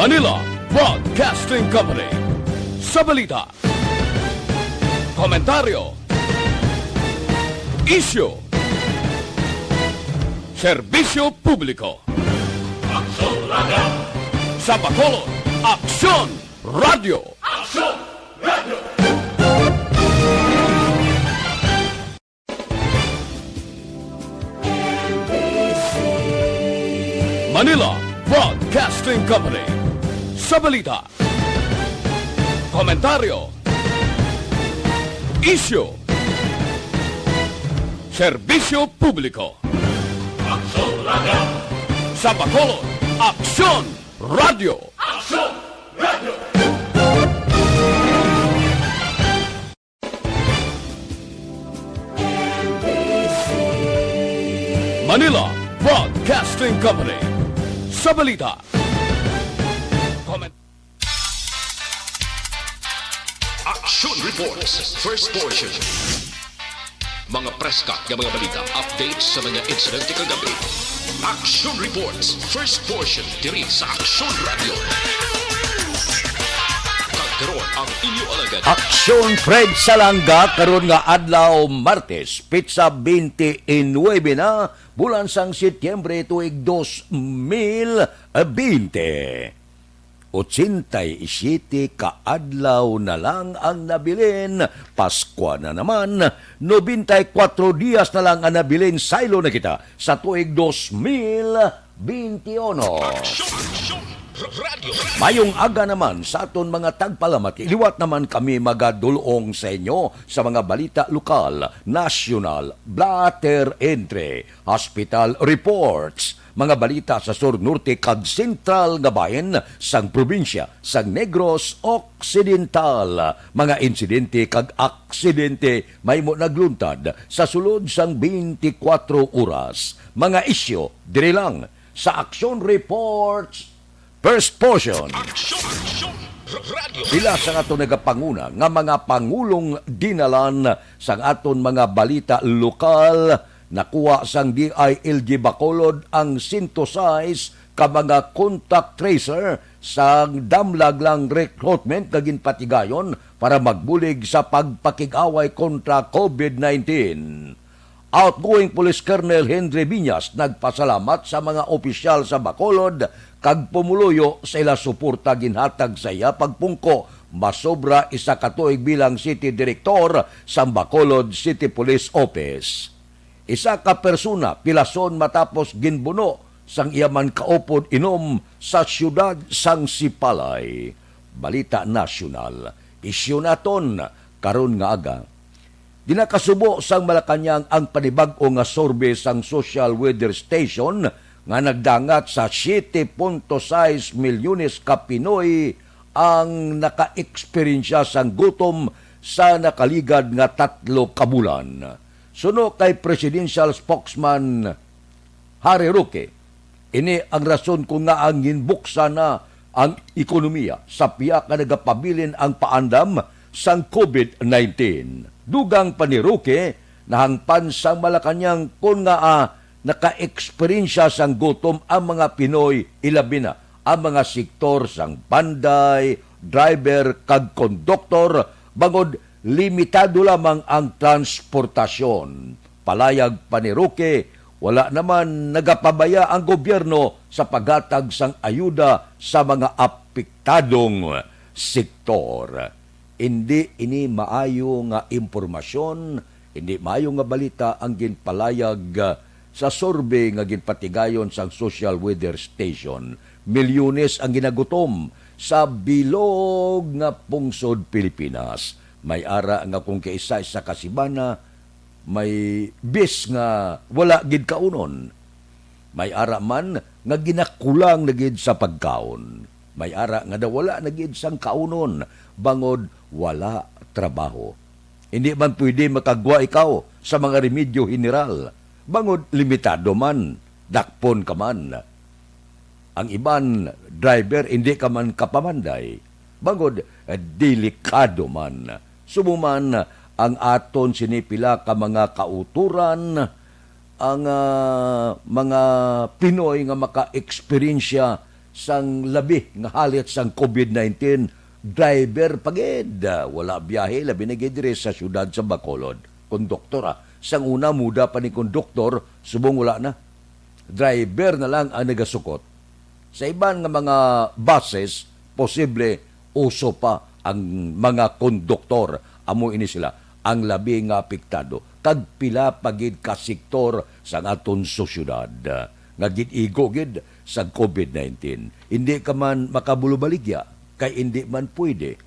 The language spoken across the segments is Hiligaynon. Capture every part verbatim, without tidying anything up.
Manila Broadcasting Company. Sa balita, komentaryo, isyu, serbisyo publiko. Aksyon Radio. Sa Bacolod, Aksyon Radio. Aksyon Radio. Manila Broadcasting Company. Sa balita, komentaryo, isyu, serbisyo publiko. Aksyon Radio. Sa Bacolod, Aksyon Radio. Aksyon Radio. Manila Broadcasting Company. Sa balita, comment. Action Reports, first portion. Mga preska nga mga balita, updates sa mga insidente kagabi. Action Reports, first portion, diri sa Action Radio. Kag karon ang inyo alagad. Action Fred Salanga, karon nga adlaw, Martes, petsa twenty-nine na, bulan sang Setyembre, tuig dos mil bente. Ochenta y siete ka adlaw na lang ang nabilin, Paskwa na naman. Nobenta y kuwatro dias na lang ang nabilin, saylo na kita sa tuig dos mil benti uno. Aksyon, aksyon, r-, radyo. Mayong aga naman sa aton mga tagpalamati. Liwat naman kami magadulong sa inyo sa mga balita lokal, nasyonal, blatter entry, hospital reports, mga balita sa sur, norte, kag sentral nga bahin sang probinsya sang Negros Occidental, mga insidente kag aksidente mahimo nagluntad sa sulod sang twenty-four oras. Mga isyu diri lang sa Action Reports, first portion. Action, action, r-, radyo. Pila sa ato nagapanguna nga mga pangulong dinalan sang aton mga balita lokal, nakuha sang D I L G Bacolod ang sento sais ka mga contact tracer sang damlag lang recruitment nga ginpatigayon para magbulig sa pagpakig-away kontra COVID nineteen. Outgoing Police Colonel Henry Viñas nagpasalamat sa mga opisyal sa Bacolod kag pumuluyo sa ila suporta ginhatag sa iya pagpungko masobra isa ka tuig bilang City Director sa Bacolod City Police Office. Isa ka persona pilason matapos ginbuno sang iya man kaupod inom sa siyudad sang Sipalay. Balita nasyonal, isyu naton karon nga aga. Ginakasubo sang Malacañang ang panibag-o nga survey sang Social Weather Station nga nagdangat sa siete punto sais milyones ka Pinoy ang nakaeksperyensya sang gutom sa nakaligad nga tatlo ka bulan. Suno kay Presidential Spokesman Harry Roque, ini ang rason kon ngaa ginbuksan na ang ekonomiya sa pihak nga nagapabilin ang paandam sang COVID nineteen. Dugang pa ni Roque, nahangpan sang Malacañang kon ngaa nakaeksperyensya sang gutom ang mga Pinoy, ilabi na ang mga sektor sang panday, driver, kag konduktor, bangod limitado lamang ang transportasyon. Palayag pa ni Roque, wala naman nagapabaya ang gobyerno sa paghatag sang ayuda sa mga apektadong sektor. Indi ini maayo nga impormasyon, indi maayo nga balita ang ginpalayag, ah, sa survey nga ginpatigayon sang Social Weather Station. Milyones ang ginagutom sa bilog nga pungsod Pilipinas. May ara nga kung kaisa-isa ka semana, may bis nga wala gid kaunon. May ara man nga ginakulang na gid sa pagkaon. May ara nga nawala na gid sang kaunon bangod wala trabaho. Hindi man pwede makagwa ikaw sa mga remedyo general bangod limitado man, dakpon ka man. Ang iban, driver, hindi ka man kapamanday, bangod, eh, delikado man. Subong man ang aton sini pila ka mga kauturan, ang, ah, mga Pinoy nga maka-eksperyensya sang labi nga halit sang covid nineteen, driver pa gid. Ah, wala biyahe, labi na gid diri sa siyudad sa Bacolod. Konduktor, ah. Sang una, muda pa ni konduktor, subong wala na. Driver na lang ang nagasukot. Sa iban nga mga buses, posible uso pa ang mga konduktor. Amo ini sila ang labi nga apektado, kag pila pa gid ka sektor sang aton sosyedad nga gin-igo gid sa covid nineteen. Hindi ka man makabulubaligya, kay hindi man pwede.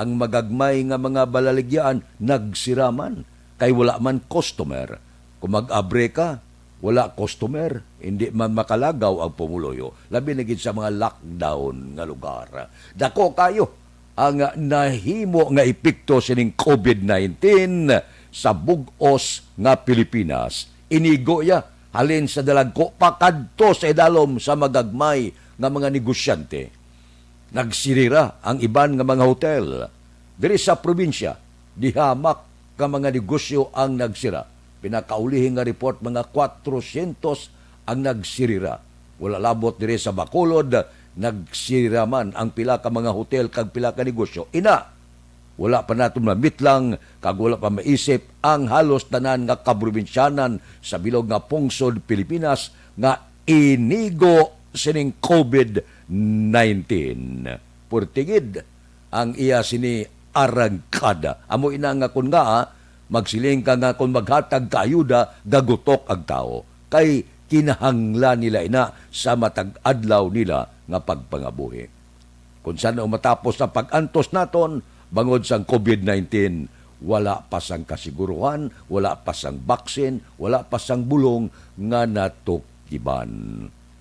Ang magagmay nga mga balaligyaan nagsiraman, kay wala man customer. Kung mag-abre ka, wala customer, hindi man makalagaw ang pumuluyo, labi na gid sa mga lockdown nga lugar. Dako kayo ang nahimo nga epekto sining covid nineteen sa bug-os nga Pilipinas. Inigo iya halin sa dalagko pakadto sa idalom sa magagmay nga mga negosyante. Nagsirira ang iban nga mga hotel. Diri sa probinsya, di hamak ka mga negosyo ang nagsira. Pinakaulihi nga report, mga kwatrosyentos ang nagsirira. Wala labot diri sa Bacolod, nagsirira man ang pila ka mga hotel kag pila ka negosyo. Ina, wala pa naton mamitlang kag wala pa maisip ang halos tanan nga kaprobinsyanan sa bilog nga pungsod Pilipinas nga inigo sining covid nineteen. Purtigid ang iya sini arangkada. Amo ina nga kun nga, ah, magsiling ka nga kun maghatag ka ayuda, gagutok ang tawo. Kay kinahanglan nila ina sa matag adlaw nila nga pagpangabuhi. Kung san-o matapos ang pag-antos naton bangod sang covid nineteen, wala pa sang kasiguruhan, wala pa sang baksin, wala pa sang bulong nga natukiban.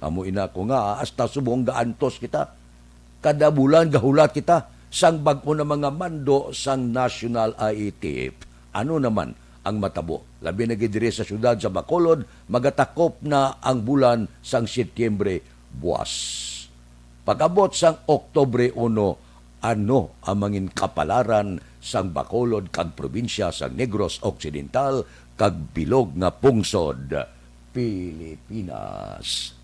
Amo ina ko nga, hasta subong gaantos kita. Kada bulan gahulat kita sang bag-o na mga mando sang National I A T F. Ano naman ang matabo? Labi na gid diri sa siyudad sa Bacolod, magatakop na ang bulan sang Setyembre buwas. Pag-abot sang Oktubre uno, ano ang mangin kapalaran sang Bacolod kag probinsya sang Negros Occidental kag bilog nga pungsod Pilipinas?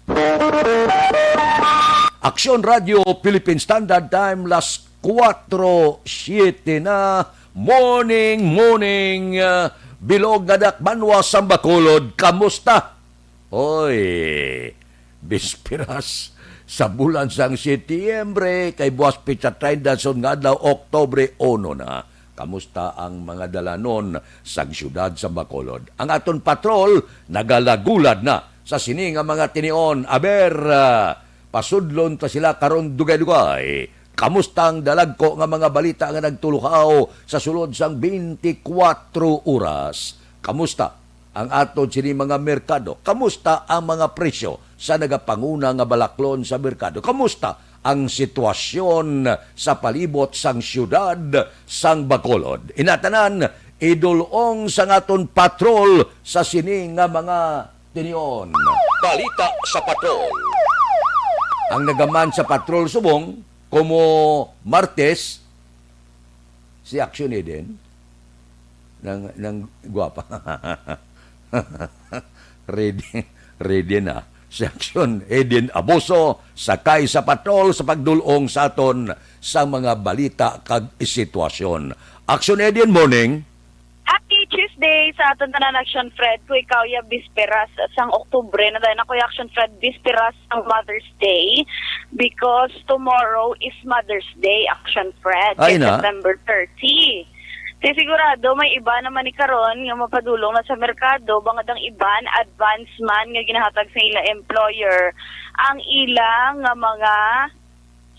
Aksyon Radio Philippine Standard Time, las kuwatro siete na. Morning, morning, ah, bilog nga dakbanwa sang Bacolod. Kamusta? Hoy, bisperas sa bulan sang Setyembre, kay buwas petsa treinta sunod nga adlaw, Oktubre uno na. Kamusta ang mga dalanon sang siyudad sa Bacolod? Ang aton patrol nagalagulad na sa sini nga mga tinion. Aber, ah, pasudlon ta sila karon dugay-dugay. Kamusta ang dalagko nga mga balita nga nagtuluhaw sa sulod sang twenty-four oras? Kamusta ang aton sini mga merkado? Kamusta ang mga presyo sa nagapanguna nga balaklon sa merkado? Kamusta ang sitwasyon sa palibot sang siyudad sang Bacolod? Ina tanan, idul-ong sang aton patrol sa sini nga mga tinion. Balita sa Patrol. Ang nagaman sa patrol subong, komo Martes, si Action Eden, nang, nang gwapa. Ready, ready na. Si Action Eden Abuso, sakay sa patrol sa pagdul-ong sa aton sa mga balita kag sitwasyon. Action Eden, morning. Happy Tuesday sa aton tanan, Action Fred. Kung ikaw ya, bisperas sang Oktubre na tayo na, Kuya Action Fred, bisperas sang Mother's Day, because tomorrow is Mother's Day, Action Fred, Ay kay na. September thirty. Di sigurado, may iba naman ni karon nga mapadulong na sa merkado, bangod ang iban, advance man nga ginahatag sa ila employer ang ila nga mga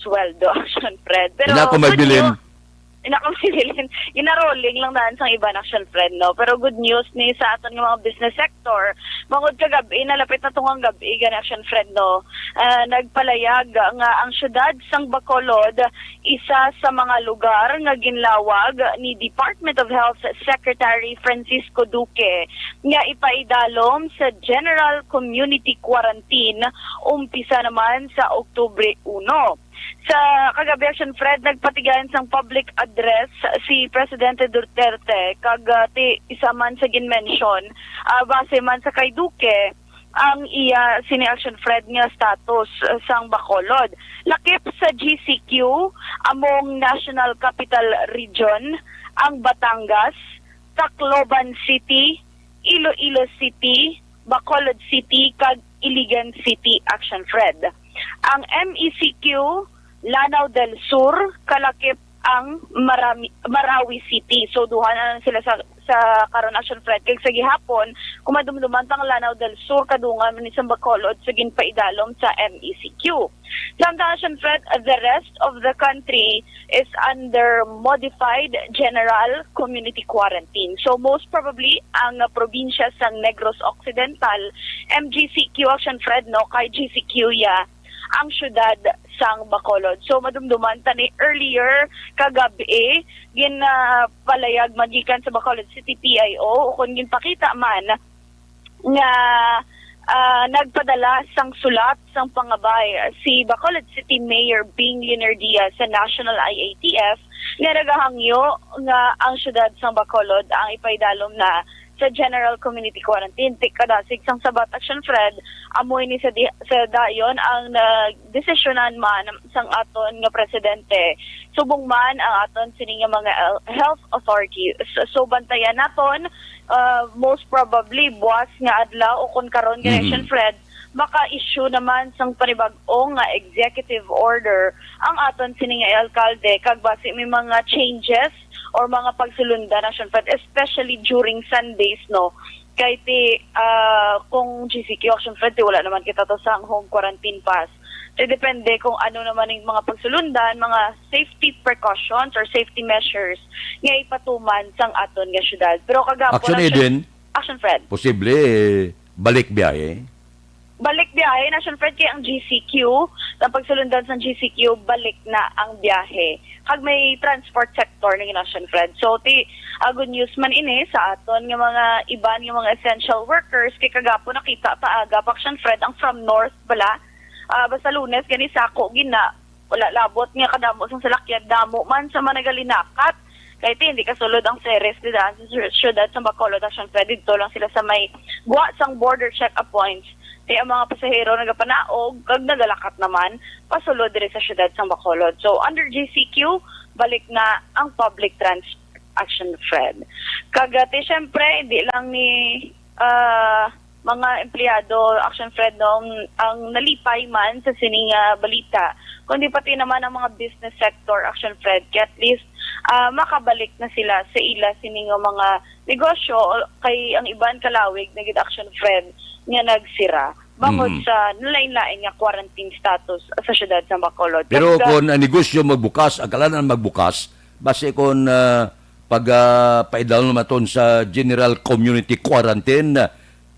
sweldo, Action Fred. Pero Ina ko may good bilin. news, ina ko may bilin. Ginarolling lang daan sang iban, Action Fred, no? Pero good news ni sa aton nga mga business sector. Bangod kagab-i, nalapit na tong ang gab-i, gani, Action Fred, no? Ah, nagpalayag nga ang siyudad sang Bacolod isa sa mga lugar nga ginlawag ni Department of Health Secretary Francisco Duque nga ipaidalom sa general community quarantine, umpisa naman sa Oktubre uno. Sa kagabi, Action Fred, nagpatigayon sang public address si Presidente Duterte, kag, ah, ti, isa man sa ginmention, ah, base man sa kay Duque, ang iya sini, Action Fred, nga status, uh, sang Bacolod. Lakip sa G C Q, among National Capital Region, ang Batangas, Tacloban City, Iloilo City, Bacolod City, kag Iligan City, Action Fred. Ang M E C Q, Lanao del Sur, kalakip ang Marami, Marawi City. So, duha na lang sila sa, sa karon, Action Fred. Kag sa gihapon, kung madumduman, ang Lanao del Sur, kadungan man ni sa Bacolod, sa ginpaidalom sa M E C Q. Samtang, Action Fred, the rest of the country is under modified general community quarantine. So, most probably, ang, uh, probinsya sang Negros Occidental, M G C Q, Action Fred, no, kay G C Q ya ang syudad sang Bacolod. So, madumduman ta ni earlier kagab-i, gin, ah, palayag man gikan sa Bacolod City P I O, o kung ginpakita man nga, ah, nagpadala sang sulat sang pangabay si Bacolod City Mayor Bing Leonardia sa National I A T F nga nagahangyo nga ang syudad sang Bacolod ang ipaidalom na sa general community quarantine. Ti kadasig sang sabat, Action Fred, amo ini sa, di, sa dayon ang nagdesisyonan man sang aton nga presidente, subong man ang aton sini nga mga el-, health authorities. So, bantayan naton, uh, most probably buwas nga adlaw o kon karon, mhm, Action Fred, maka-issue naman sang panibag-o nga executive order ang aton sini nga alkalde, kag basi may mga changes or mga pagsulundan, Action Fred, especially during Sundays, no? Kay ti, ah, kung G C Q, Action Fred, ti wala naman kita to sang home quarantine pass. Ti depende kung ano naman yung mga pagsulundan, mga safety precautions or safety measures nga ipatuman sang aton nga syudad. Pero kagapon, Action Action, Eden, Action Fred. Posible, eh, balik biyahe? Balik biyahe, Action Fred, kay ang G C Q, ang pagsulundan sang G C Q, balik na ang biyahe. Kag may transport sector na yun, Action Fred. So, ti, ah, good news man ini sa aton nga mga iban nga mga essential workers, kay kagapon nakita ta aga pa, Action Fred, ang from north bala. Ah, basta Lunes, gani sako gina, wala labot nga kadamo sang salakyan, damo man sa mga nagalinakat. Kay ti, hindi kasulod ang Ceres dida sa sy-, syudad sa Bacolod, Action Fred, didto lang sila sa may gwa sang border checkpoints. Ti ang mga pasahero nagapanaog kag nagalakat naman pasulod diri sa syudad sa Bacolod. So, under G C Q, balik na ang public transport, Action Fred. Kag, ah, ti, syempre, hindi lang ni, ah, mga empleyado, Action Fred, no, ang, ang nalipay man sa sining, ah, balita, kundi pati naman ang mga business sector, Action Fred, kay at least, ah, makabalik na sila sa ila sini nga mga negosyo, kay ang iban kalawig na gid, Action Fred, nga nagsira bangod, mhm, sa nalain-lain nga quarantine status sa syudad sa Bacolod. Pero kag, ah, kung ang negosyo magbukas, ang kalanan magbukas, basi kung, ah, pag, ah, paidalom naton sa general community quarantine,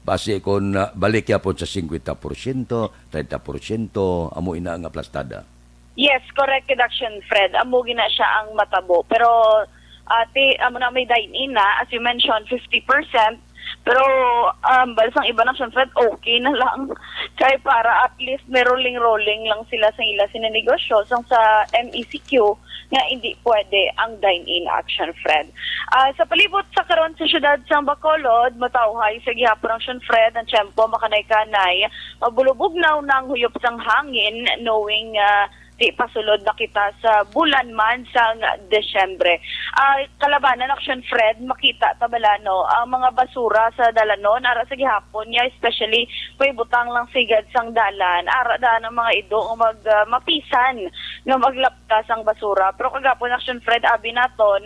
basi kung, ah, balik yapon sa singkwenta porsyento, treinta porsyento, amo ina nga plastada. Yes, correct, Action Fred. Amo gina siya ang matabo. Pero, ah, ti, amo na may dine-in na, as you mentioned, fifty percent. Pero, um, bali sang iba, Action Fred, okay na lang. Kay para at least may rolling-rolling lang sila sa ila sina negosyo. Sang sa M E C Q, nga hindi pwede ang dine-in, Action Fred. Ah, sa palibot sa karon sa siyudad sang Bacolod, matawhay sa gihapon, Action Fred, ang tiyempo makanay-kanay. Mabulubugnaw na ang huyop sang hangin, knowing, ah, di pasulod na kita sa bulan man sang Desyembre. Ah, kalabanan, Action Fred, makita ta bala, no, ang mga basura sa dalanon ara sa gihapon niya, especially kung ibutang lang sigad sang dalan, ara daan ang mga ido nga mag, ah, mapisan nga maglap ta sang basura. Pero kagapon, Action Fred, abi naton,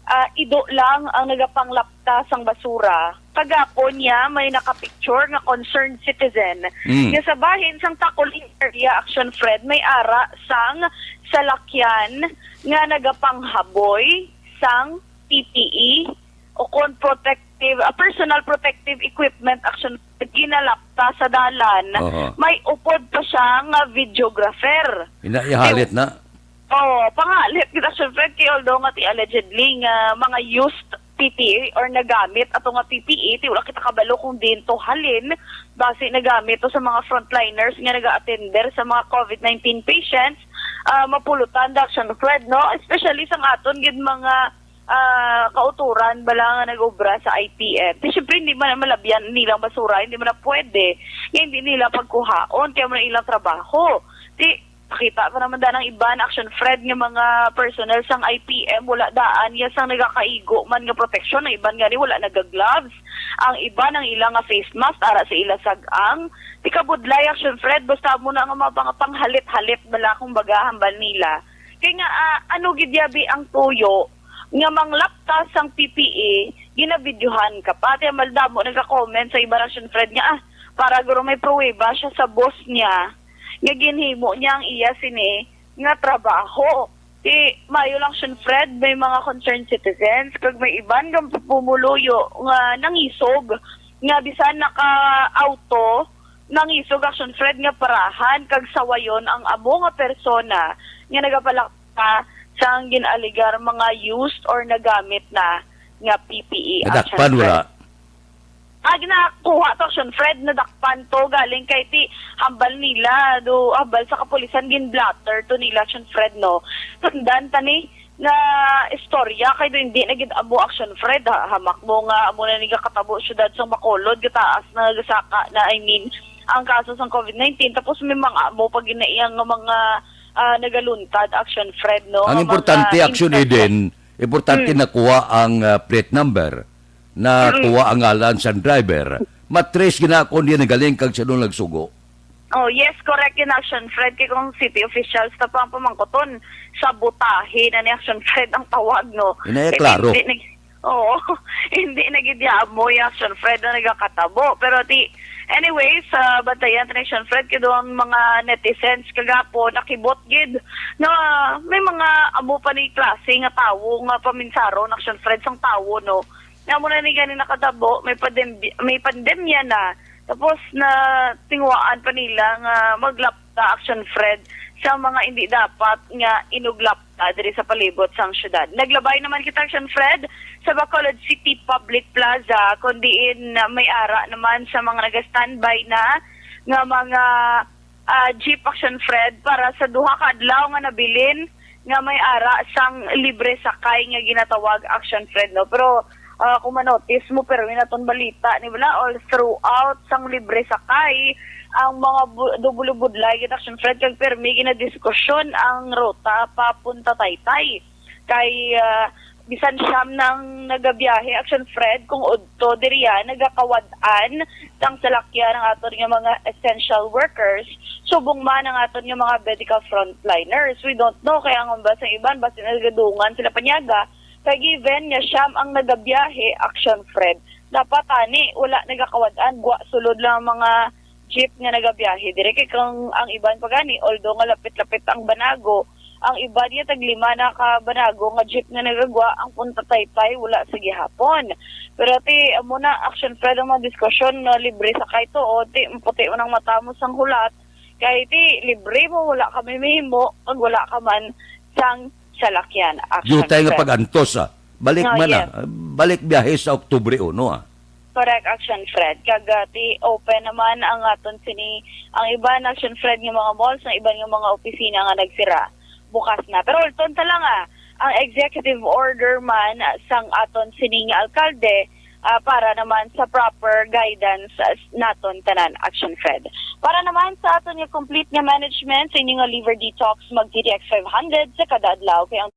ah, ido lang ang nagapanglapta sang basura. Kagapon niya may nakapicture nga concerned citizen. Mm. Nga sa bahin sang Taculing area, Action Fred, may ara sang salakyan nga nagapanghaboy sang P P E o kon protective, ah, personal protective equipment, Action Fred, ginalapta sa dalan. Oho. May upod pa siya nga videographer. Ina, ihalit na. Oo, pangalit kita, Action Fred, kay although nga ti allegedly nga mga used P P E or nagamit ato nga P P E, ti wala kita kabalo kung diin to halin, basi nagamit to sa mga frontliners nga naga-attender sa mga COVID nineteen patients, ah, mapulutan da, Action Fred, no? Especially sa aton gid mga ah, kauturan bala nga nag-obra sa I P M. Di, syempre, hindi man malabyan nilang basura, hindi man na pwede. Nga hindi nila pagkuhaon, kaya mo na ilang trabaho. Di, pakita pa naman daan ang iban, Action Fred, nga mga personnel sang I P M, wala daan, ya sang nagakaigo man nga proteksyon, ang iban gani wala naga-gloves, ang iban ang ilang nga face mask, ara sa ila sag-ang. Di kabudlay, Action Fred, basta mo na nga mga pang-, panghalit-halit bala, kung baga, hambal nila. Kay nga, ah, ano gid yabi ang tuyo nga manglapta sang P P E, ginabidyohan ka pa. Ti, ang maldamo nagka-comment sa iba, Action Fred, nga, ah, para guro may pruweba siya sa boss niya nga ginhimo niya ang iya sini nga trabaho. Ti, maayo lang, Action Fred, may mga concerned citizens kag may iban nga pumuluyo nga nangisog nga bisan naka-auto, nangisog, Action Fred, nga parahan kag sawayon ang amo nga persona nga nagapalakta sang gin-alegar mga used or nagamit na nga P P E, Action Nadakpan, Fred. Wala? Ah, ginakuha to, Action Fred, nadakpan to, galing kay ti hambal nila, do, hambal sa kapulisan, gin-blotter to nila, Action Fred, no? Tundan ta ni nga istorya, kay do hindi na gid amo, Action Fred, ha, hamak mo nga amo na ni gakatabo syudad sang Bacolod, gataas na, gasaka na, I mean, ang kaso sang COVID nineteen, tapos may mga amo pa ginaiyang nga mga, ah, nagaluntad, Action Fred, no? Ang Nga importante, mga Action instances. Eden, importante Mm. nakuha ang, ah, plate number, nakuha ang ngalan sa driver. Matrace gina kon diya nagaling kag sa doon nagsugo. Oh, yes, correct yun, Action Fred. Kay kung city officials na pa ang pamangkuton, sabotahe na ni, Action Fred, ang tawag, no? Inay, Kay klaro. Hindi nag-, oo, hindi na gid ya amo yung, Action Fred, na nagakatabo. Pero ti, anyways, sa bantayan ta ni, Action Fred, kay doon ang mga netizens kagapo, nakibot gid na may mga amo pa ni klase nga tawo nga paminsaron, Action Fred, sang tawo, no? Nga mo na ni gani nakatabo, may pandembi-, may pandemya na. Tapos na tinguhaan pa nila nga maglapta, Action Fred, sa mga hindi dapat nga inuglapta diri sa palibot sang syudad. Naglabay naman kita, Action Fred, sa Bacolod City Public Plaza, kung diin na may ara naman sa mga naga-standby na nga mga, ah, jeep, Action Fred, para sa duha ka adlaw nga nabilin nga may ara sang libre sakay nga ginatawag, Action Fred, no? Pero, ah, kung manotis mo, pero naton balita ni bala, all throughout sang libre sakay ang mga bu-, dubulubudlay gid, Action Fred, kag permi ginadiskusyon ang ruta pa Punta Taytay. Kay, ah, bisan siyam nang nagabiyahe, Action Fred, kung udto diriya nagakawad-an sang salakyan ang aton nga mga essential workers, subong man ang aton nga mga medical frontliners. We don't know, kay ang ba sa iban, basi nagadungan sila panyaga, kay given nga siyam ang nagabiyahe, Action Fred, dapat ani wala nagakawad-an, gwa sulod lang ang mga jeep nga nagabiyahe diri, kay kung ang iban pa gani, although nga lapit-lapit ang Banago, ang iba diya taglima na ka Banago nga jeep nga nagagwa ang Punta Taytay, wala sa gihapon. Pero ti, amo na, Action Fred, ang mga diskusyon nga libre sakay to, o ti, maputi man ang mata mo sang hulat, kay ti, libre mo, wala kami mahimo, pag wala ka man sang salakyan, Action Yutay nga Fred. Pag-antos, ah. Balik Oh, man, yes. Ah. Balik biyahe sa Oktubre uno, ah. Correct, Action Fred. Kag, ah, ti open naman ang aton sini, ang iban, Action Fred, nga mga malls, ang iban nga mga opisina nga nagsira, bukas na. Pero ulton ta lang, ah, ang executive order man sang aton sini nga alkalde, ah, para naman sa proper guidance, ah, naton tanan, Action Fred. Para naman sa aton nga complete nga management sa inyo nga liver detox, mag T T X five hundred sa kada adlaw. Kay ang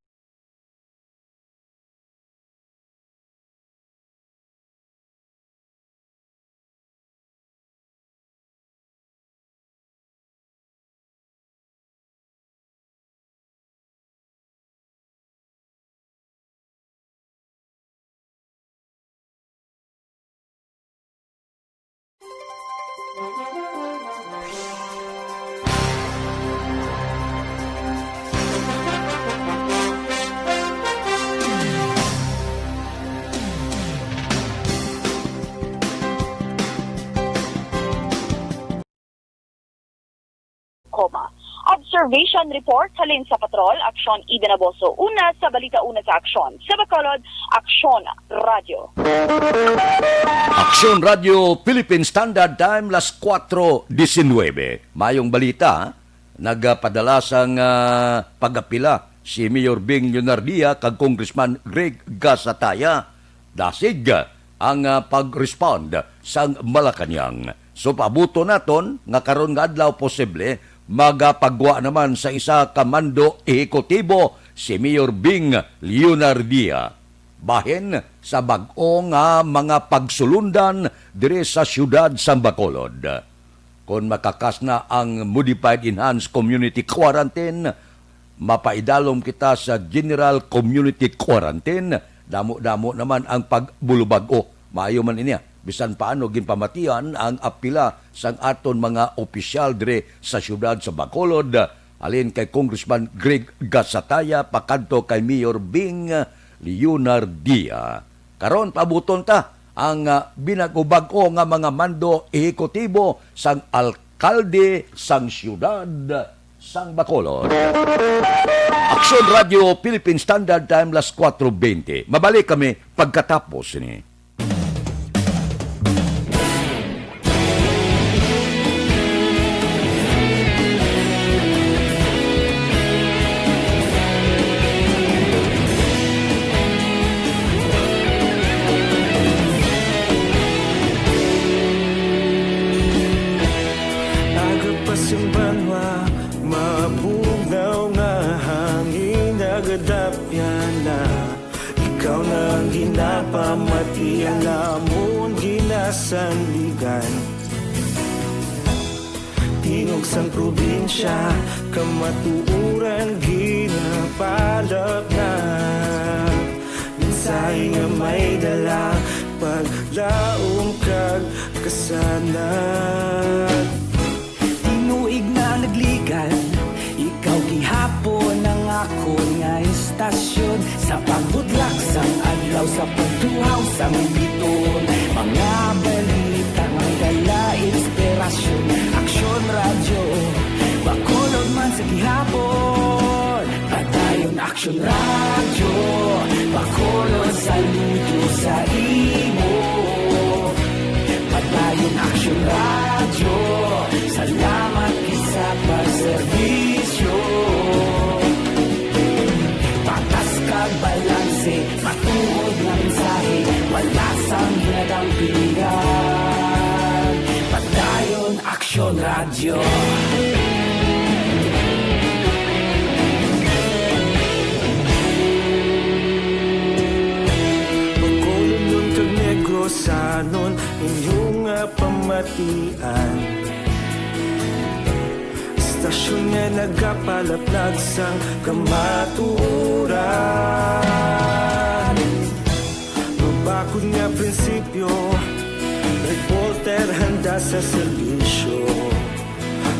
Comma. Observation report halin sa Patrol, Aksyon Eden Aboso. Una sa balita, una sa aksyon. Sa Bacolod, Aksyon Radyo. Aksyon Radyo Philippine Standard Time, las kuwatro disinwebe. Mayong balita, nagpadala sang, ah, pag-apila si Mayor Bing Leonardia kag Congressman Greg Gasataya. Dasig ang, ah, pag-respond sang Malacañang. So, paabuton naton nga karon nga adlaw posible magapagwa naman sa isa ka mando ehekutibo si Mayor Bing Leonardia, bahin sa bag-o nga mga pagsulundan diri sa siyudad sang Bacolod. Kon makakas na ang Modified Enhanced Community Quarantine, mapaidalom kita sa General Community Quarantine. Damo-damo naman ang pagbulubag-o. Maayo man ini, ah. Bisan paano, ginpamatian ang apila sang aton mga opisyal diri sa siyudad sa Bacolod, halin kay Congressman Greg Gasataya pakadto kay Mayor Bing Leonardia. Karon, paabuton ta ang, ah, binag-o-bag-o nga mga mando ehekutibo sang alkalde sang siyudad sang Bacolod. Aksyon Radio Philippine Standard Time, las kuwatro bente. Mabalik kami pagkatapos ni. Aga pa sing banwa, mabugnaw nga hangin nagadapyan na. Ikaw na ang ginapamati, alamon ginasanligan. Tingog sang probinsya, kamatuoran ginapalapnap. Mensahe nga may dala, paglaom kag kasanag. Tinuig na nagligan, ikaw gihapon ang akon nga istasyon. Sa pagbudlak sang adlaw, sa pagtuhaw sang bituon, mga balita nga may dala inspirasyon. Aksyon Radyo, Bacolod man sa gihapon. Padayon Aksyon Radyo, Bacolod, saludo sa imo. Padayon Aksyon Radyo, salamat gid sa pagserbisyo. Patas kag balanse, matuod nga mensahe, wala sang ginadampingan. Padayon Aksyon Radyo. Bacolodnon kag Negrosanon, inyo nga pamatian. Istasyon nga nagapalaplag sang kamatuoran. Mabakod nga prinsipyo, reporter handa sa serbisyo.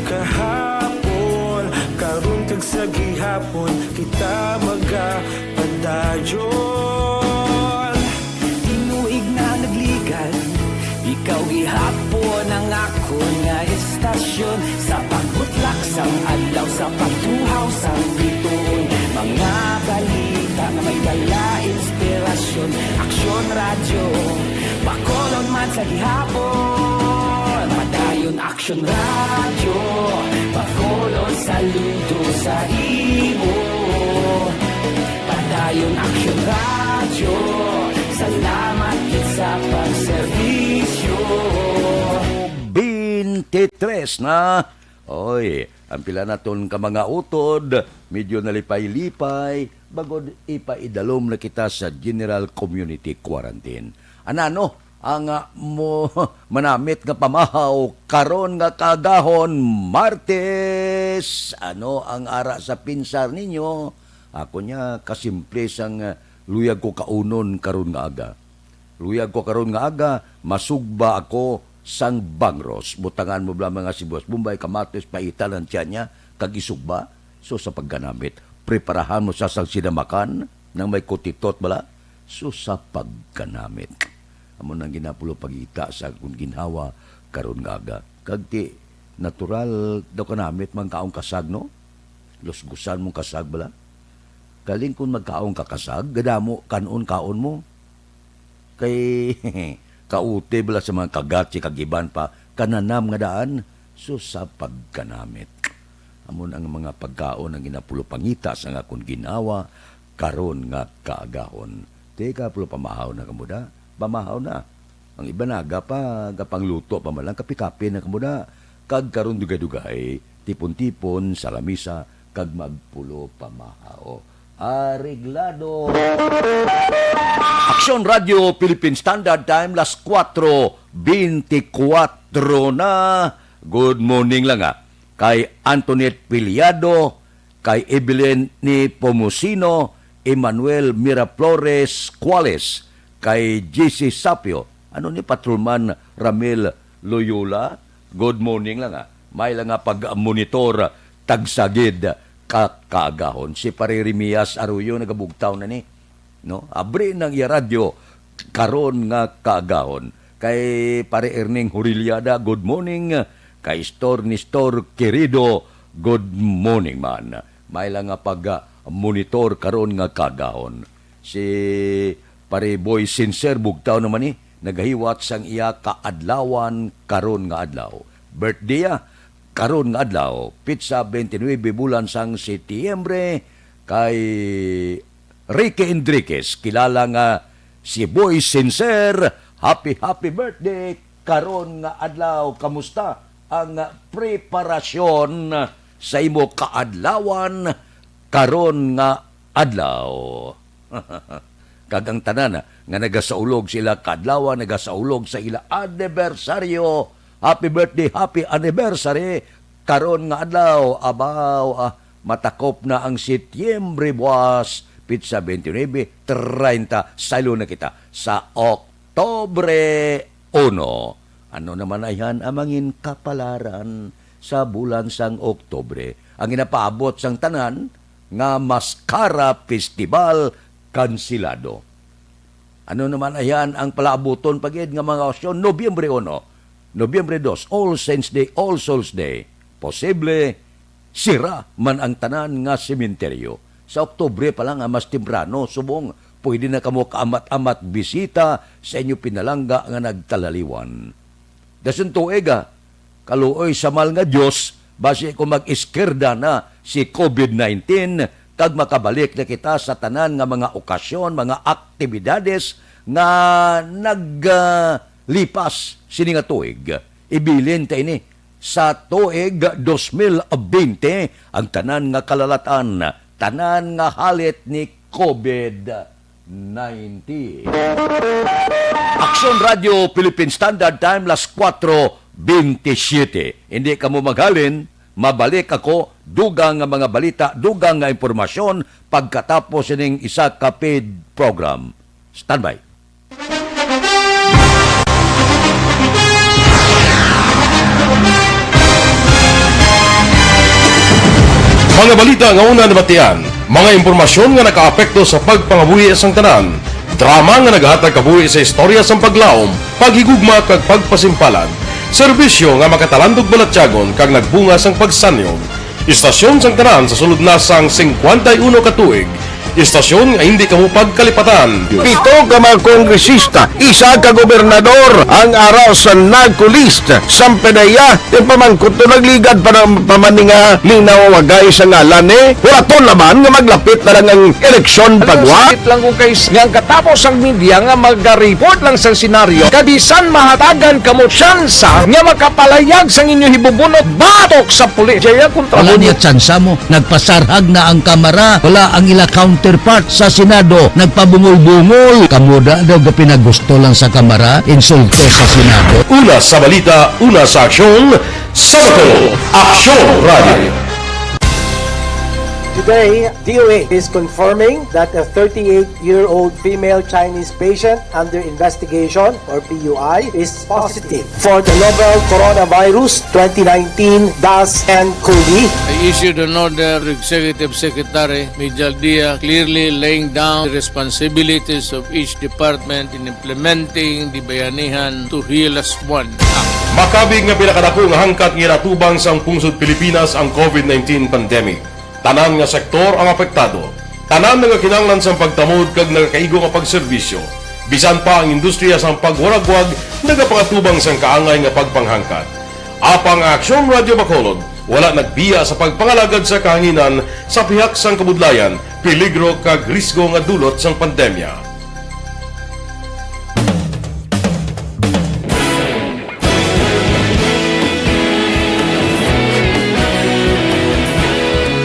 Kahapon, karon kag sa gihapon, kita magapadayon. Tinuig na nagligan, ikaw gihapon ang akon nga istasyon. Sa pagbutlak sang adlaw, sa pagtuhaw sang bituon, mga balita nga may dala inspirasyon. Aksyon Radyo, Bacolod man sa gihapon. Padayon Aksyon Radyo, Bacolod, saludo sa imo. Padayon Aksyon Radyo, salamat gid sa pagserbisyo. Twenty-three na. Oy, ang pila naton ka mga utod, medyo nalipay-lipay, bagod ipaidalom na kita sa General Community Quarantine. Anano ang, ah, mo manamit nga pamahaw karon nga kaagahon, Martes? Ano ang ara sa pinsar ninyo? Ako niya, kasimple sang, ah, luyag ko kaunon karon nga aga. Luyag ko karon nga aga, masugba ako sang bangros. Butangan mo bala mga sibuyas Bombay, kamatis, paitan ang tiyan niya, kag isugba. So, sa pagkanamit, preparahan mo sa sang sinamakan nang may kutitot bala. So, sa pagkanamit, amo nang ginapulo pagita sa akon ginhawa karon nga aga. Kag ti, natural daw kanamit man kaon kasag, no? Lusgusan mong kasag bala. Kaling kung magkaon ka kasag, gadamo kanon kaon mo. Kay kaute bala sa mga kagatsi kag iban pa, kananam nga daan, sus, sa pagkanamit. Amon ang mga pagkaon ang ginapulopangita sang akon ginhawa karon nga kaagahon. Teka, pulo, pamahaw na kamo da. Pamahaw na. Ang iban aga pa, gapangluto pa man lang, kape-kape na kamo da. Kag karon dugay-dugay, tipon-tipon sa lamisa, kag magpulo pamahaw. Areglado. Aksyon Radio Philippine Standard Time, las kuwatro beintikwatro na. Good morning lang, ah, kay Antoinette Piliado, kay Evelyn ni Pomusino, Emmanuel Miraflores Cuales, kay J C Sapio. Ano ni Patrolman Ramil Loyola? Good morning lang, ah. May lang nga pag-monitor, tagsagid ka kaagahon. Si Pare Remias Arroyo nagabugtaw na ni, no? Abri nang iya radyo karon nga kaagahon. Kay Pare Erning Horiliada, good morning. Kay Store Nestor Querido, good morning man. May lang nga pag-monitor karon nga kaagahon. Si Pare Boy Sincere, bugtaw naman ni, nagahiwat sang iya kaadlawan karon nga adlaw. Birthday, ah, karon nga adlaw, pitsa twenty-nine bulan sang Setyembre, kay Ricky Enriquez, kilala nga si Boy Sincere. Happy, happy birthday karon nga adlaw. Kamusta ang preparasyon sa imo kaadlawan karon nga adlaw? Kag ang tanan nga nagasaulog sila kaadlawan, nagasaulog sa ila anibersaryo. Happy birthday, happy anniversary karon nga adlaw. Abaw, ah, matakop na ang Setyembre buwas, pitsa twenty-nine, treinta, saylo na kita sa Oktobre uno. Ano naman ayhan ang mangin kapalaran sa bulan sang Oktobre? Ang ginapaabot sang tanan nga Mascara Festival kansilado. Ano naman ayan ang palaabuton pa gid nga mga okasyon? Nobyembre uno, Nobyembre dos, All Saints Day, All Souls Day. Posible, sira man ang tanan nga sementeryo. Sa Oktubre pa lang, ah, mas temprano, subong pwede na kamo kaamat-amat bisita sa inyo pinalangga nga nagtalaliwan. Dason tuig, ah, kaluoy sa mal nga Dios, basi kung mag-iskirda na si COVID nineteen, kag makabalik na kita sa tanan nga mga okasyon, mga aktibidades nga naglipas sini nga tuig. Ibilin ta ini, sa tuig dos mil bente, ang tanan nga kalalatan, tanan nga halit ni COVID nineteen. Aksyon Radio Philippine Standard Time, las kuwatro bentisiete. Hindi kamo maghalin, mabalik ako, dugang nga mga balita, dugang nga impormasyon pagkatapos sining isa ka paid program. Standby. Mga balita nga una nabatian, mga impormasyon nga nakaapekto sa pagpangabuhi sang tanan, drama nga nagahatag kabuhi sa istorya sang paglaom, paghigugma kag pagpasimpalan, serbisyo nga makatalandog balatyagon kag nagbunga sang pagsanyog. Istasyon sang tanan sa sulod na sang singkwenta y uno ka tuig. Istasyon nga hindi kamo pagkalipatan. Pito ka mga kongresista, isa ka gobernador, ang araw sa NAGCO list. Sampanaya, yung pamangkot to nagligad pa ng pamaninga, linaw wagay sa ngalan eh. Huraton naman nga maglapit na lang ang eleksyon pagwa. Sakit lang kung kay nga ang katapos ang media nga mag-report lang sa senaryo, kabisan mahatagan kamo tsansa nga makapalayag sang inyo hibubunot batok sa pulis. Jaya kontra Wala pulis. Niya tsansa mo. Nagpasarhag na ang Kamara. Wala ang ila counterpart sa Senado. Nagpabungol-bungol. Kamo da daw gapinagusto lang sa Kamara, insulto sa Senado. Una sa balita, una sa aksyon, sa Bato, Aksyon Radio. Today, D O A is confirming that a thirty-eight-year-old female Chinese patient under investigation, or P U I, is positive for the novel coronavirus twenty nineteen dash nCoV. I issued an order to Executive Secretary Mijal Dia, clearly laying down the responsibilities of each department in implementing the Bayanihan to Heal as One Act. Makabig nga pinakadako nga hangkat nga ginatubang sang pungsod Pilipinas ang COVID nineteen pandemic. Tanan nga sektor ang apektado. Tanan nga kinahanglan sang pagtamod kag nagakaigo nga pagserbisyo. Bisan pa ang industriya sang pagwaragwag nagapangatubang sang kaangay nga pagpanghangkat. Apang ang Aksyon Radio Bacolod Wala nagbiya sa pagpangalagad sa kahanginan sa pihak sang kabudlayan, peligro kag risgo nga dulot sang pandemya.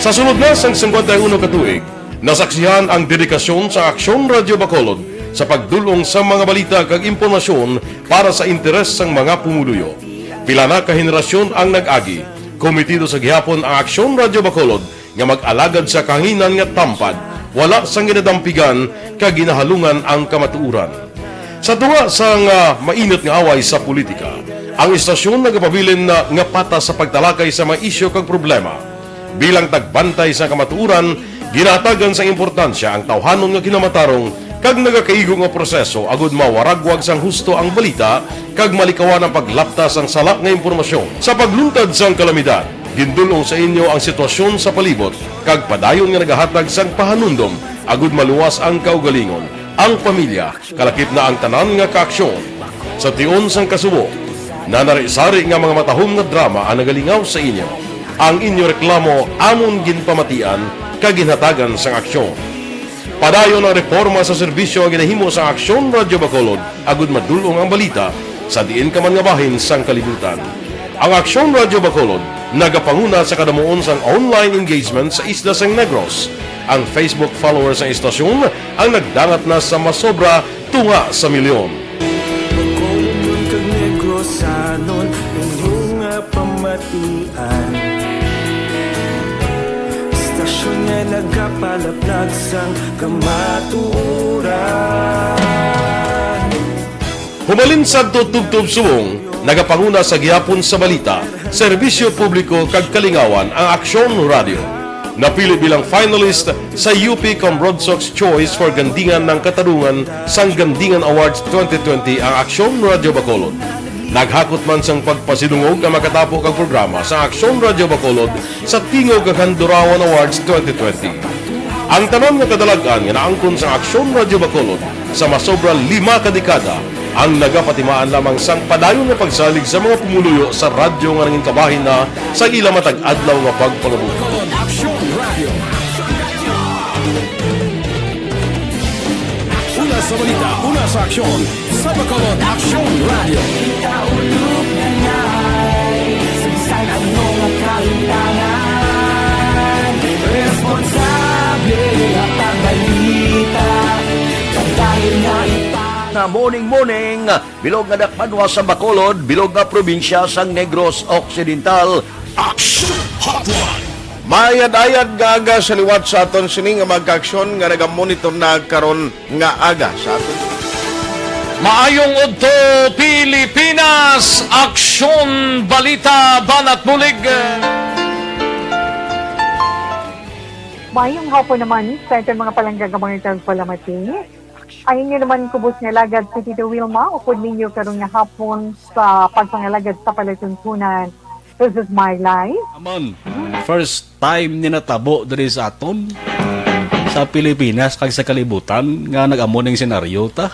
Sa sulod na sang singkwenta y uno ka tuig, nasaksihan ang dedikasyon sa Aksyon Radyo Bacolod sa pagdul-ong sa mga balita kag impormasyon para sa interes sang mga pumuluyo. Pila na ka henerasyon ang nag-agi. Komitido sa gihapon ang Aksyon Radyo Bacolod nga mag-alagad sa kahanginan nga tampad, wala sang ginadampigan kag ginahalungan ang kamatuoran. Sa tunga sang, ah, mainit nga away sa politika, ang istasyon nagapabilin na nga patas sa pagtalakay sa mga isyu kag problema. Bilang tagbantay sa kamatuoran, ginahatagan sang importansya ang tawhanon nga kinamatarong kag nagakaigo nga proseso agud mawaragwag sang husto ang balita kag malikawan ang paglapta sang sala nga impormasyon. Sa pagluntad sang kalamidad, gindul-ong sa inyo ang sitwasyon sa palibot kag padayon nga nagahatag sang pahanumdom agud maluwas ang kaugalingon, ang pamilya, kalakip na ang tanan nga kaaksyon. Sa tion sang kasubo, nanari-sari nga mga matahom nga drama ang nagalingaw sa inyo. Ang inyo reklamo amon ginpamatian kag ginhatagan sang aksyon. Padayon ang reporma sa serbisyo nga ginahimo sang Aksyon Radyo Bacolod agud madul-ong ang balita sa diin ka man nga bahin sang kalibutan. Ang Aksyon Radyo Bacolod nagapanguna sa kadamuon sang online engagement sa isla sang Negros. Ang Facebook followers sang istasyon ang nagdangat na sa masobra tunga sa milyon. Bacolod kag Negrosanon, inyo nga pamatian. Istasyon nga nagapalaplag sang kamatuoran. Hubalin sadto tubtob subong, nagapanguna sa gihapon sa balita, serbisyo publiko kag kalingawan ang Aksyon Radyo. Napili bilang finalist sa U P Cambronsox Choice for Gandingan ng Katarungan sang Gandingan Awards twenty twenty ang Aksyon Radyo Bacolod. Naghakot man sang pagpasidungog ang makatapo kag programa sa Aksyon Radyo Bacolod sa Tingog kag Handurawan Awards twenty twenty. Ang tanan nga kadalag-an nga naangkon sang Aksyon Radyo Bacolod sa masobra lima ka dekada ang nagapatimaan lamang sang padayon nga pagsalig sa mga pumuluyo sa radyo nga nangin kabahin na sa ila matag adlaw nga pagpangabuhi. Bacolod Aksyon Radio. Una sa balita, una sa aksyon, sa Bacolod Aksyon Radio. Kita ulog na ngay, sa bisan ano nga kalimtangan, responsable nga pagbalita, padayon nga ipang- Na morning, morning, bilog nga dakbanwa sa Bacolod, bilog nga probinsya sang Negros Occidental. Action Hotline. Maayad-ayad nga aga sa liwat sa aton sini nga mga kaaksyon nga nagamonitor na karon nga aga sa aton. Maayong udto, Pilipinas! Aksyon, balita, banat bulig. Maayong hapon naman sa aton mga palangga nga mga tagpalamati. Ang inyo naman kubos nga alagad si Tito Wilma, upod ninyo karon nga hapon sa pagpangalagad sa palatuntunan. This is my life. Amon, first time ni natabo diri sa aton, sa Pilipinas kag sa kalibutan nga nag-amo ning senaryo ta.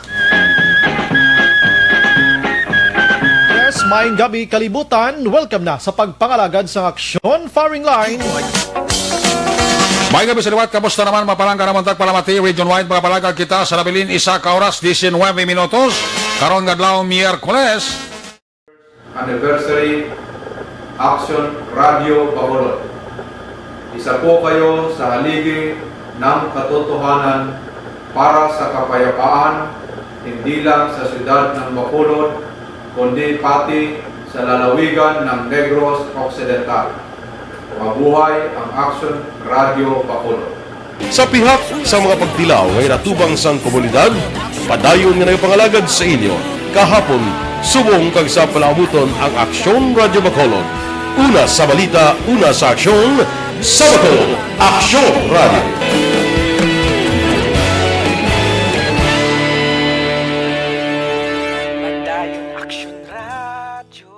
Yes, maayong gabi kalibutan. Welcome na sa pagpangalagad sang aksyon firing line. Maayong gabi sa liwat. Kamusta naman, mapalangga naman tagpalamati region-wide, makapalagad kita sa nabilin isa ka oras, diecinuebe minutos. Karon nga adlaw, Miyerkules. Anniversary Action Radio Bacolod. Isa po kayo sa haligi ng katotohanan para sa kapayapaan, hindi lang sa siyudad ng Bacolod, kundi pati sa lalawigan ng Negros Occidental. Mabuhay ang Action Radio Bacolod. Sa pihak sa mga pagtilaw nga ginatubang sang komunidad, padayon nga nagapangalagad sa inyo, kahapon, subong kag sa palaabuton ang Aksyon Radyo Bacolod. Una sa balita, una sa aksyon, sa Bacolod, Aksyon Radyo. Padayon Aksyon Radyo.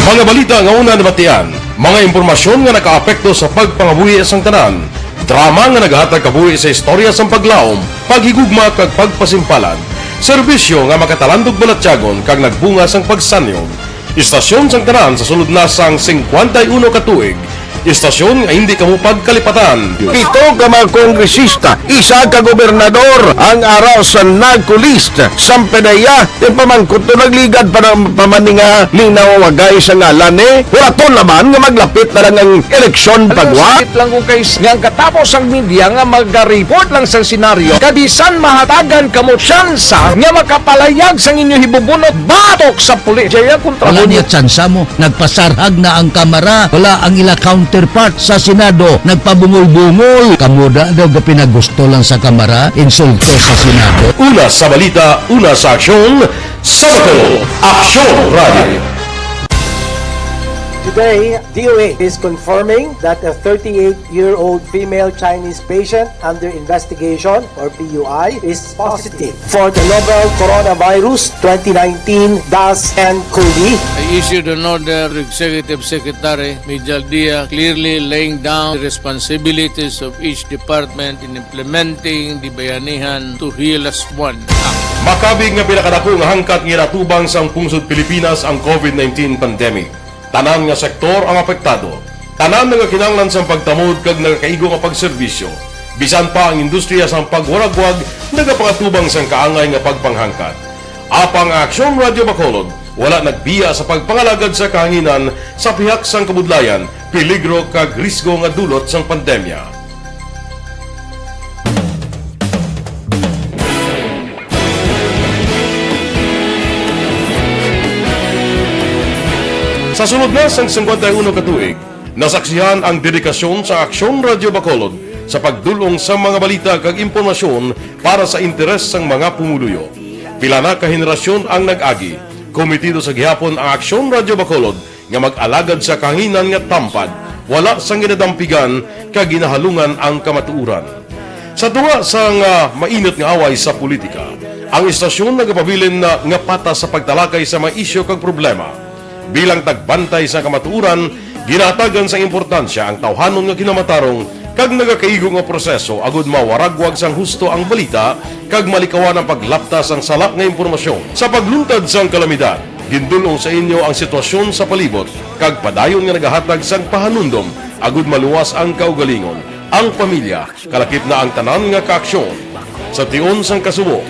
Mga balita nga una nabatian, mga impormasyon nga nakaapekto sa pagpangabuhi sang tanan, Drama nga nagahatag kabuhi sa istorya sang paglaom, paghigugma, kag pagpasimpalan. Serbisyo nga makatalandog balatyagon kag nagbunga sang pagsanyog. Istasyon sang tanan sa sulod na sang singkwenta y uno ka tuig. Istasyon nga hindi kamo pagkalipatan. Pito ka mga kongresista, isa ka gobernador ang ara sa NAGCO list. Sang PDEA, ti pamangkot to nagligad pa na, pa man ni nga linaw wagay sa ngalan ni. Huraton naman nga maglapit na lang ang eleksyon. Alam mo, pagwa. Sakit lang kung kay s-, nga ang katapos ang media nga maga-report lang sa senaryo, kabisan mahatagan kamo tsansa nga makapalayag sang inyo hibubunot batok sa pulis. Jaya kontra. Wala mo niya tsansa mo. Nagpasarhag na ang Kamara. Wala ang ila counterpart sa Senado. Nagpabungol-bungol. Kamo da daw gapinagusto lang sa Kamara. Insulto sa Senado. Una sa balita, una sa aksyon, sa Bacolod, Aksyon Radio. Today, D O A is confirming that a thirty-eight-year-old female Chinese patient under investigation, or P U I, is positive for the novel coronavirus twenty nineteen dash N COVID. I issued an order to Executive Secretary Major Dia, clearly laying down the responsibilities of each department in implementing the Bayanihan to Heal Us One Act. Makabig nga pinakadako nga hangkat nga ginatubang sang pungsod Pilipinas ang COVID nineteen pandemic. Tanan nga sektor ang apektado. Tanan nagakinahanglan sang pagtamod kag nagakaigo nga pagserbisyo. Bisan pa ang industriya sang pagwaragwag nagapangatubang sang kaangay nga pagpanghangkat. Apang ang Aksyon Radio Bacolod wala nagbiya sa pagpangalagad sa kahanginan sa pihak sang kabudlayan, peligro kag risgo nga dulot sang pandemya. Sa sulod na sang singkwenta y uno ka tuig, nasaksihan ang dedikasyon sa Aksyon Radio Bacolod sa pagdul-ong sa mga balita kag impormasyon para sa interes sang mga pumuluyo. Pila na ka henerasyon ang nag-agi. Kometido sa gihapon ang Aksyon Radio Bacolod nga mag-alagad sa kahanginan nga tampad, wala sang ginadampigan kag ginahalungan ang kamatuoran. Sa tunga sang, ah, mainit nga away sa politika, ang istasyon nagapabilin na nga patas sa pagtalakay sa mga isyu kag problema. Bilang tagbantay sa kamatuoran, ginahatagan sang importansya ang tawhanon nga kinamatarong kag nagakaigo nga proseso agud mawaragwag sang husto ang balita kag malikawan ang paglapta sang sala nga impormasyon. Sa pagluntad sang kalamidad, gindul-ong sa inyo ang sitwasyon sa palibot kag padayon nga nagahatag sang pahanumdom agud maluwas ang kaugalingon, ang pamilya, kalakip na ang tanan nga kaaksyon. Sa tion sang kasubo,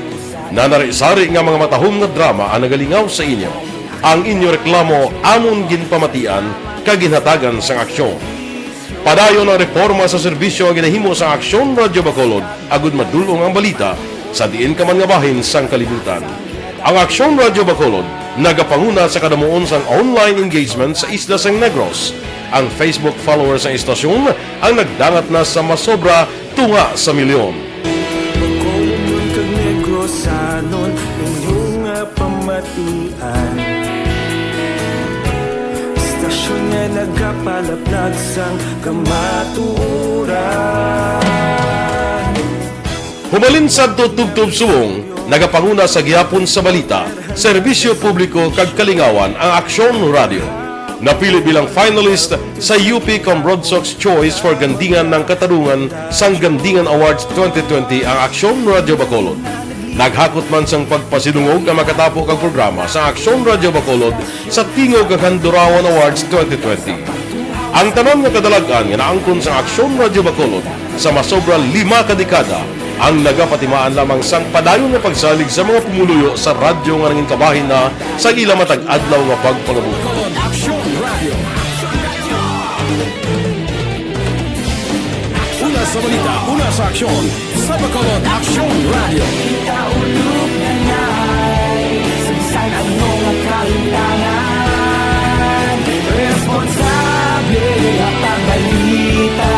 nanari-sari nga mga matahom nga drama ang nagalingaw sa inyo. Ang inyo reklamo amon ginpamatian kag ginhatagan sang aksyon. Padayon ang reporma sa serbisyo nga ginahimo sang Aksyon Radio Bacolod agud madul-ong ang balita sa diin ka man nga bahin sang kalibutan. Ang Aksyon Radio Bacolod nagapanguna sa kadamuon sang online engagement sa isla sang Negros. Ang Facebook followers sang istasyon ang nagdangat na sa masobra tunga sa milyon. Bacolodnon kag Negrosanon, inyo nga pamatian. Istasyon nga nagapalaplag sang kamatuoran. Hubalin sadto tubtob subong, nagapanguna sa gihapon sa balita, serbisyo publiko kag kalingawan ang Aksyon Radio. Napili bilang finalist sa U P Cambronsox Choice for Gandingan ng Katarungan sang Gandingan Awards twenty twenty ang Aksyon Radio Bacolod. Naghakot man sang pagpasidungog ang makatapo kag programa sa Aksyon Radio Bacolod sa Tingog kag Handurawan Awards twenty twenty. Ang tanan nga kadalag-an nga naangkon sa Aksyon Radio Bacolod sa masobra lima ka dekada ang nagapatimaan lamang sang padayon nga pagsalig sa mga pumuluyo sa radyo nga nangin kabahin na sa ila matag adlaw nga pagpangabuhi. Aksyon Radio. Una sa balita, una sa aksyon, sa Bacolod Aksyon Radio. Sa bisan ano nga kahimtangan, responsable nga pagbalita,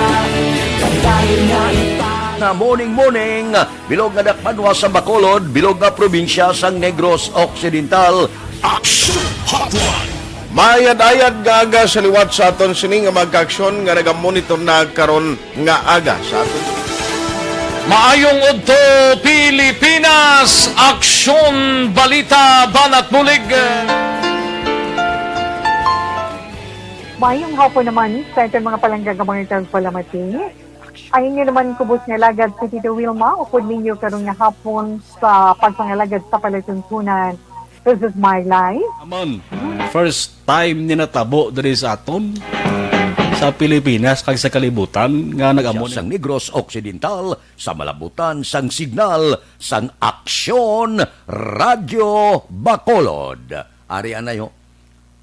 padayon nga ipang- Na morning, morning, bilog nga dakbanwa sa Bacolod, bilog nga probinsya sang Negros Occidental. Action Hotline. Maayad-ayad nga aga sa liwat sa aton sini nga mga kaaksyon nga nagamonitor na karon nga aga sa aton. Maayong udto, Pilipinas! Aksyon, balita, banat bulig. Maayong hapon naman sa aton mga palangga nga mga tagpalamati. Ang inyo naman kubos nga alagad si Tito Wilma, upod ninyo karon nga hapon sa pagpangalagad sa palatuntunan. This is my life. Amon, first time ni natabo diri sa aton, sa Pilipinas kag sa kalibutan, nga nag-amo ni sang Negros Occidental, sa malabutan sang signal sang Aksyon Radyo Bacolod. Ari anay ho,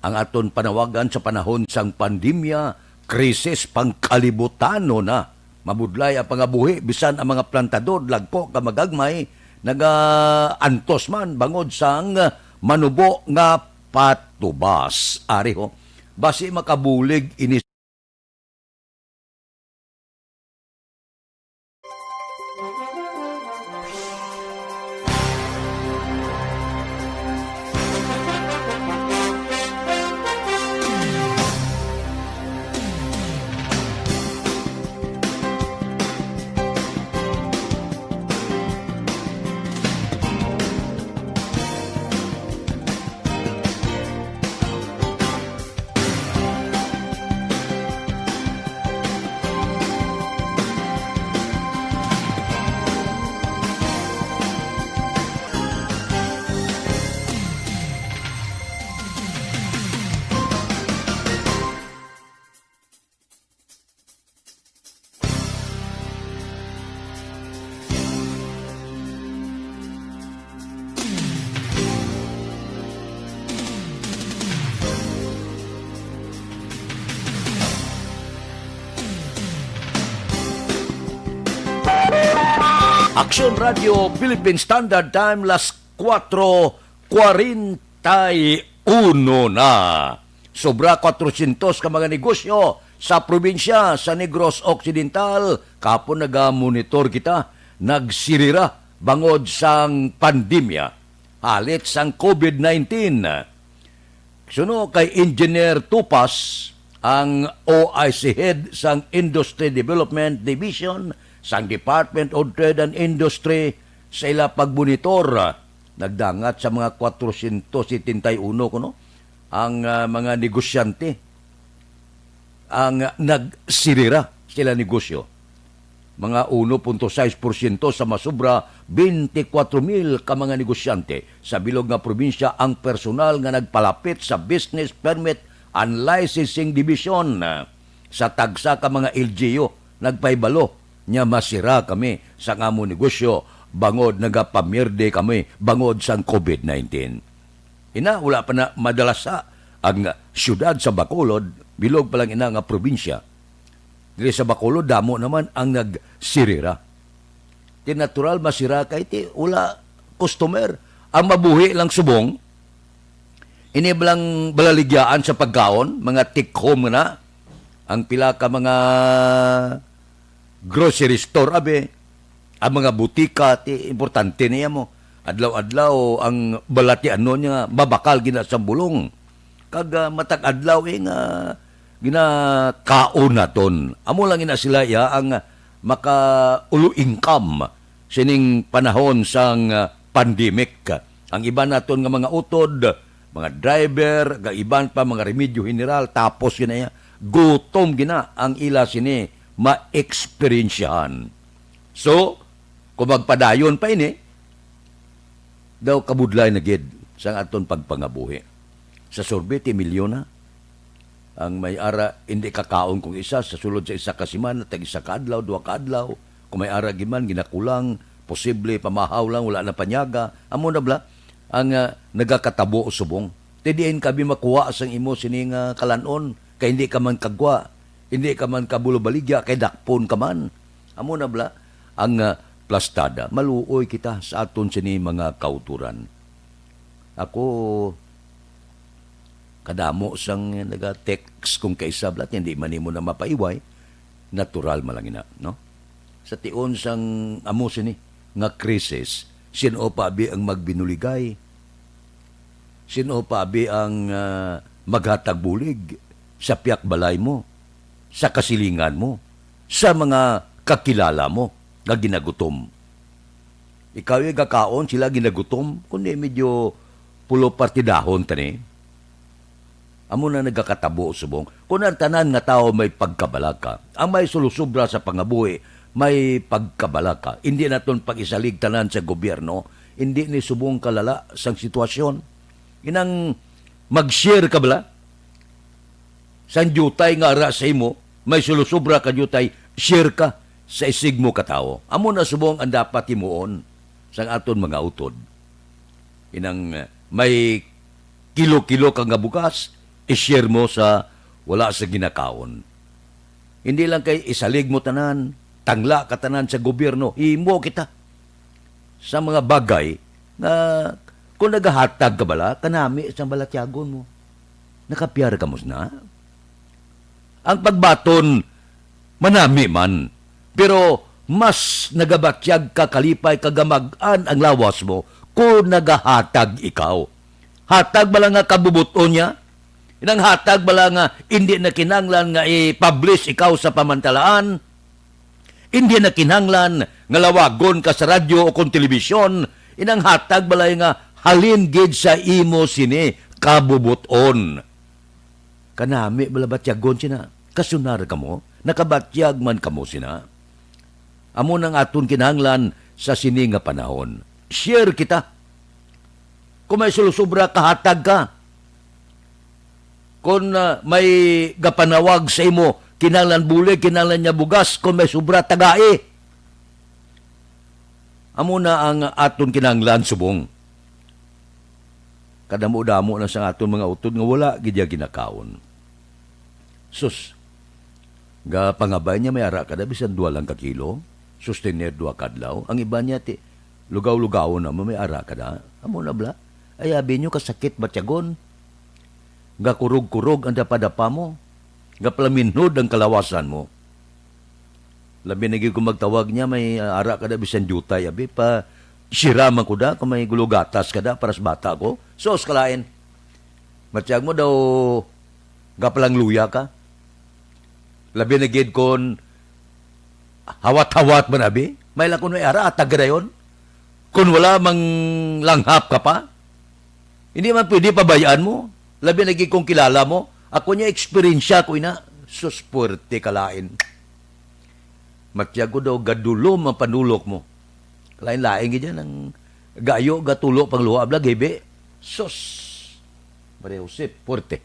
ang aton panawagan sa panahon sang pandemya, krisis pangkalibutano na. Mabudlay ang pangabuhi, bisan ang mga plantador, lagko ka magagmay, nagaantos man bangod sang manubo nga patubas. Ari ho, basi makabulig ini. Aksyon Radio Philippine Standard Time, las kuwatro kwarenta y uno na. Sobra kwatrosyentos ka mga negosyo sa probinsya sa Negros Occidental, kapon nagamonitor kita, nagsirira bangod sang pandemya, halit sang covid nineteen. Suno kay Engineer Tupas, ang O I C head sang Industry Development Division sang Department of Trade and Industry, sa ila pagmonitor, nagdangat sa mga kwatrosyentos setenta y uno kuno ang, ah, mga negosyante ang nagsirira sila negosyo. Mga uno punto sais porsyento sa masubra twenty-four mil ka mga negosyante sa bilog nga probinsya ang personal nga nagpalapit sa business permit and licensing division. Sa tagsa ka mga L G U, nagpahibalo nga masira kami sa amon negosyo bangod nagapamierde kami bangod sang covid nineteen. Ina, wala pa na madalasa ang siyudad sa Bacolod, bilog pa lang ina nga probinsya. Diri sa Bacolod, damo naman ang nagsirira. Ti natural, masira kay ti wala customer. Ang mabuhi lang subong, ini lang balaligyaan sa pagkaon, mga take home na. Ang pila ka mga grocery store, abi, ang mga butika, ti importante niya mo. Adlaw-adlaw ang balatianon niya, mabakal gina sa bulong. Kag, ah, matag adlaw, eh, nga ginakaon naton. Amo lang ina sila, iya, ang maka-ulo income sining panahon sang, ah, pandemic. Ang iban naton nga mga utod, mga driver, kag iban pa mga remedyo general, tapos gina iya, gutom gina ang ila sini maeksperiensyahan. So, kung magpadayon pa ini, daw kabudlay na gid sang aton pagpangabuhi. Sa survey, ti milyon na ang may ara, hindi kakaon kung isa sa sulod sa isa ka semana, tag isa ka adlaw, duha ka adlaw. Kung may ara gid man, ginakulang, posible pamahaw lang, wala na panyaga. Amo na bala ang, ah, nagakatabo subong. Ti diin kami makuha sang imo sini nga kalan-on, kay hindi ka man kagwa, hindi ka man kabulobaligya, kay dakpon ka man. Amo na bala ang, ah, plastada. Maluoy kita sa aton sini mga kauturan. Ako, kadamo sang naga-text kung kaisa bala, hindi man nimo na mapaiway, natural man lang ina, no? Sa tion sang amo sini nga krisis, sin-o pa abi ang magbinuligay? Sin-o pa abi ang, ah, maghatag bulig sa pihak balay mo, sa kasilingan mo, sa mga kakilala mo nga ginagutom? Ikaw yung gakaon, sila ginagutom, kundi medyo pulo partidahon tani. Amo na nagakatabo subong. Kung ang tanan nga tawo may pagkabalaka, ang may sulusubra sa pangabuhi may pagkabalaka, hindi naton pag-isalig tanan sa gobyerno, hindi ni subong kalala sang sitwasyon. Inang mag-share ka bala sang diutay nga ara sa imo, may sulusubra ka diutay, share ka sa isigmo ka tawo. Amo na subong ang dapat himuon sang aton mga utod. Inang, eh, may kilo-kilo ka nga bugas, i-share mo sa wala sa ginakaon. Hindi lang kay isalig mo tanan, tangla ka tanan sa gobyerno, himo kita sa mga bagay nga kung nagahatag ka bala, kanami sang balatyagon mo. Nakapyar ka mo sina? Ang pagbaton, manami man, pero mas nagabatyag ka kalipay kag gamag-an ang lawas mo kon nagahatag ikaw. Hatag bala nga kabubot-on niya, inang hatag bala nga indi na kinahanglan nga i-publish ikaw sa pamantalaan, indi na kinahanglan nga lawagon ka sa radyo o kon telebisyon, inang hatag bala nga halin gid sa imo sini kabubot-on. Kanami bala batyagon sina? Kasunar kamo? Nakabatyag man kamo sina? Amo nang aton kinahanglan sa sini nga panahon. Share kita. Kung may sulusubra, kahatag ka. Kung, ah, may gapanawag sa imo, kinahanglan bulig, kinahanglan niya bugas, kung may sobra, tagai. Amo na ang aton kinahanglan subong. Kadamo-damo na sa aton mga utod nga wala gid ya ginakaon. Sus, gapangabay niya may ara ka na bisan dua lang ka kilo, sustener dua ka adlaw. Ang iban niya ti lugaw-lugawon na mo may ara ka na. Amo na bala. Ay, abi niyo kasakit batyagon. Gakurog-kurog ang dapadapa mo. Gaplaminhod ang kalawasan mo. Labi na gid kung magtawag niya, may, ah, ara ka na bisan diutay, abi, pa sira man ko da, kung may gulo gatas ka da, para sa bata ko. Sus, kalain. Matyag mo daw, gapalangluya ka. Labi na gid kon hawat-hawat man, abi. May lang kun may ara, atag ka dayon. Kun wala, manglanghap ka pa. Hindi man pwede pabayaan mo. Labi na gid kung kilala mo. Ako niya, eksperyensya ko ina. Sus, puwerte ka lain. Matyago daw, gadulom ang panulok mo. Kalain-lain gid yan, ang gayo, gatulo, pangluha, bla, gibi. Sus! Maria Jose, puwerte.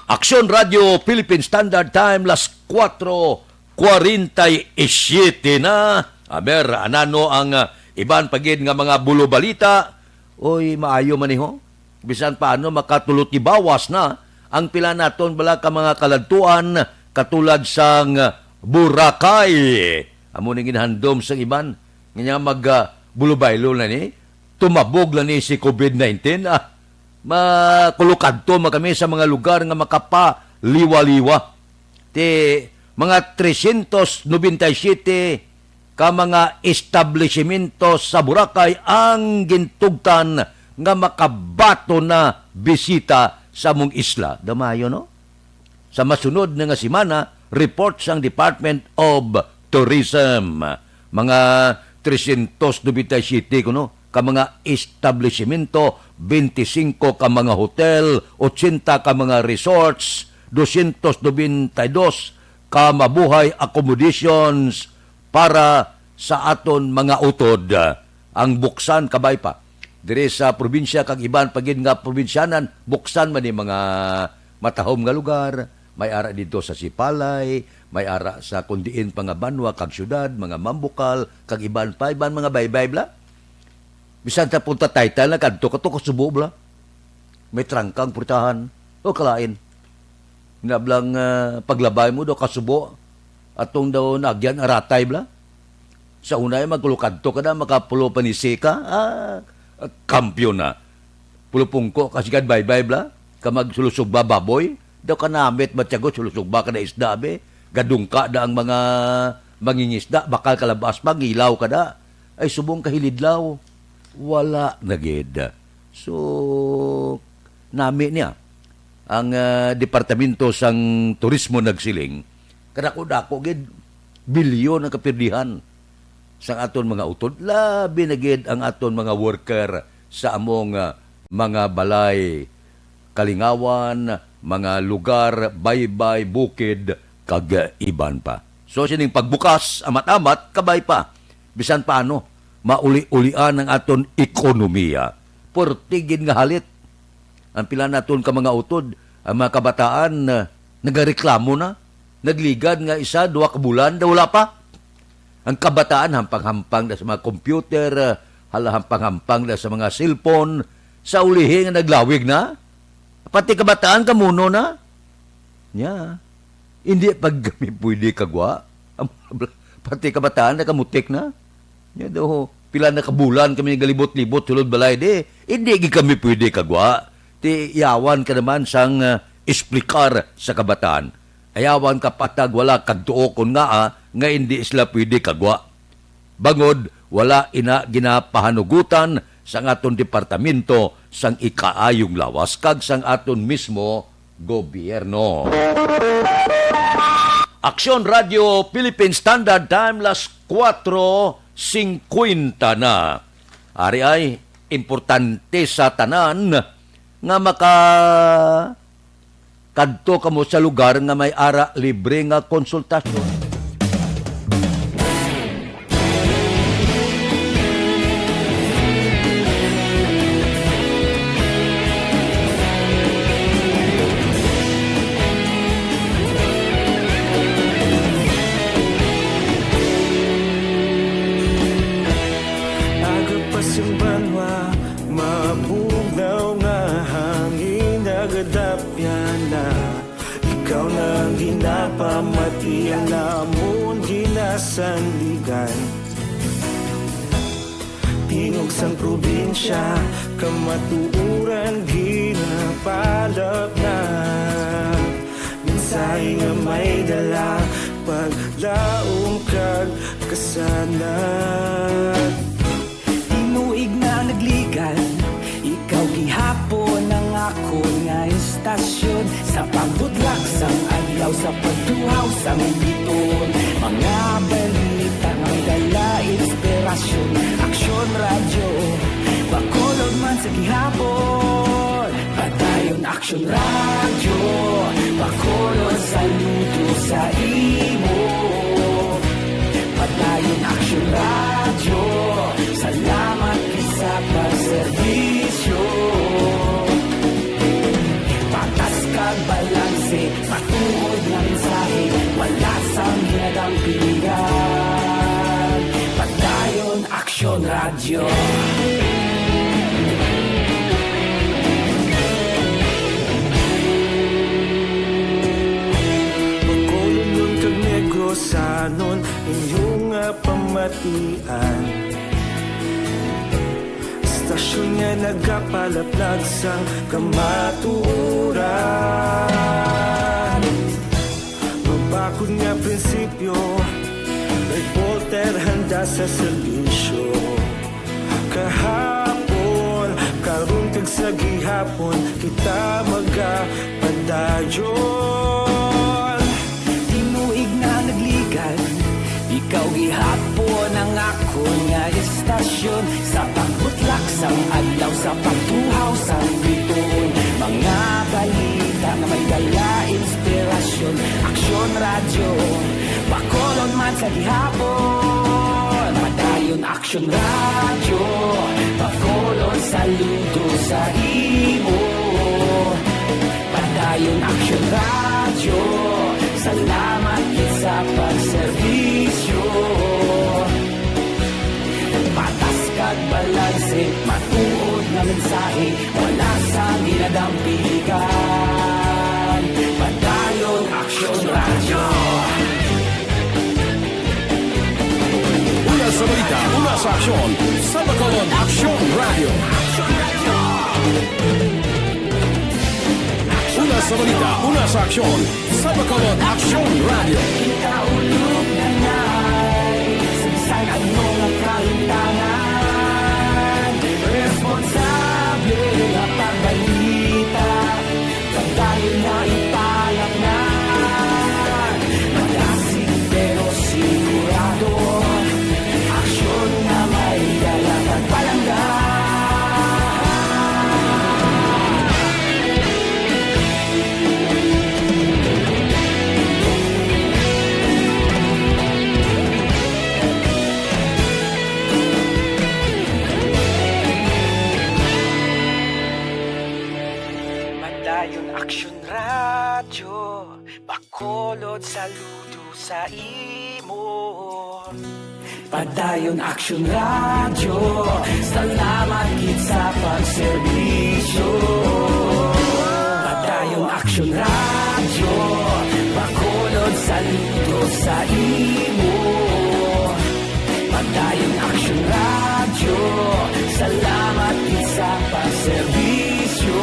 Aksyon Radio Philippine Standard Time, las kuwatro kwarenta y siyete na. Aber, anano ang, ah, iban pa gid nga mga bulo balita? Oy, maayo man ni ho. Bisan paano makatulot ni bawas na ang pila naton bala ka mga kaladtuan katulad sang Boracay. Amo ning ginhandom sang iban nga mag, ah, bulo-baylo na ni, tumabog na ni si covid nineteen. Ah, makulukadto man kami sa mga lugar nga makapaliwa-liwa. Ti mga trescientos noventa y siete ka mga establishimento sa Boracay ang gintugtan nga makabaton na bisita sa among isla. Damayo, no? Sa masunod na nga semana, report sang Department of Tourism. Mga trescientos noventa y siete kuno ka mga establishimento, bente singko ka mga hotel, ochenta ka mga resorts, dosyentos nobenta y dos ka mabuhay accommodations para sa aton mga utod. Ang buksan kabay pa diri sa probinsya kag iban pa gid nga probinsyanan, buksan man ni mga matahom nga lugar. May ara didto sa Sipalay, may ara sa kundiin pa nga banwa kag syudad, mga Mambukal, kag iban pa, iban mga baybay bla. Bisan sa Punta Taytay na kadto ka to kasubo bla. May trangkang purtahan. O kalain. Nablang, ah, paglabay mo daw kasubo. Atong daw nagyan aratay bla. Sa unay, magkulukadto ka na, makapulo panisi ka. Ah, kampiyon na. Pulupungko ka sigad baybay bla. Ka magsulusugba baboy. Daw ka namit matyago, sulusugba ka na isda, be. Gadungka da ang mga mangingisda, bakal kalabas pa, ngilaw ka da. Ay, subong kahilidlaw. Wala na gid. So, nami niya. Ang, ah, Departamento sang Turismo nagsiling, kadako-dako gid, bilyon ang kapirdihan sang aton mga utod, labi na gid ang aton mga worker sa among, ah, mga balay Kalingawan, mga lugar, baybay, bukid, kag iban pa. So, sining pagbukas, amat-amat, kabay pa. Bisan paano, mauli-ulian ang aton ekonomiya. Purtigid nga halit. Ang pila naton ka mga utod, ang mga kabataan, ah, nagareklamo na. Nagligad nga isa, duha ka bulan, daw wala pa. Ang kabataan hampang-hampang na sa mga computer, ah, hala, hampang-hampang na sa mga cellphone, sa ulihi nga naglawig na. Pati kabataan kamuno na. Nya, hindi pa kami pwede kagwa. Pati kabataan nakamutik na. Nya daw, pila na ka bulan kami galibot-libot sulod balay, di, hindi gid kami pwede kagwa. Ti yawan ka naman sang, ah, explicar sa kabataan. Ayawan ka patag wala kag tuo kon ngaa nga hindi sila pwede kagwa. Bangod wala ina ginapahanugutan sang aton departamento sang ikaayong lawas kag sang aton mismo gobyerno. Aksyon Radio Philippine Standard Time, las kuwatro singkwenta na. Ari ay importante sa tanan nga maka kadto kamo sa lugar nga may ara libre nga konsultasyon. Aga pa sing banwa, mabugnaw nga hangin, nagadapyan na. Ikaw na ang ginapamati, ang namon ginasandigan. Tingog sang probinsya, kamatuoran ginapalapnag. Mensahe nga may dala, paglaom kag kasanag. Tinuig na nagligad, ikaw gihapon ang akon nga istasyon. Sa pagbutlak sang adlaw, sa pagtuhaw sang biton, mga balita nga may dala inspirasyon. Aksyon Radyo, Bacolod man sa gihapon. Padayon Aksyon Radyo, Bacolod, saludo sa imo. Padayon Aksyon Radyo, salamat gid sa pagserbisyo. Patas kag balanse, matuod nga mensahe, wala sang ginadampingan. Padayon Aksyon Radyo. Bacolodnon kag Negrosanon, inyo nga pamatian. Istasyon nga nagapalaplag sang kamatuoran. Mabakod nga prinsipyo, reporter handa sa serbisyo. Kahapon, karon kag sa gihapon, kita magapadayon. Tinuig na nagligad, ikaw gihapon ang akon nga istasyon. Sa pagbutlak sang adlaw, sa pagtuhaw sang biton, mga balita nga may dala inspirasyon. Aksyon Radyo, Bacolod man sa gihapon. Padayon Aksyon Radyo, Bacolod, saludo sa imo. Padayon Aksyon Radyo, salamat gid sa pagserbisyo. Patas kag balanse, matuod nga mensahe, wala sang ginadampigan. Padayon Aksyon Radyo. Una sa balita, una sa aksyon, sa Bacolod Aksyon Radyo. Una sa balita, una sa aksyon, sa Bacolod Aksyon Radyo. Kita ulog na ngay, sa bisan ano nga kahimtangan, responsable nga pagbalita. Padayon na ipalapngan, malasig pero sigurado, aksyon nga may dala kag palangga. Saludo sa imo. Padayon Aksyon Radyo, salamat gid sa pagserbisyo. Padayon Aksyon Radyo, Bacolod, saludo sa imo. Padayon Aksyon Radyo, salamat gid sa pagserbisyo.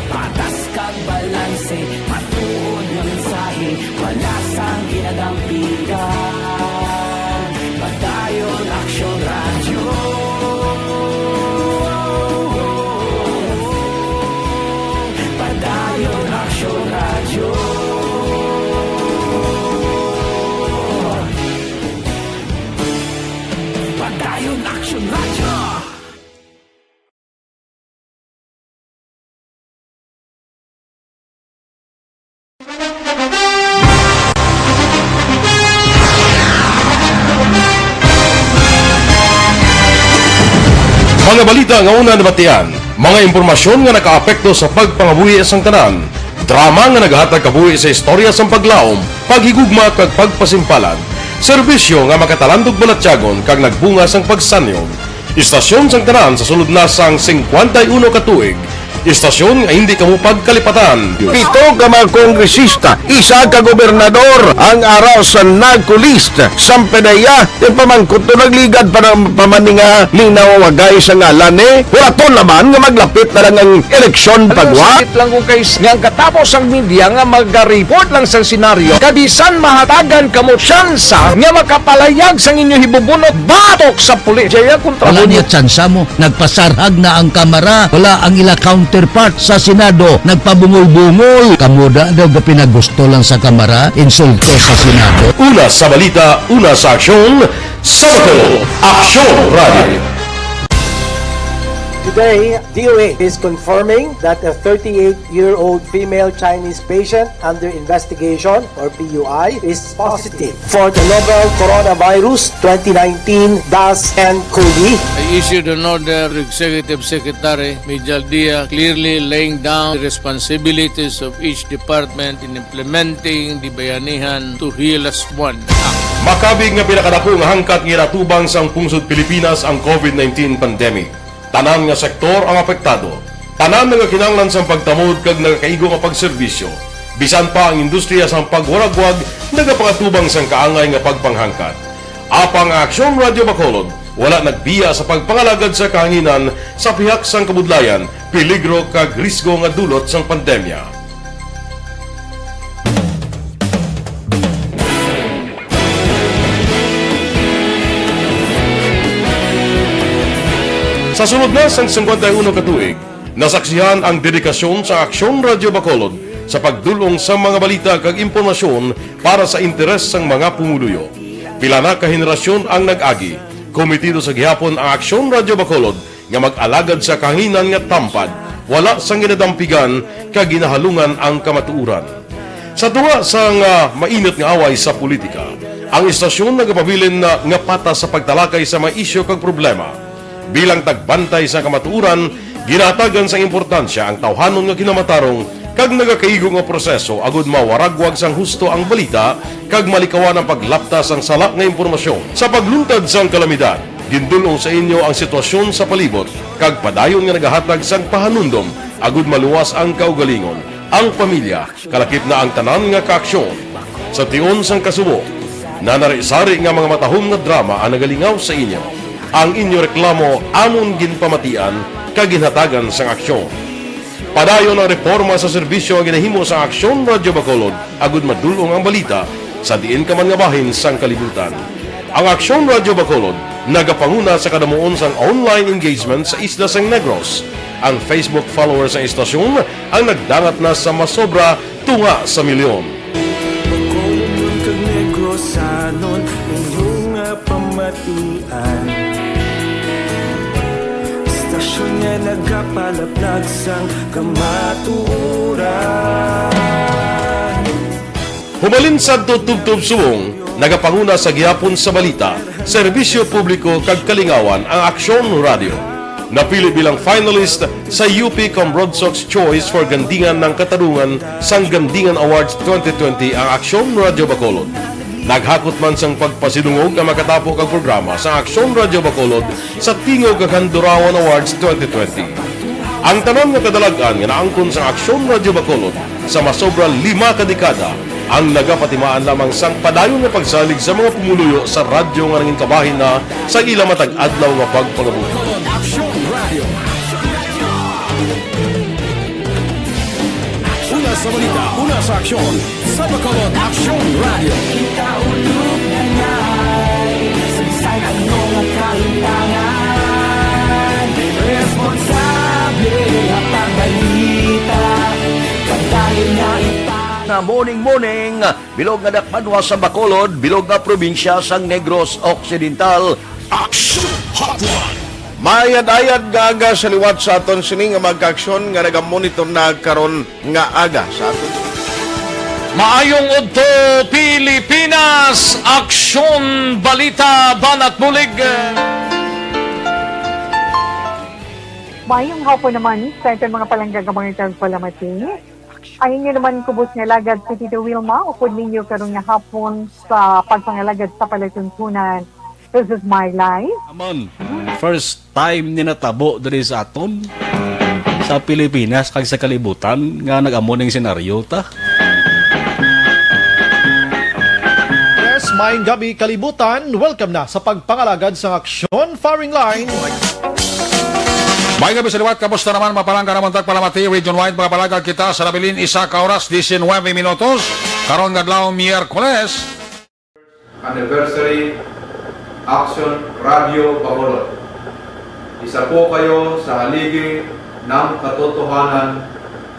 Patas kag balanse, matuod nga mensahe, wala sang ginadampigan. Padayon Aksyon Radyo. Padayon Aksyon Radyo. Padayon Aksyon Radyo. Mga balita nga una nabatian, mga impormasyon nga nakaapekto sa pagpangabuhi sang tanan, drama nga nagahatag kabuhi sa istorya sang paglaom, paghigugma kag pagpasimpalan, serbisyo nga makatalandog balatyagon kag nagbunga sang pagsanyog. Istasyon sang tanan sa sulod na sang singkwenta y uno ka tuig. Istasyon nga hindi kamo pagkalipatan. Pito ka mga kongresista, isa ka gobernador ang ara sa NAGCO list. Sang P D E A, ipamangkot to, nagligad pa na, pa man ni nga linaw, wagay sa ngalan ni. Wala to naman nga maglapit na lang ang eleksyon. Ano, pagwa. Sakit lang ko kay s-, nga ang katapos ang media nga maga-report lang sa senaryo, kabisan mahatagan kamo tsansa nga makapalayag sang inyo hibubunot batok sa pulis. Jaya kontra. Wala mo niya tsansa mo. Nagpasarhag na ang Kamara. Wala ang ila counterpart sa Senado. Nagpabungol-bungol. Kamo da daw gapinagusto lang sa Kamara, insulto sa Senado. Una sa balita, una sa aksyon, sa Bacolod, Aksyon Radio. Today, D O H is confirming that a thirty-eight-year-old female Chinese patient under investigation, or P U I, is positive for the novel coronavirus twenty nineteen dash N COVID. I issued an order to Executive Secretary Mijal Dia, clearly laying down the responsibilities of each department in implementing the Bayanihan to Heal As One Act. Makabig nga pinakadako nga hangkat nga ginatubang sang pungsod Pilipinas ang COVID nineteen pandemic. Tanan nga sektor ang apektado. Tanan nagakinahanglan sang pagtamod kag nagakaigo nga pagserbisyo. Bisan pa ang industriya sang pagwaragwag nagapangatubang sang kaangay nga pagpanghangkat. Apang ang Aksyon Radio Bacolod wala nagbiya sa pagpangalagad sa kahanginan sa pihak sang kabudlayan, peligro kag risgo nga dulot sang pandemya. Sa sulod na sang singkwenta y uno ka tuig, nasaksihan ang dedikasyon sa Aksyon Radio Bacolod sa pagdul-ong sa mga balita kag impormasyon para sa interes sang mga pumuluyo. Pila na ka henerasyon ang nag-agi, komitido sa gihapon ang Aksyon Radio Bacolod nga mag-alagad sa kahanginan nga tampad, wala sang ginadampigan kag ginahalungan ang kamatuoran. Sa tunga sang, ah, mainit nga away sa politika, ang istasyon nagapabilin na nga patas sa pagtalakay sa mga isyu kag problema. Bilang tagbantay sa kamatuoran, ginahatagan sang importansya ang tawhanon nga kinamatarong kag nagakaigo nga proseso agud mawaragwag sang husto ang balita kag malikawan ang paglapta sang sala nga impormasyon. Sa pagluntad sang kalamidad, gindul-ong sa inyo ang sitwasyon sa palibot kag padayon nga nagahatag sang pahanumdom agud maluwas ang kaugalingon, ang pamilya, kalakip na ang tanan nga kaaksyon. Sa tion sang kasubo, nanari-sari nga mga matahom nga drama ang nagalingaw sa inyo. Ang inyo reklamo amon ginpamatian kag ginhatagan sang aksyon. Padayon ang reporma sa serbisyo nga ginahimo sa Aksyon Radio Bacolod agud madul-ong ang balita sa diin ka man nga bahin sang kalibutan. Ang Aksyon Radio Bacolod nagapanguna sa kadamuon sang online engagement sa isla sang Negros. Ang Facebook followers sang istasyon ang nagdangat na sa masobra tunga sa milyon. Bacolodnon kag Negrosanon, inyo nga pamatian. Istasyon nga nagapalaplag sang kamatuoran. Humalin sadto tubtob subong, nagapanguna sa gihapon sa balita, serbisyo publiko kag kalingawan ang Aksyon Radio. Napili bilang finalist sa U P Cambrodsoc's Choice for Gandingan ng Katarungan sang Gandingan Awards twenty twenty ang Aksyon Radyo Bacolod. Naghakot man sang pagpasidungog ang makatapo kag programa sa Aksyon Radyo Bacolod sa Tingog kag Handurawan Awards twenty twenty. Ang tanan nga kadalag-an nga naangkon sa Aksyon Radyo Bacolod sa masobra lima ka dekada ang nagapatimaan lamang sang padayon nga pagsalig sa mga pumuluyo sa radyo nga nangin kabahin na sa ila matag adlaw nga pagpangabuhi. Aksyon Radio. Una sa balita, una sa aksyon, sa Bacolod Aksyon Radio. Kita ulog na ngay, saysay ano nga kalimtangan. Responsable nga pagbalita, pagdayon nga ipa- Na morning, morning, bilog nga dakbanwa sa Bacolod, bilog nga probinsya sang Negros Occidental. Action Hotline. Maayad-ayad nga aga sa liwat sa aton sini nga mga kaaksyon nga nagamonitor na karon nga aga sa aton. Maayong udto, Pilipinas! Aksyon, balita, banat bulig. Maayong hapon naman sa aton mga palangga nga mga tagpalamati. Ang inyo naman kubos nga alagad si Tito Wilma, upod ninyo karon nga hapon sa pagpangalagad sa palatuntunan. This is my life. Amon, first time ni natabo diri sa aton, sa Pilipinas kag sa kalibutan nga nag-amo ning senaryo ta. Yes, maayong gabi, kalibutan. Welcome na sa pagpangalagad sa Aksyon Firing Line. May gabi sa liwat, kamusta naman, mapalangga naman tag palamati, region-wide, mga palagag kita sa nabilin, isa ka oras, diecinuebe minutos, karon nga adlaw, Miyerkules. Anniversary, Action Radio Bacolod. Isa po kayo sa haligi ng katotohanan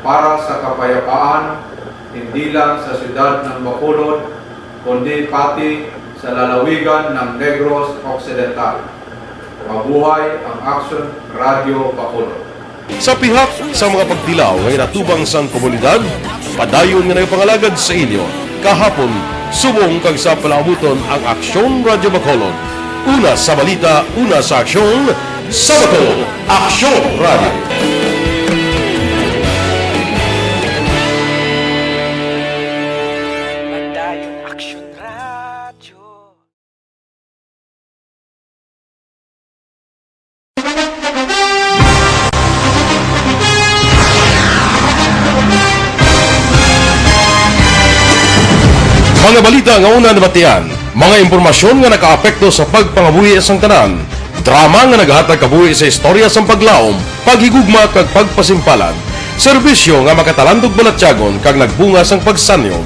para sa kapayapaan, hindi lang sa siyudad ng Bacolod, kundi pati sa lalawigan ng Negros Occidental. Mabuhay ang Action Radio Bacolod. Sa pihak sa mga pagtilaw nga ginatubang sang komunidad, padayon nga nagapangalagad sa inyo kahapon, subong kag sa palaabuton ang Aksyon Radyo Bacolod. Una sa balita, una sa aksyon, sa Bacolod, Aksyon Radyo. Padayon Aksyon Radyo. Mga balita nga una nabatian, mga impormasyon nga nakaapekto sa pagpangabuhi sang tanan, drama nga nagahatag kabuhi sa istorya sang paglaom, paghigugma kag pagpasimpalan, serbisyo nga makatalandog balatyagon kag nagbunga sang pagsanyog.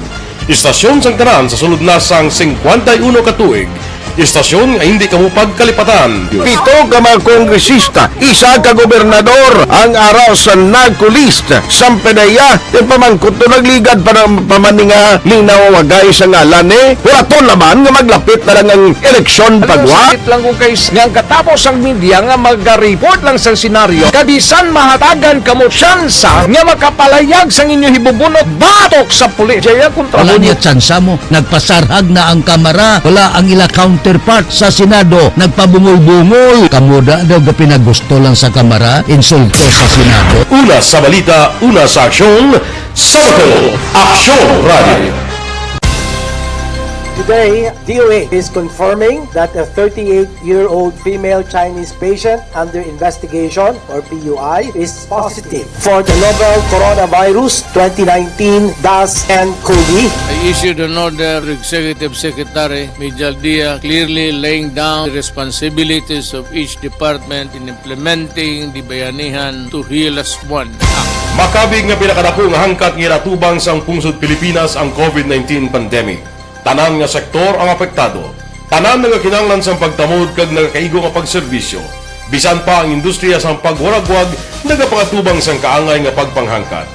Istasyon sang tanan sa sulod na sang singkwenta y uno ka tuig. Istasyon nga hindi kamo pagkalipatan. Pito ka mga kongresista, isa ka gobernador ang ara sa NAGCO list. Sampanaya, ipamangkot to nagligad pa na, pa man ni nga linawagay sa ngalan ni. Huraton naman nga maglapit na lang ang eleksyon pagwa. Sakit lang kung kay nga ang katapos ang media nga maga-report lang sa senaryo, kabisan mahatagan kamo tsansa nga makapalayag sang inyo hibubunot batok sa pulis. Jaya kontra Wala mo. Niya tsansa mo. Nagpasarhag na ang kamara. Wala ang ila counterpart sa Senado. Nagpabungol-bungol. Kamo da daw ga pinagusto lang sa kamara. Insulto sa Senado. Una sa balita, una sa aksyon, sa Bacolod, Aksyon Radio. Today, D O H is confirming that a thirty-eight-year-old female Chinese patient under investigation, or P U I, is positive for the novel Coronavirus twenty nineteen dash nCoV. I issued an order to Executive Secretary Mijal Dia, clearly laying down the responsibilities of each department in implementing the Bayanihan to Heal As One Act. Makabig nga pinakadako nga hangkat nga ginatubang sang pungsod Pilipinas ang COVID nineteen pandemic. Tanan nga sektor ang apektado. Tanan nagakinahanglan sang pagtamod kag nagakaigo nga pagserbisyo. Bisan pa ang industriya sang pagwaragwag nagapangatubang sang kaangay nga pagpanghangkat.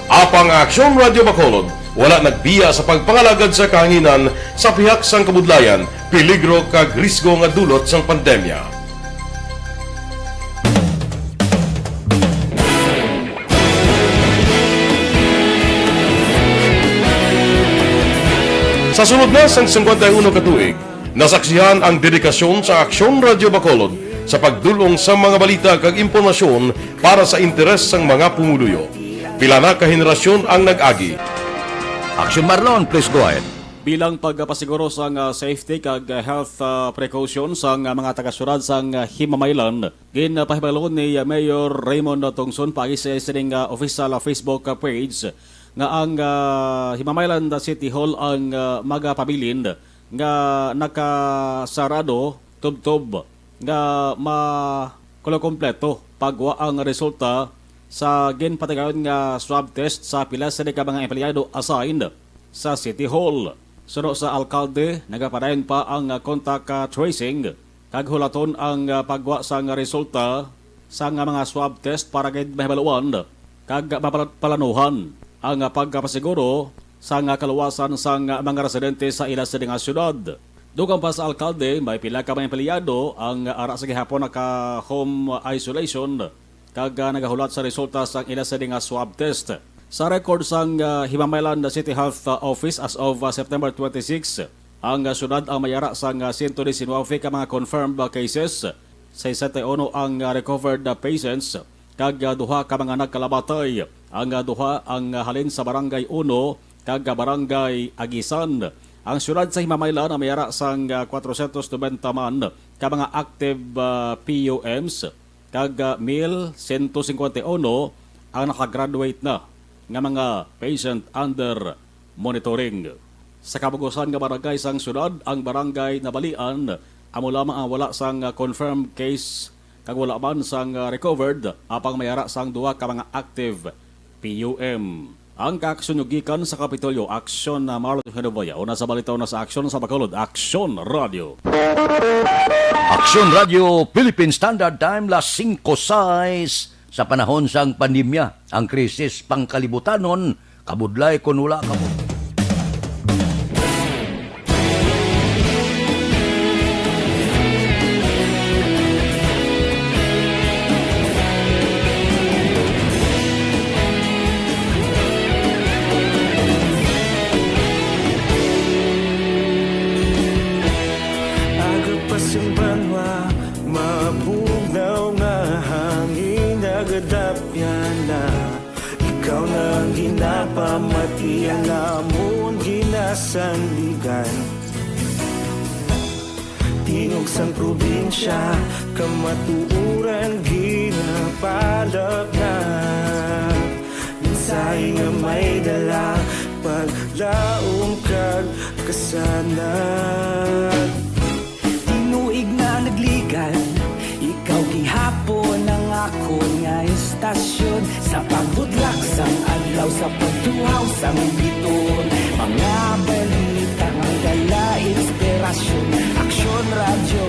Apang ang Aksyon Radyo Bacolod wala nagbiya sa pagpangalagad sa kahanginan sa pihak sang kabudlayan, peligro kag risgo nga dulot sang pandemya. Sa sulod na sang singkwenta y uno ka tuig, nasaksihan ang dedikasyon sa Aksyon Radyo Bacolod sa pagdul-ong sa mga balita kag impormasyon para sa interes sang mga pumuluyo. Pila na ka henerasyon ang nag-agi. Action Marlon, please go ahead. Bilang pagpasiguro sang, ah, safety kag, ah, health, ah, precaution sang, ah, mga taga-syudad sang, ah, Himamaylan, ginpahibalo ni, ah, Mayor Raymond Tongson paagi sa sining, ah, official, ah, Facebook, ah, page nga ang, ah, Himamaylan City Hall ang, ah, magapabilin nga nakasarado tubtob nga makulokompleto pagwa ang resulta sa ginpatigayon nga swab test sa pila sini ka mga empleyado assigned sa City Hall. Suno sa alkalde, nagapadayon pa ang contact, ah, tracing kag hulaton ang, ah, pagwa sang resulta sang mga swab test para gid mahibaluan kag mapalanuhan ang pagpasiguro sang kaluwasan sang mga residente sa ila sini nga syudad. Dugang pa sa alkalde, may pila ka mga empleyado ang ara sa gihapon naka-home isolation kag, ah, nagahulat sa resulta sang ila sini nga swab test. Sa record sang, ah, Himamaylan City Health, ah, Office as of, ah, September twenty-six, ang, ah, syudad ang may ara sang, ah, siyento disinwave ka mga confirmed, ah, cases, sesenta y uno ang, ah, recovered, ah, patients, kag, ah, duha ka mga nagkalabatay. Ang, ah, duha ang, ah, halin sa Barangay Uno kag, ah, Barangay Agisan. Ang syudad sa Himamaylan ang may ara sang, ah, kwatrosyentos nobenta man ka mga active, ah, P U Ms, kag, ah, mil sento singkwenta y uno ang nakagraduate na nga mga patient under monitoring. Sa kabugusan nga barangay sang syudad, ang barangay Nabalian amo lamang ang wala sang, ah, confirmed case kag wala man sang, ah, recovered, apang may ara sang duha ka mga active P U M. Ang kaaksyon nyo gikan sa Kapitolyo, Aksyon na Marlon Genovia. Una sa balita, una sa aksyon sa Bacolod, Aksyon Radio. Aksyon Radio, Philippine Standard Time, las singko sais. Sa panahon sang pandemya, ang krisis pangkalibutanon, kabudlay kon wala kamo. Aga pa sing banwa, mabugnaw nga hangin nagadapyan na. Ikaw na ang ginapamati, ang amon ginasandigan. Tingog sang probinsya, kamatuoran ginapalapnap. Mensahe nga may dala, paglaom kag kasanag. Tinuig na nagligan, ikaw gihapon ang akon nga estasyon. Sa pagbudlak sang adlaw, sa pagtuhaw sang biton, mga balita nga dala inspirasyon. Aksyon Radyo,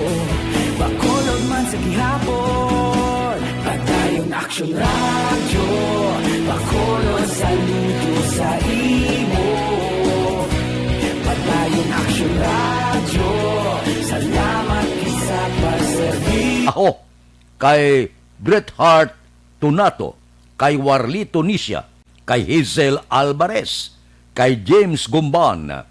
Bacolod man sa gihapon. Padayon Aksyon Radyo, Bacolod, saludo sa imo. Padayon Aksyon Radyo, salamat gid sa pagserbi. Ako kay Bret Hart Tunato, kay Warlito Nisia, kay Hazel Alvarez, kay James Gumban,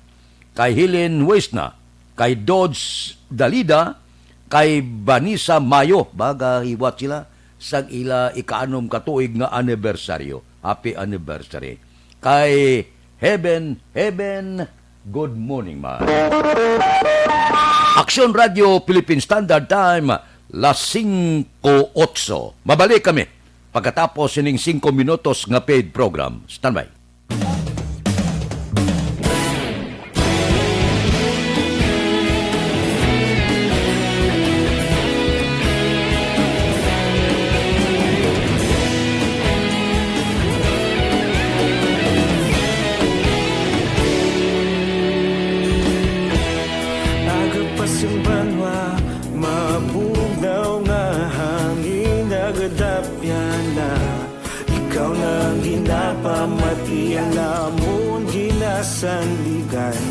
kay Helen Huesna, kay Dodge Dalida, kay Vanessa Mayo, baga hiwat sila sang ila ikaanom ka tuig nga anibersaryo. Happy anniversary. Kay Heaven, Heaven, good morning, man. Aksyon Radio Philippine Standard Time, las singko otso. Mabalik kami pagkatapos sining singko minutos nga paid program. Standby. Aga pa sing banwa, mabugnaw nga hangin nagadapyan na. Ikaw na ang ginapamati, ang amon ginasandigan.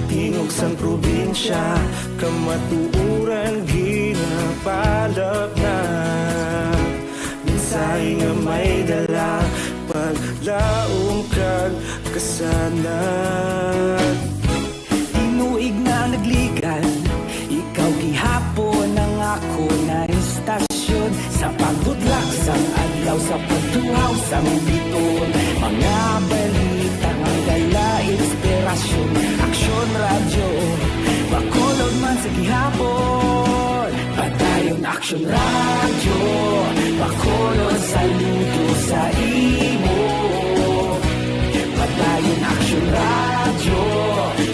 Tingog sang probinsya, kamatuoran ginapalapnap. Mensahe nga may dala, paglaom kag kasanag. Tinuig na nagligan, ikaw gihapon Sa Mumbiton, mga balita nga dala inspirasyon. Aksyon Radyo, Bacolod man sa gihapon. Padayon Aksyon Radyo, Bacolod saludo sa imo. Padayon Aksyon Radyo,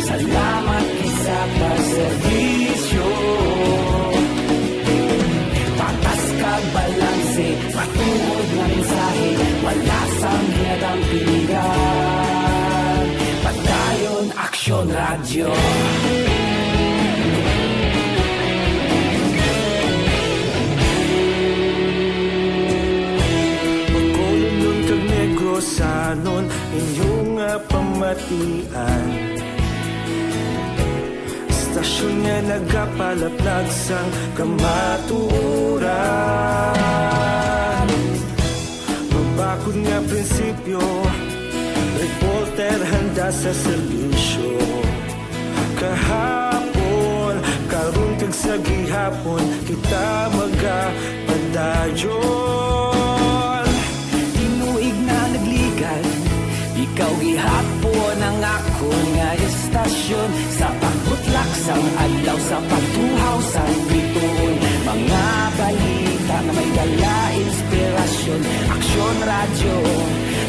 salamat gid sa pagserbisyo. Patas kag balanse, matuod nga mensahe, wala sang ginadampigan. Padayon Aksyon Radyo. Bacolodnon kag Negrosanon, inyo nga pamatian. Istasyon nga nagapalaplag sang kamatuoran. Mabakod nga prinsipyo, reporter handa sa serbisyo. Kahapon, karon kag sa gihapon, kita magapadayon. Tinuig na nagligad, ikaw gihapon ang akon nga istasyon. Sa pagbutlak sang adlaw, sa pagtuhaw sang bituon, mga balita nga may dala inspirasyon. Aksyon Radyo,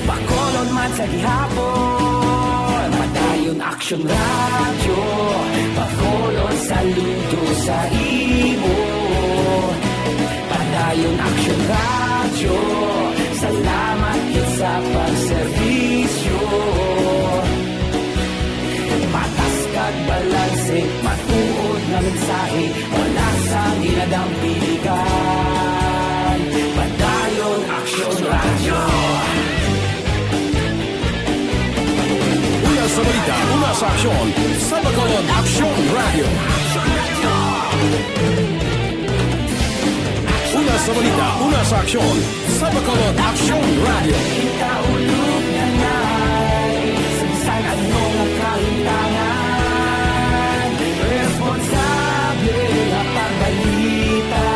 Bacolod man sa gihapon. Padayon Aksyon Radyo, Bacolod saludo sa imo. Padayon Aksyon Radyo, salamat gid sa pagserbisyo. Patas kag balanse, matuod nga mensahe, wala sang ginadampigan. Padayon Aksyon Radyo. Una sa balita, una sa aksyon, sa Bacolod Aksyon Radyo. Una sa balita, una sa aksyon, sa Bacolod Aksyon Radyo. Kita ulog na nai, sa bisan ano nga kahintangan, responsable nga pagbalita.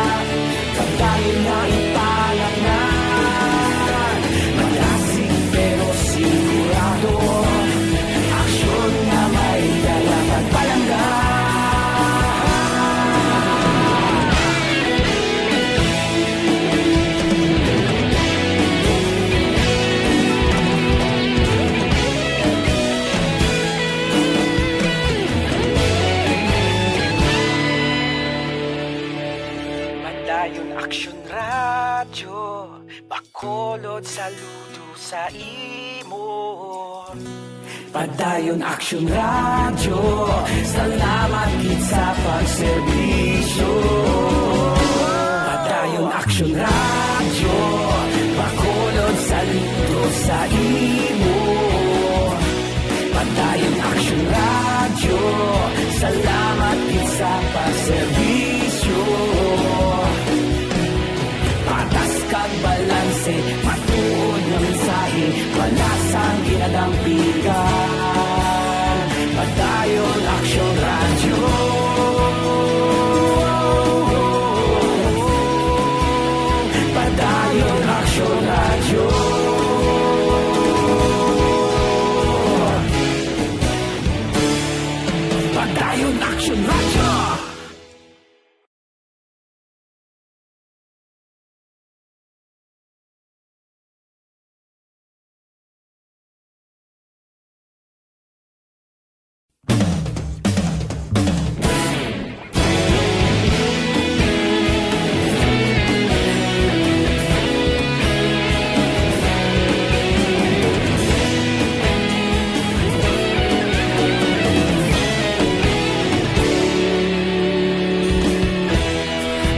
Padayon nga ipanagnan, malasig pero sigurado. Aksyon nga may dala kag palangga. Padayon Aksyon Radyo, Bacolod saludo sa imo. Padayon Aksyon Radyo, salamat gid sa pagserbisyo. Padayon Aksyon Radyo, Bacolod saludo sa imo. Padayon Aksyon Radyo, salamat gid sa pagserbisyo. Patas kag balanse, matuod nga mensahe, wala sang ginadampigan. Padayon Aksyon Radyo. Padayon Aksyon Radyo. Padayon Aksyon Radyo.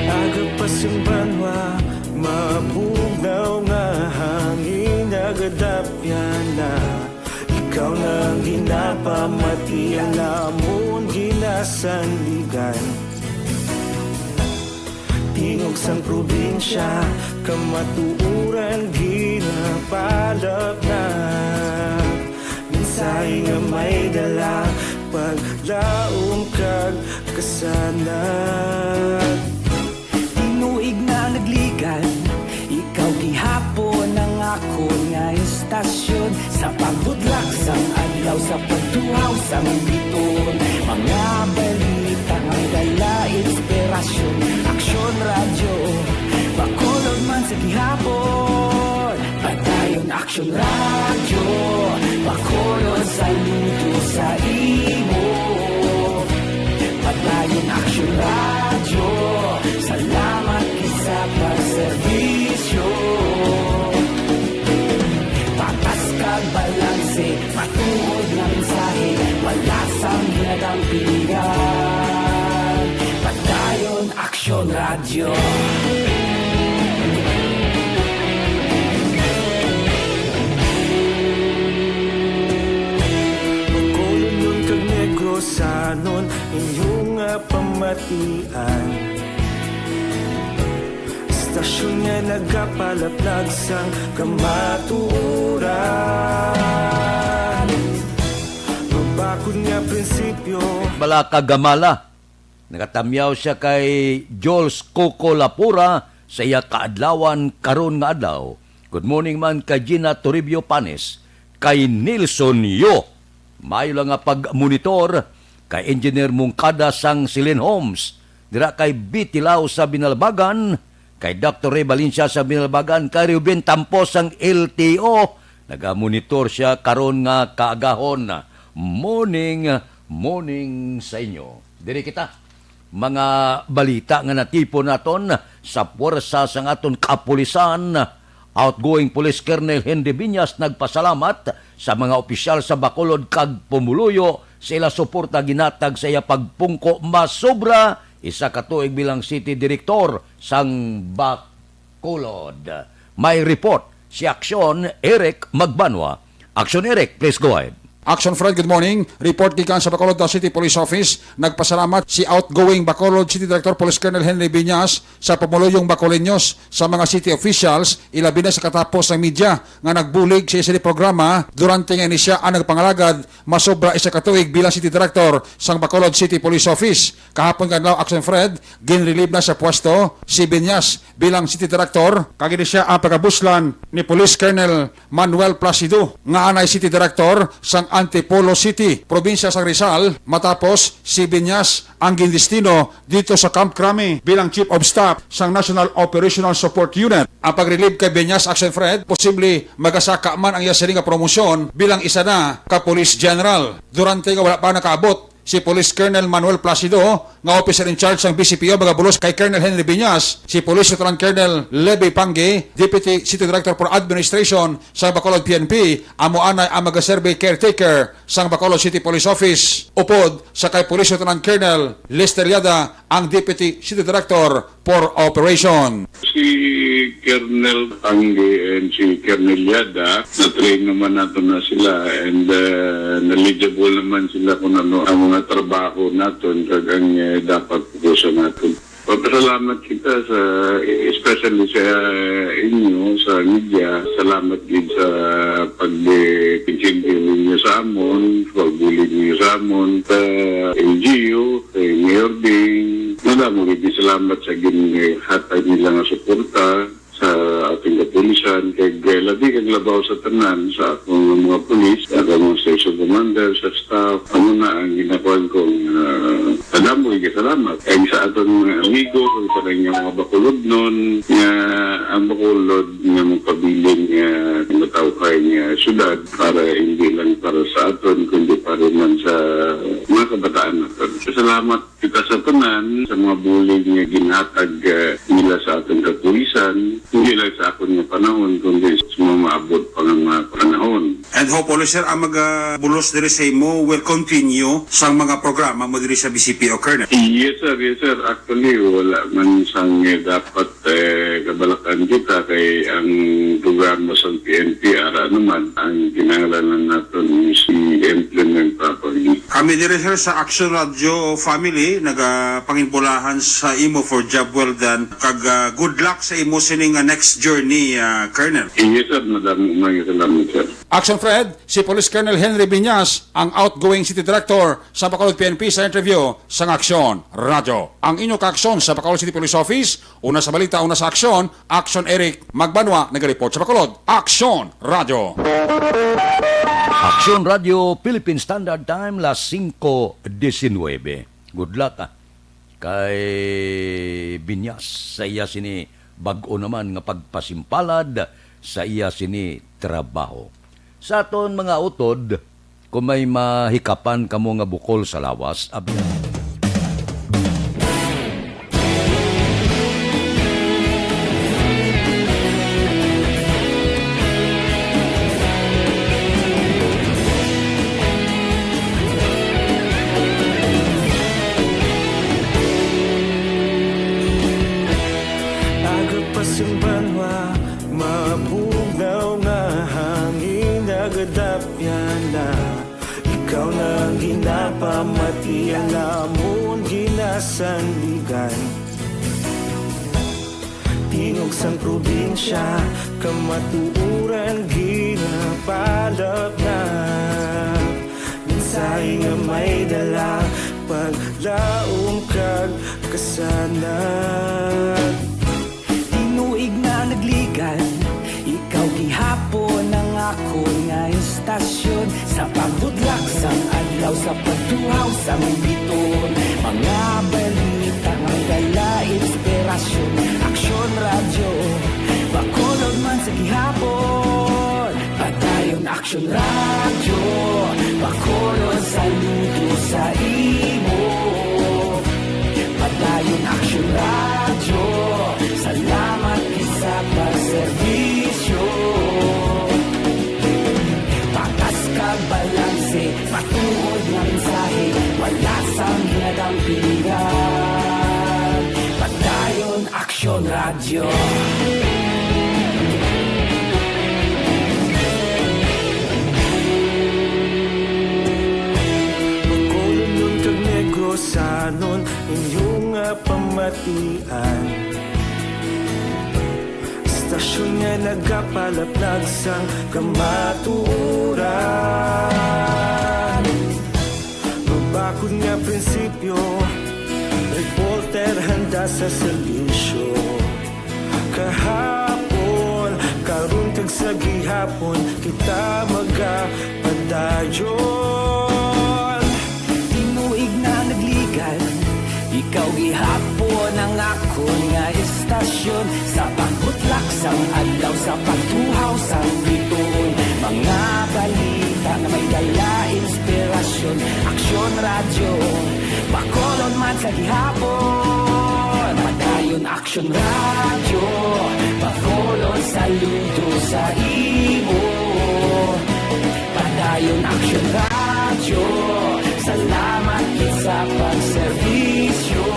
Aga pa sing banwa, mabugnaw nga hangin nagadapyan na. Ikaw na ang ginapamatian namon ginasandigan. Tingog sang probinsya, kamatuoran ginapalaplag. Mensahe nga may dala, paglaom kag kasanag. Tinuig na nagligad, ikaw gihapon ang akon Sa pagbudlak sang adlaw, sa pagtuhaw sang biton, mga balita nga dala inspirasyon. Aksyon Radyo, Bacolod man sa gihapon. Padayon Aksyon Radyo, Bacolod saludo sa imo. Padayon Aksyon Radyo, salamat gid sa pagserbisyo. Patas kag balanse, matuod nga mensahe, wala sang ginadampigan. Padayon Aksyon Radyo. Bacolod kag Negrosanon, inyo nga pamatian. Istasyon nga nagapalaplag sang kamatuoran. Mabakod nga prinsipyo. Balaka Gamala. Nagatamyaw siya kay Jules Coco Lapura sa iya kaadlawan karon nga adlaw. Good morning man kay Gina Toribio Panes, kay Nilson Yo. Maayo lang nga pagmonitor kay Engineer Mungkada sang Silin Homes, dira kay Bitilaw sa Binalbagan, kay Doctor Ray Valencia sa Binalbagan, kay Ruben Tampo sang L T O. Nagamonitor siya karon nga kaagahon. Morning, morning sa inyo. Diri kita. Mga balita nga natipon naton sa puwersa sang aton kapulisan. Outgoing Police Colonel Henry Viñas nagpasalamat sa mga opisyal sa Bacolod kag pumuluyo sa ila suporta ginatag sa iya pagpungko masobra isa ka tuig bilang city director sang Bacolod. May report si Aksyon Eric Magbanwa. Aksyon Eric, please go ahead. Action Fred, good morning. Report gikan sa Bacolod City Police Office. Nagpasalamat si outgoing Bacolod City Director Police Colonel Henry Viñas sa pumuluyong Bacoleños sa mga city officials, ilabi na sa katapos sang media nga nagbulig sa isa ni programa durante nga ini siya ang nagpangalagad masobra isa ka tuig bilang city director sang Bacolod City Police Office. Kahapon nga adlaw, Action Fred, ginrelieve na sa pwesto si Viñas bilang city director, kag ini siya ang pagabuslan ni Police Colonel Manuel Placido, nga anay city director sang Antipolo City, probinsya sang Rizal, matapos si Viñas ang gindestino dito sa Camp Crame bilang chief of staff sang National Operational Support Unit. Ang pag-relieve kay Viñas, Action Fred, posible magasaka man ang iya sini nga promosyon bilang isa na ka police general. Durante nga wala pa nakaabot si Police Colonel Manuel Placido, nga officer in charge sang B C P O, magabulos kay Colonel Henry Viñas, si Police Lieutenant Colonel Levy Pangge, Deputy City Director for Administration sang Bacolod P N P, amo anay ang magaserbi caretaker sang Bacolod City Police Office, upod sa kay Police Lieutenant Colonel Lester Liada, ang Deputy City Director for Operation. Si Colonel Pangge and si Colonel Yada, na-train naman nato na sila, and uh, knowledgeable naman sila kung ano ang mga trabaho naton kag ang uh, dapat pupusan naton. Papasalamat kita sa, especially sa inyo, sa media. Salamat gid sa pag-intindi ninyo sa amon, pagbulig ninyo sa amon, sa L G U, kay Mayor Bing. Madamo gid salamat sa ginhatag nila nga suporta sa ating kapulisan, kay labi kag labaw sa tanan, sa akong mga pulis, sa akong mga station commander, sa staff. Amo na ang ginakuan kong ah, madamo gid salamat. Kay sa aton mga amigo, kag sa inyong mga Bacolodnon, nga ang Bacolod nga magpabilin nga matawhay nga syudad para hindi lang para sa aton, kundi para man sa mga kabataan naton. Salamat kita sa tanan sa mga bulig nga ginhatag, eh, nila sa aton kapulisan, hindi lang sa akon nga panahon, kundi sa mga maabot pa nga mga panahon. And hopefully, sir, ang magabulos diri sa imo will continue sa mga programa mo diri sa B C P O, Colonel. Yes, sir. Yes, sir. Actually, wala man sang, eh, dapat, eh, kabalakan kita kay ang programa sa P N P, ara naman, ang kinahanglanan naton is i-implement properly. Kami diri, sir, sa Action Radio Family, nagapanginbulahan sa imo for job well done, kag, ah, good luck sa imo sining, ah, next journey, ah, Colonel. Yes, sir. Madamo nga salamat, sir. Action Fred, si Police Colonel Henry Binyas, ang outgoing City Director sa Bacolod P N P, sa interview sang Aksyon Radyo. Ang inyo kaaksyon sa Bacolod City Police Office, una sa balita, una sa aksyon, Aksyon Eric Magbanwa, nagareport sa Bacolod. Aksyon Radyo. Aksyon Radyo, Philippine Standard Time, las singko diecinuebe. Good luck, ah, kay Binyas sa iya sini bag-o naman nga pagpasimpalad sa iya sini trabaho. Sa aton mga utod, kung may mahikapan kamo nga bukol sa lawas, abyan. Aga pa sing banwa, mabugnaw nga hangin nagadapyan na. Ikaw na ang ginapamati, ang amon ginasandigan. Tingog sang probinsya, kamatuoran ginapalapnap. Mensahe nga may dala, paglaom kag kasanag. Tinuig na nagligan, ikaw gihapon ang akon nga istasyon. Sa pagbudlak sang adlaw, sa pagtuhaw sang bituon, mga balita nga may dala inspirasyon. Aksyon Radyo, Bacolod man sa gihapon. Padayon Aksyon Radyo, Bacolod, saludo sa imo. Padayon Aksyon Radyo, salamat gid sa pagserbisyo. Patas kag balanse, matuod nga mensahe, wala sang ginadampigan. Padayon Aksyon Radyo. Bacolodnon kag Negrosanon, inyo nga pamatian. Istasyon nga nagapalaplag sang kamatuoran. Mabakod nga prinsipyo, reporter handa sa serbisyo. Kahapon, karon, kag sa gihapon, kita magapadayon. Tinuig na nagligan, ikaw gihapon ang akon nga istasyon. Sa pagbutlak sang adlaw, sa pagtuhaw sang bituon, mga balita nga may dala inspirasyon. Aksyon Radyo, Bacolod man sa gihapon. Padayon Aksyon Radyo, Bacolod, saludo sa imo. Padayon Aksyon Radyo, salamat gid sa pagserbisyo.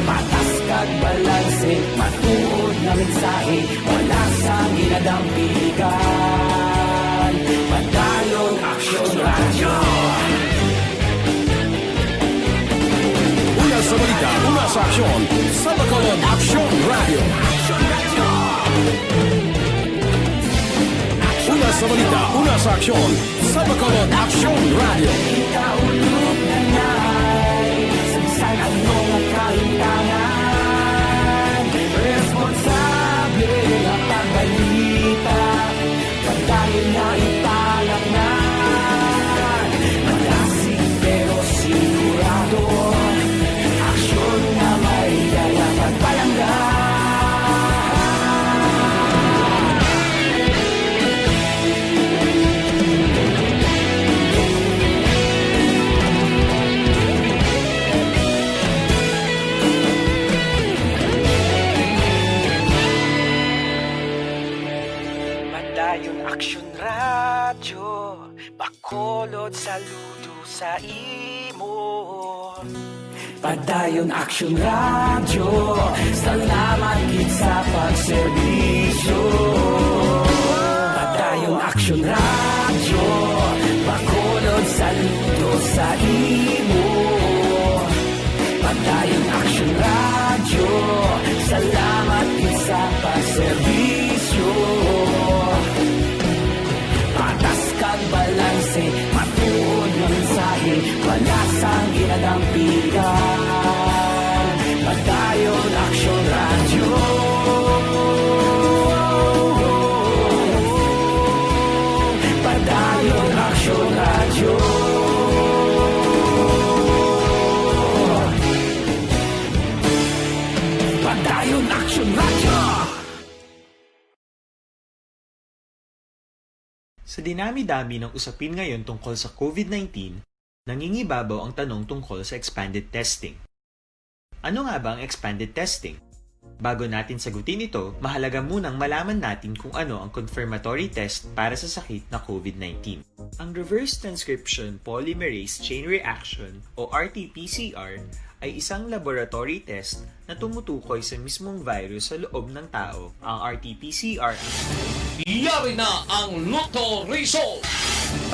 Patas kag balanse, matuod nga mensahe, wala sang ginadampigan. Padayon Aksyon Radyo. Una sa balita, una sa aksyon, sa Bacolod Aksyon Radyo. Una sa balita, una sa aksyon, sa Bacolod Aksyon Radyo. Kita ulog na nai, sa bisan ano nga kahimtangan, responsable nga pagbalita. Padayon nga ipalangnan, malasig pero sigurado, aksyon nga may dala pagpalangga. Padayon Aksyon Radyo, Bacolod, saludo sa imo. Padayon Aksyon Radyo, salamat gid sa pagserbisyo. Padayon Aksyon Radyo, Bacolod, saludo sa imo. Padayon Aksyon Radyo, salamat gid sa pagserbisyo. Sa dinami-dami ng usapin ngayon tungkol sa COVID nineteen, nangingibabaw ang tanong tungkol sa expanded testing. Ano nga ba ang expanded testing? Bago natin sagutin ito, mahalaga munang malaman natin kung ano ang confirmatory test para sa sakit na COVID nineteen. Ang reverse transcription polymerase chain reaction o R T P C R ay isang laboratory test na tumutukoy sa mismong virus sa loob ng tao. Ang R T P C R. Yari na ang Lotto Result!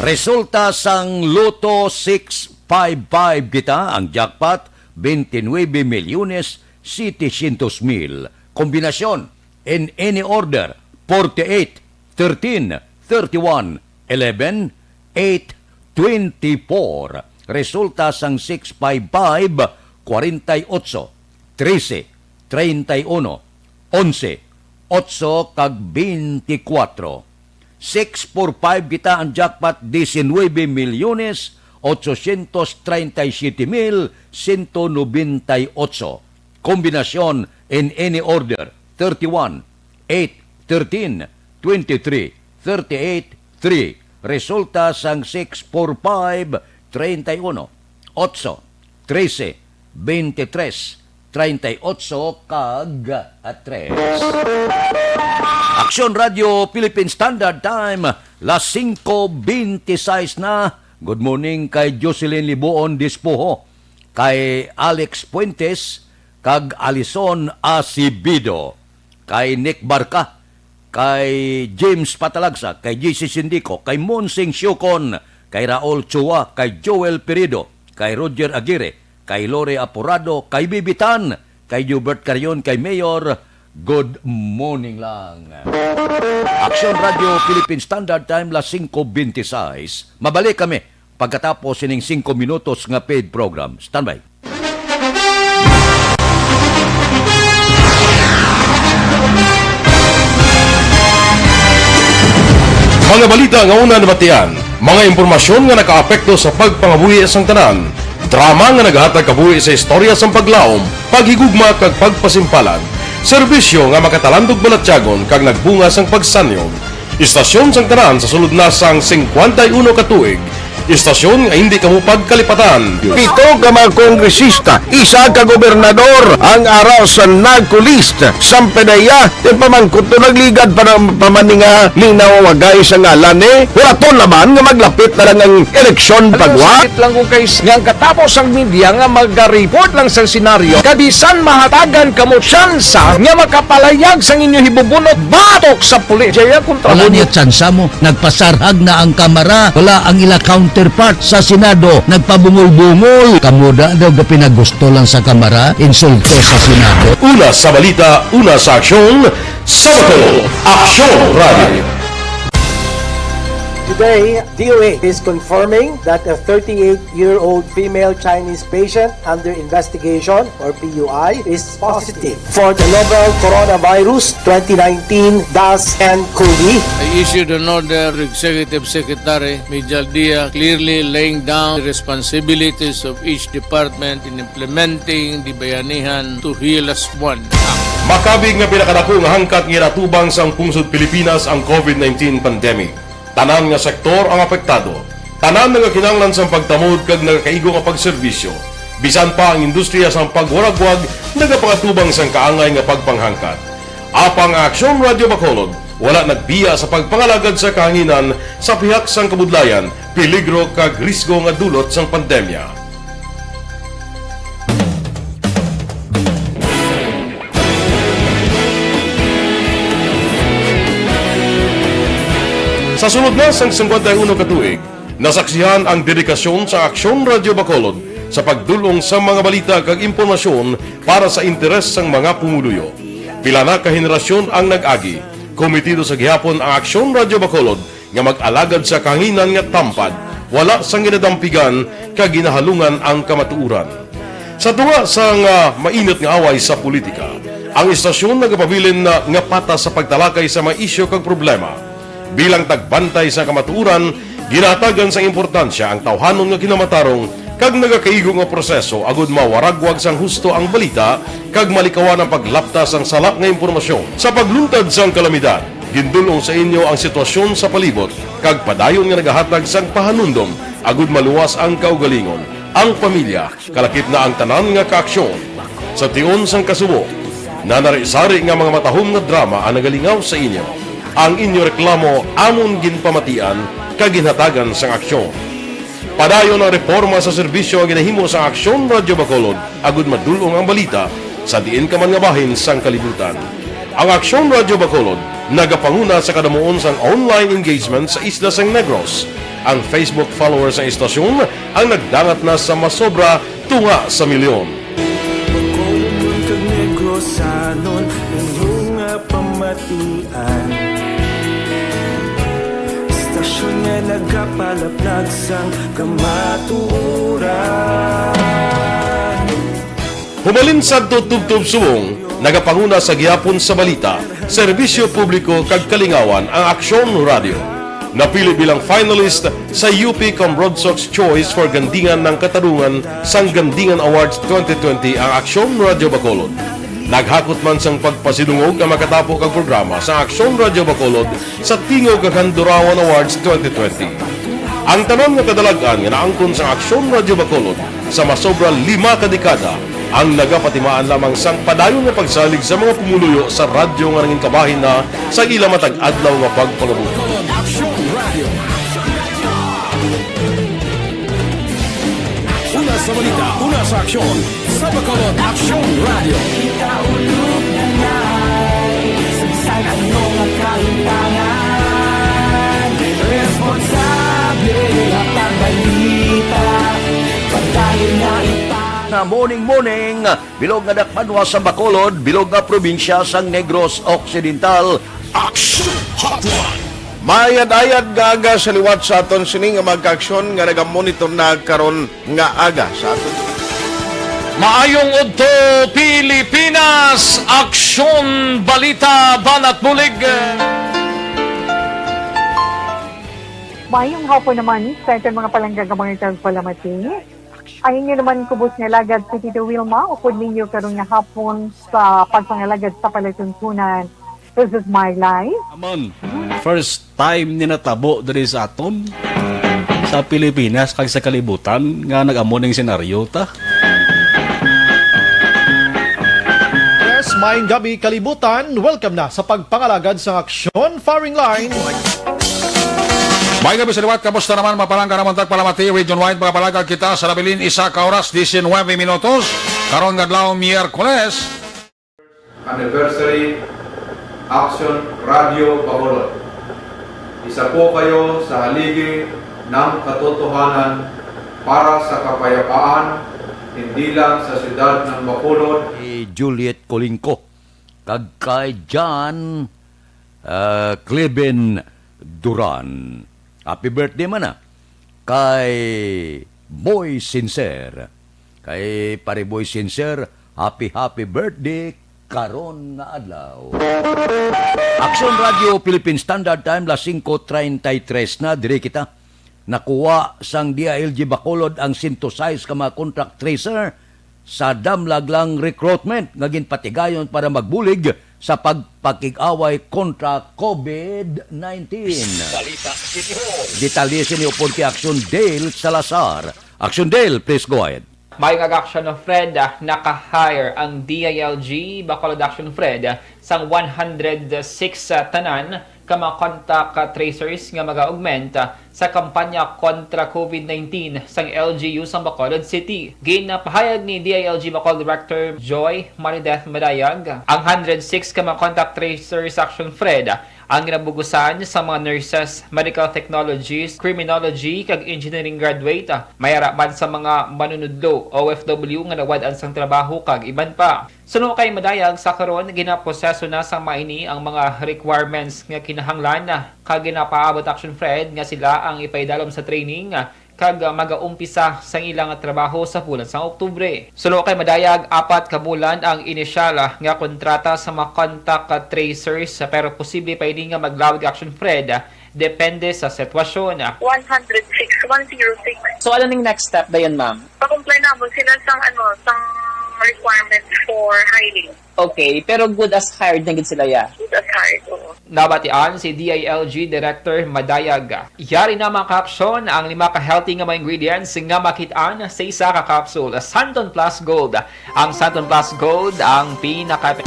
Resulta sang Lotto six five five kita ang jackpot, twenty-nuebe milyones setecientos mil. Kombinasyon, in any order, forty-eight, thirteen, thirty-one, eleven, eight, twenty-four. Resulta sang six five five, forty-eight, trese, treinta y uno, onse, otso, kag twenty-four. Six four five kita ang jackpot, diecinuebe milyones, ochocientos treinta y siete mil, ciento noventa y ocho. Kombinasyon in any order, thirty-one, eight, thirteen, twenty-three, thirty-eight, three. Resulta sang six four five, treinta y uno, otso, trese, twenty-tres, treinta y ocho, kag tres. Aksyon Radio Philippine Standard Time, las singko beintiseis na. Good morning kay Jocelyn Libuon Dispoho, kay Alex Fuentes, kag Alison Acevedo, kay Nick Barca, kay James Patalagsa, kay J C Sindico, kay Monsing Siocon, kay Raul Chua, kay Joel Perido, kay Roger Aguirre, kay Lore Aporado, kay Bibitan, kay Hubert Carion, kay Mayor. Good morning lang. Aksyon Radio Philippine Standard Time, las singko beintiseis. Mabalik kami pagkatapos sining singko minutos nga paid program. Standby. Mga balita nga una nabatian, mga impormasyon nga nakaapekto sa pagpangabuhi sang tanan, drama nga nagahatag kabuhi sa istorya sang paglaom, paghigugma kag pagpasimpalan, serbisyo nga makatalandog balatyagon kag nagbunga sang pagsanyog. Istasyon sang tanan sa sulod na sang singkwenta y uno ka tuig. Istasyon nga hindi kamo pagkalipatan. Pito ka mga kongresista, isa ka gobernador ang ara sa NAGCO list. Sampanaya, ti pamangkot to nagligad pa na, pa man ni nga linawagay sa ngalan ni Horaton Laban nga maglapit na lang ang eleksyon. Alam mo, pagwa. Sakit lang kung kay nga ang katapos ang media nga maga-report lang sa senaryo, kabisan mahatagan kamo tsansa nga makapalayag sang inyo hibubunot batok sa pulis. Jaya kontra. Wala mo niya tsansa mo. Nagpasarhag na ang Kamara. Wala ang ila counterpart sa Senado. Nagpabungol-bungol. Kamo da daw gapinagusto lang sa Kamara. Insulto sa Senado. Una sa balita, una sa aksyon, Sabado, Aksyon Radio. Today, D O A is confirming that a thirty-eight-year-old female Chinese patient under investigation, or P U I, is positive for the novel coronavirus twenty nineteen dash N COVID. I issued an order to Executive Secretary Mijal Dia, clearly laying down the responsibilities of each department in implementing the Bayanihan to Heal Us One Act. Makabig nga pinakadako nga hangkat nga ginatubang sang pungsod Pilipinas ang COVID nineteen pandemic. Tanan nga sektor ang apektado. Tanan nagakinahanglan sang pagtamod kag nagakaigo nga pagserbisyo. Bisan pa ang industriya sang pagwaragwag nagapangatubang sang kaangay nga pagpanghangkat. Apang ang Aksyon Radio Bacolod wala nagbiya sa pagpangalagad sa kahanginan sa pihak sang kabudlayan, peligro kag risgo nga dulot sang pandemya. Sa sulod na sang singkwenta y uno ka tuig, nasaksihan ang dedikasyon sa Aksyon Radio Bacolod sa pagdul-ong sa mga balita kag impormasyon para sa interes sang mga pumuluyo. Pila na ka henerasyon ang nag-agi, kometido sa gihapon ang Aksyon Radio Bacolod nga mag-alagad sa kahanginan nga tampad, wala sang ginadampigan kag ginahalungan ang kamatuoran. Sa tunga sang, ah, mainit nga away sa politika, ang istasyon nagapabilin na nga patas sa pagtalakay sa mga isyu kag problema. Bilang tagbantay sa kamatuoran, ginahatagan sang importansya ang tawhanon nga kinamatarong kag nagakaigo nga proseso agud mawaragwag sang husto ang balita kag malikawan ang paglapta sang sala nga impormasyon. Sa pagluntad sang kalamidad, Gindul-ong sa inyo ang sitwasyon sa palibot kag padayon nga nagahatag sang pahanumdom agud maluwas ang kaugalingon, ang pamilya, kalakip na ang tanan nga kaaksyon. Sa tion sang kasubo, nanari-sari nga mga matahom nga drama ang nagalingaw sa inyo. Ang inyo reklamo amon ginpamatian kag ginhatagan sang aksyon. Padayon ang reporma sa serbisyo nga ginahimo sang Aksyon Radyo Bacolod agud madul-ong ang balita sa diin ka man nga bahin sang kalibutan. Ang Aksyon Radyo Bacolod nagapanguna sa kadamuon sang online engagement sa isla sang Negros. Ang Facebook followers sang istasyon ang nagdangat na sa masobra tunga sa milyon. Bacolod kag Negrosanon, inyo nga pamatian. Istasyon nga nagapalaplag sang kamatuoran. Hubalin sadto tubtob subong, nagapanguna sa gihapon sa balita, serbisyo publiko kag kalingawan ang Aksyon Radyo. Napili bilang finalist sa U P Cambronsox Choice for Gandingan ng Katarungan sang Gandingan Awards twenty twenty ang Aksyon Radyo Bacolod. Naghakot man sang pagpasidungog ang makatapo kag programa sa Aksyon Radyo Bacolod sa Tingog kag Handurawan Awards twenty twenty. Ang tanan nga kadalag-an nga naangkon sang Aksyon Radyo Bacolod sa masobra lima ka dekada ang nagapatimaan lamang sang padayon nga pagsalig sa mga pumuluyo sa radyo nga nangin kabahin na sa ila matag adlaw nga pagpangabuhi. Aksyon Radio. Una sa balita, una sa aksyon, sa Bacolod Aksyon Radio. Kita ulog na ngay, sa bisan ano nga kahimtangan, responsable nga pagbalita, padayon na ipang- Na morning, morning, bilog nga dakbanwa sa Bacolod, bilog nga probinsya sang Negros Occidental. Aksyon Hotline. Mayad-ayad nga aga sa liwat sa aton sini nga mga kaaksyon nga nagamonitor na karon nga aga sa aton. Maayong udto, Pilipinas! Aksyon, balita, banat bulig. Maayong hapon naman sa aton mga palangga nga mga tagpalamati. Ang inyo naman kubos nga alagad si Tito Wilma, upod ninyo karon nga hapon sa pagpangalagad sa palatuntunan. This is my life. Amon, first time ni natabo diri sa aton, sa Pilipinas kag sa kalibutan nga nag-amo ning senaryo ta. Yes, maayong gabi kalibutan. Welcome na sa pagpangalagad sang aksyon firing line. Maayong gabi sa liwat. Kamusta naman, mapalangga naman tagpalamati, Region Wide, mga palangga kita sa nabilin, isa ka oras, diecinuebe minutos. Karon nga adlaw, Miyerkules. Anniversary Action Radio Bacolod. Isa po kayo sa haligi ng katotohanan para sa kapayapaan, hindi lang sa siyudad ng Bacolod. Ni Juliet Colingco kag kay John, ah, Cleven Duran. Happy birthday man, ah, kay Boy Sincere. Kay Pare Boy Sincere, happy, happy birthday karon nga adlaw. Aksyon Radio Philippine Standard Time, las singko treinta y tres na, diri kita. Nakuha sang D I L G Bacolod ang sento sais ka mga contact tracer sa damlag lang recruitment nga ginpatigayon para magbulig sa pagpakig-away kontra COVID nineteen. Balita City Hall. Detalye sini upod kay Aksyon Dale Salazar. Aksyon Dale, please go ahead. Maayong aga, Aksyon Fred, ah, naka-hire ang D I L G Bacolod Aksyon Fred, ah, sang one hundred six, ah, tanan ka mga contact, ah, tracers nga maga-augment, ah, sa kampanya kontra COVID nineteen sang L G U sang Bacolod City. Ginapahayag ni D I L G Bacolod Director Joy Marideth Madayag, ang hundred six ka mga contact tracers, Aksyon Fred, ang ginabugusan sa mga nurses, medical technologies, criminology, kag engineering graduate, may ara man sa mga manunudlo, O F W, nga nawad-an sang trabaho, kag iban pa. Suno kay Madayag, sa karon, ginaproseso na sa maini ang mga requirements nga kinahanglan, kag ginapaabot, Action Fred, nga sila ang ipaidalom sa training, kag, ah, magaumpisa sang ila nga trabaho sa bulan sang Oktubre. Suno kay Madayag, apat ka bulan ang inisyal, ah, nga kontrata sa mga contact, ah, tracers, ah, pero posible pa ini nga maglawig, Action Fred, ah, depende sa sitwasyon. One hundred six, one zero six. So, ano ning next step dayon, ma'am? Pa-comply namon sila sang, ano, sang requirements for hiring. Okay, pero good as hired na gid sila, ya? Good as hired, oo. Nabatian si D I L G Director Madayag. Yari na, mga kaaksyon, ang lima ka healthy nga mga ingredients nga makit-an sa isa ka capsule. Santon Plus Gold. Ang Santon Plus Gold ang pinaka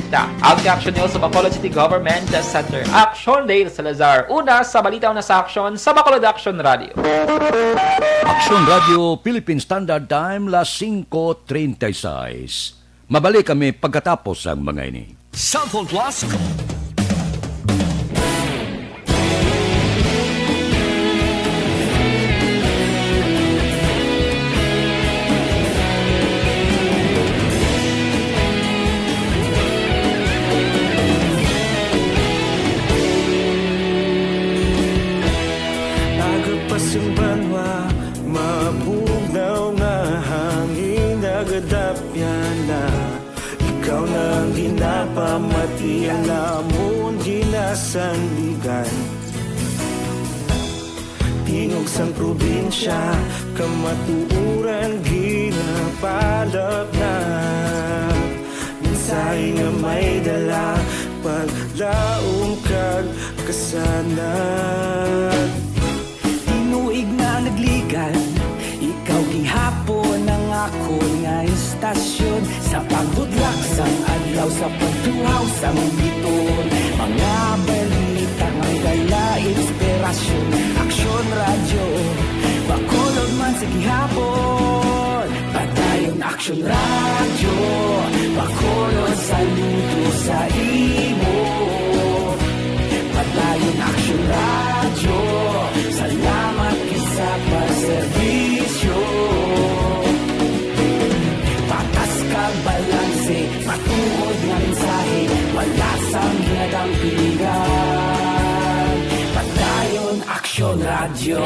Ta, ang Action News sa Bacolod City Government Center. Action, Dale Salazar. Una sa balita, una sa aksyon sa Bacolod Action Radio. Action Radio Philippine Standard Time, las singko treinta y seis. Mabalik kami pagkatapos sang mga ini. Cellphone Plus. Aga pa sang banwa, mabugnaw nga hangin nagadapyan na. Ikaw na ang ginapamati, ang amon ginasandigan. Tingog sang probinsya, kamatuoran ginapalapnag. Mensahe nga may dala, paglaom kag kasanag. Tinuig na nagligan, ikaw gihapon ang akon nga istasyon. Sa pagbutlak sang adlaw, sa pagtuhaw sang bituon, mga balita nga may dala inspirasyon. Aksyon Radyo, Bacolod man sa gihapon. Padayon Aksyon Radyo, Bacolod, saludo sa imo. Padayon Aksyon Radyo, salamat gid sa pagserbisyo. Patas kag balanse, matuod nga mensahe, wala sang ginadampigan. Padayon Aksyon Radyo.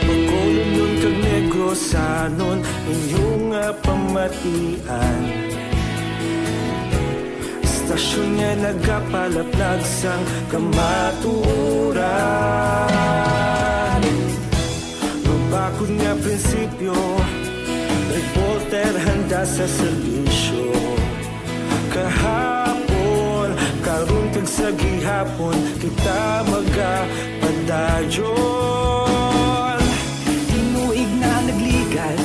Bacolodnon kag Negrosanon, inyo nga pamatian. Istasyon nga nagapalaplag sang kamatuoran. Mabakod nga prinsipyo, reporter handa sa serbisyo. Kahapon, karon, kag sa gihapon, kita magapadayon. Tinuig na nagligan,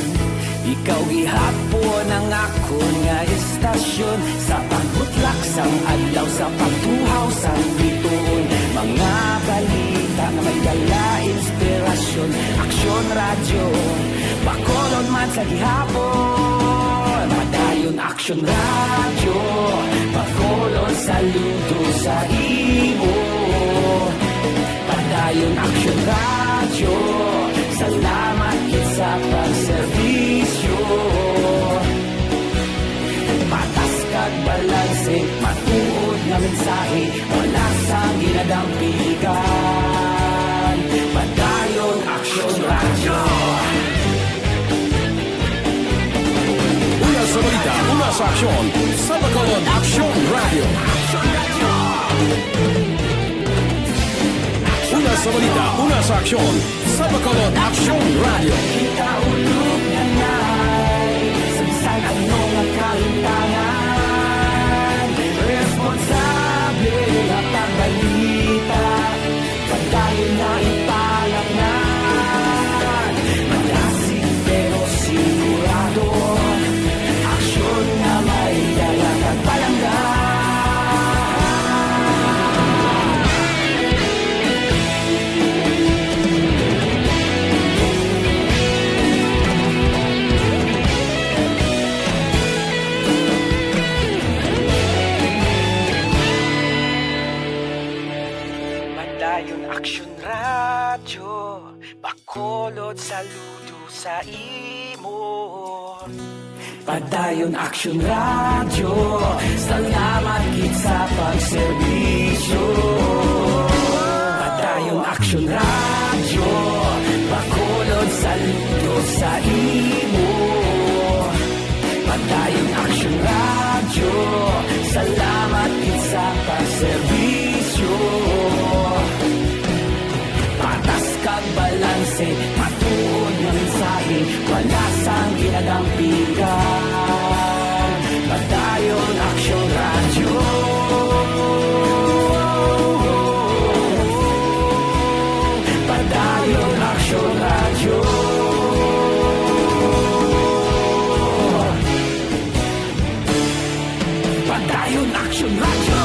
ikaw gihapon ang akon nga istasyon. Sa pagbutlak sang adlaw, sa pagtuhaw sang bituon, mga balita nga may dala inspirasyon. Aksyon Radyo, Bacolod man sa gihapon. Padayon Aksyon Radyo, Bacolod, saludo sa imo. Padayon Aksyon Radyo, salamat gid sa pagserbisyo. Patas kag balanse, matuod nga mensahe, wala sang ginadampigan. Padayon Aksyon Radyo. Una sa balita, una sa aksyon, sa Bacolod Aksyon Radyo. Una sa balita, una sa aksyon, sa Bacolod Aksyon Radyo. Kita ulog na nay, sa bisan ano nga kahimtangan, responsable nga pagbalita, padayon na ipalapngan. Malasig pero siguro. Aksyon Radyo, Bacolod, saludo sa imo. Padayon Aksyon Radyo, salamat gid sa pagserbisyo. Padayon Aksyon Radyo, Bacolod, saludo sa imo. Padayon Aksyon Radyo, salamat gid sa pagserbisyo. Patas kag balanse, matuod nga mensahe, wala sang ginadampigan. Padayon Aksyon Radyo. Padayon Aksyon Radyo. Padayon Aksyon Radyo.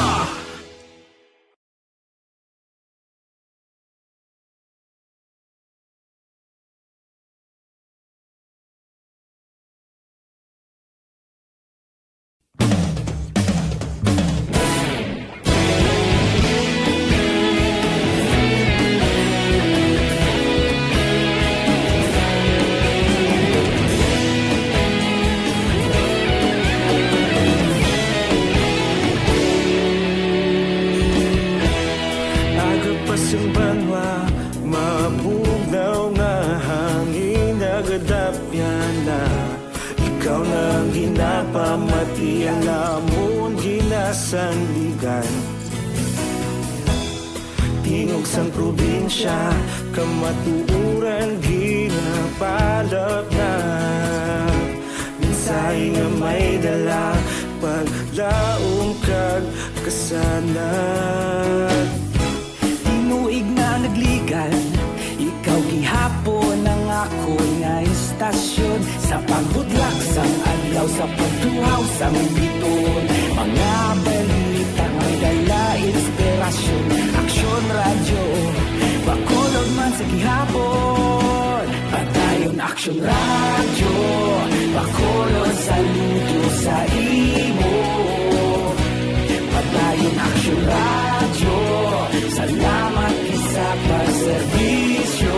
Aga pa sing banwa, mabugnaw nga hangin nagadapyan na. Ikaw na ang ginapamati, ang amon ginasandigan. Tingog sang probinsya, kamatuoran ginapalapnap. Mensahe nga may dala, paglaom kag kasanag. Tinuig na nagligan, ikaw gihapon ang akon nga istasyon. Sa paghudlak sang adlaw, sa pagtuhaw sang bituon, mga balita may dala inspirasyon. Aksyon Radyo, Bacolod man sa gihapon. Padayon Aksyon Radyo, Bacolod, saludo sa imo. Padayon Aksyon Radyo, salamat gid sa pagserbisyo.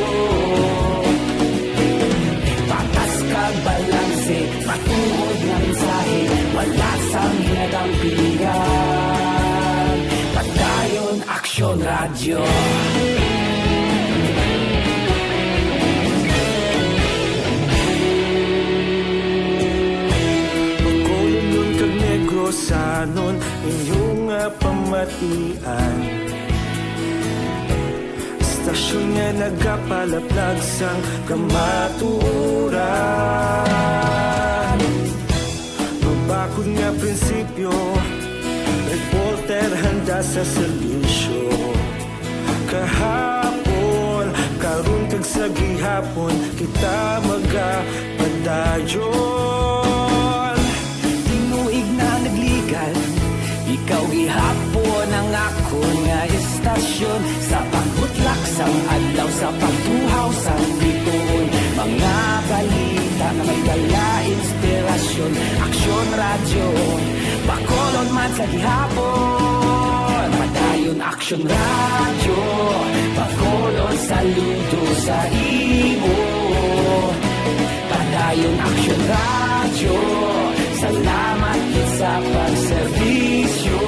Patas kag balanse, matuod nga mensahe, wala sang ginadampigan. Padayon Aksyon Radyo. Bacolodnon kag Negrosanon, inyo nga pamatian. Istasyon nga nagapalaplag sang kamatuoran. Mabakod nga prinsipyo, reporter handa sa serbisyo. Kahapon, karon kag sa gihapon, kita magapadayon. Tinuig na nagligan, ikaw gihapon ang akon nga istasyon. Sa pagbutlak sang adlaw, sa pagtuhaw sang bituon, mga balita nga may dala inspirasyon. Aksyon Radyo, Bacolod man sa gihapon. Padayon Aksyon Radyo, Bacolod, saludo sa imo. Padayon Aksyon Radyo, salamat gid sa pagserbisyo.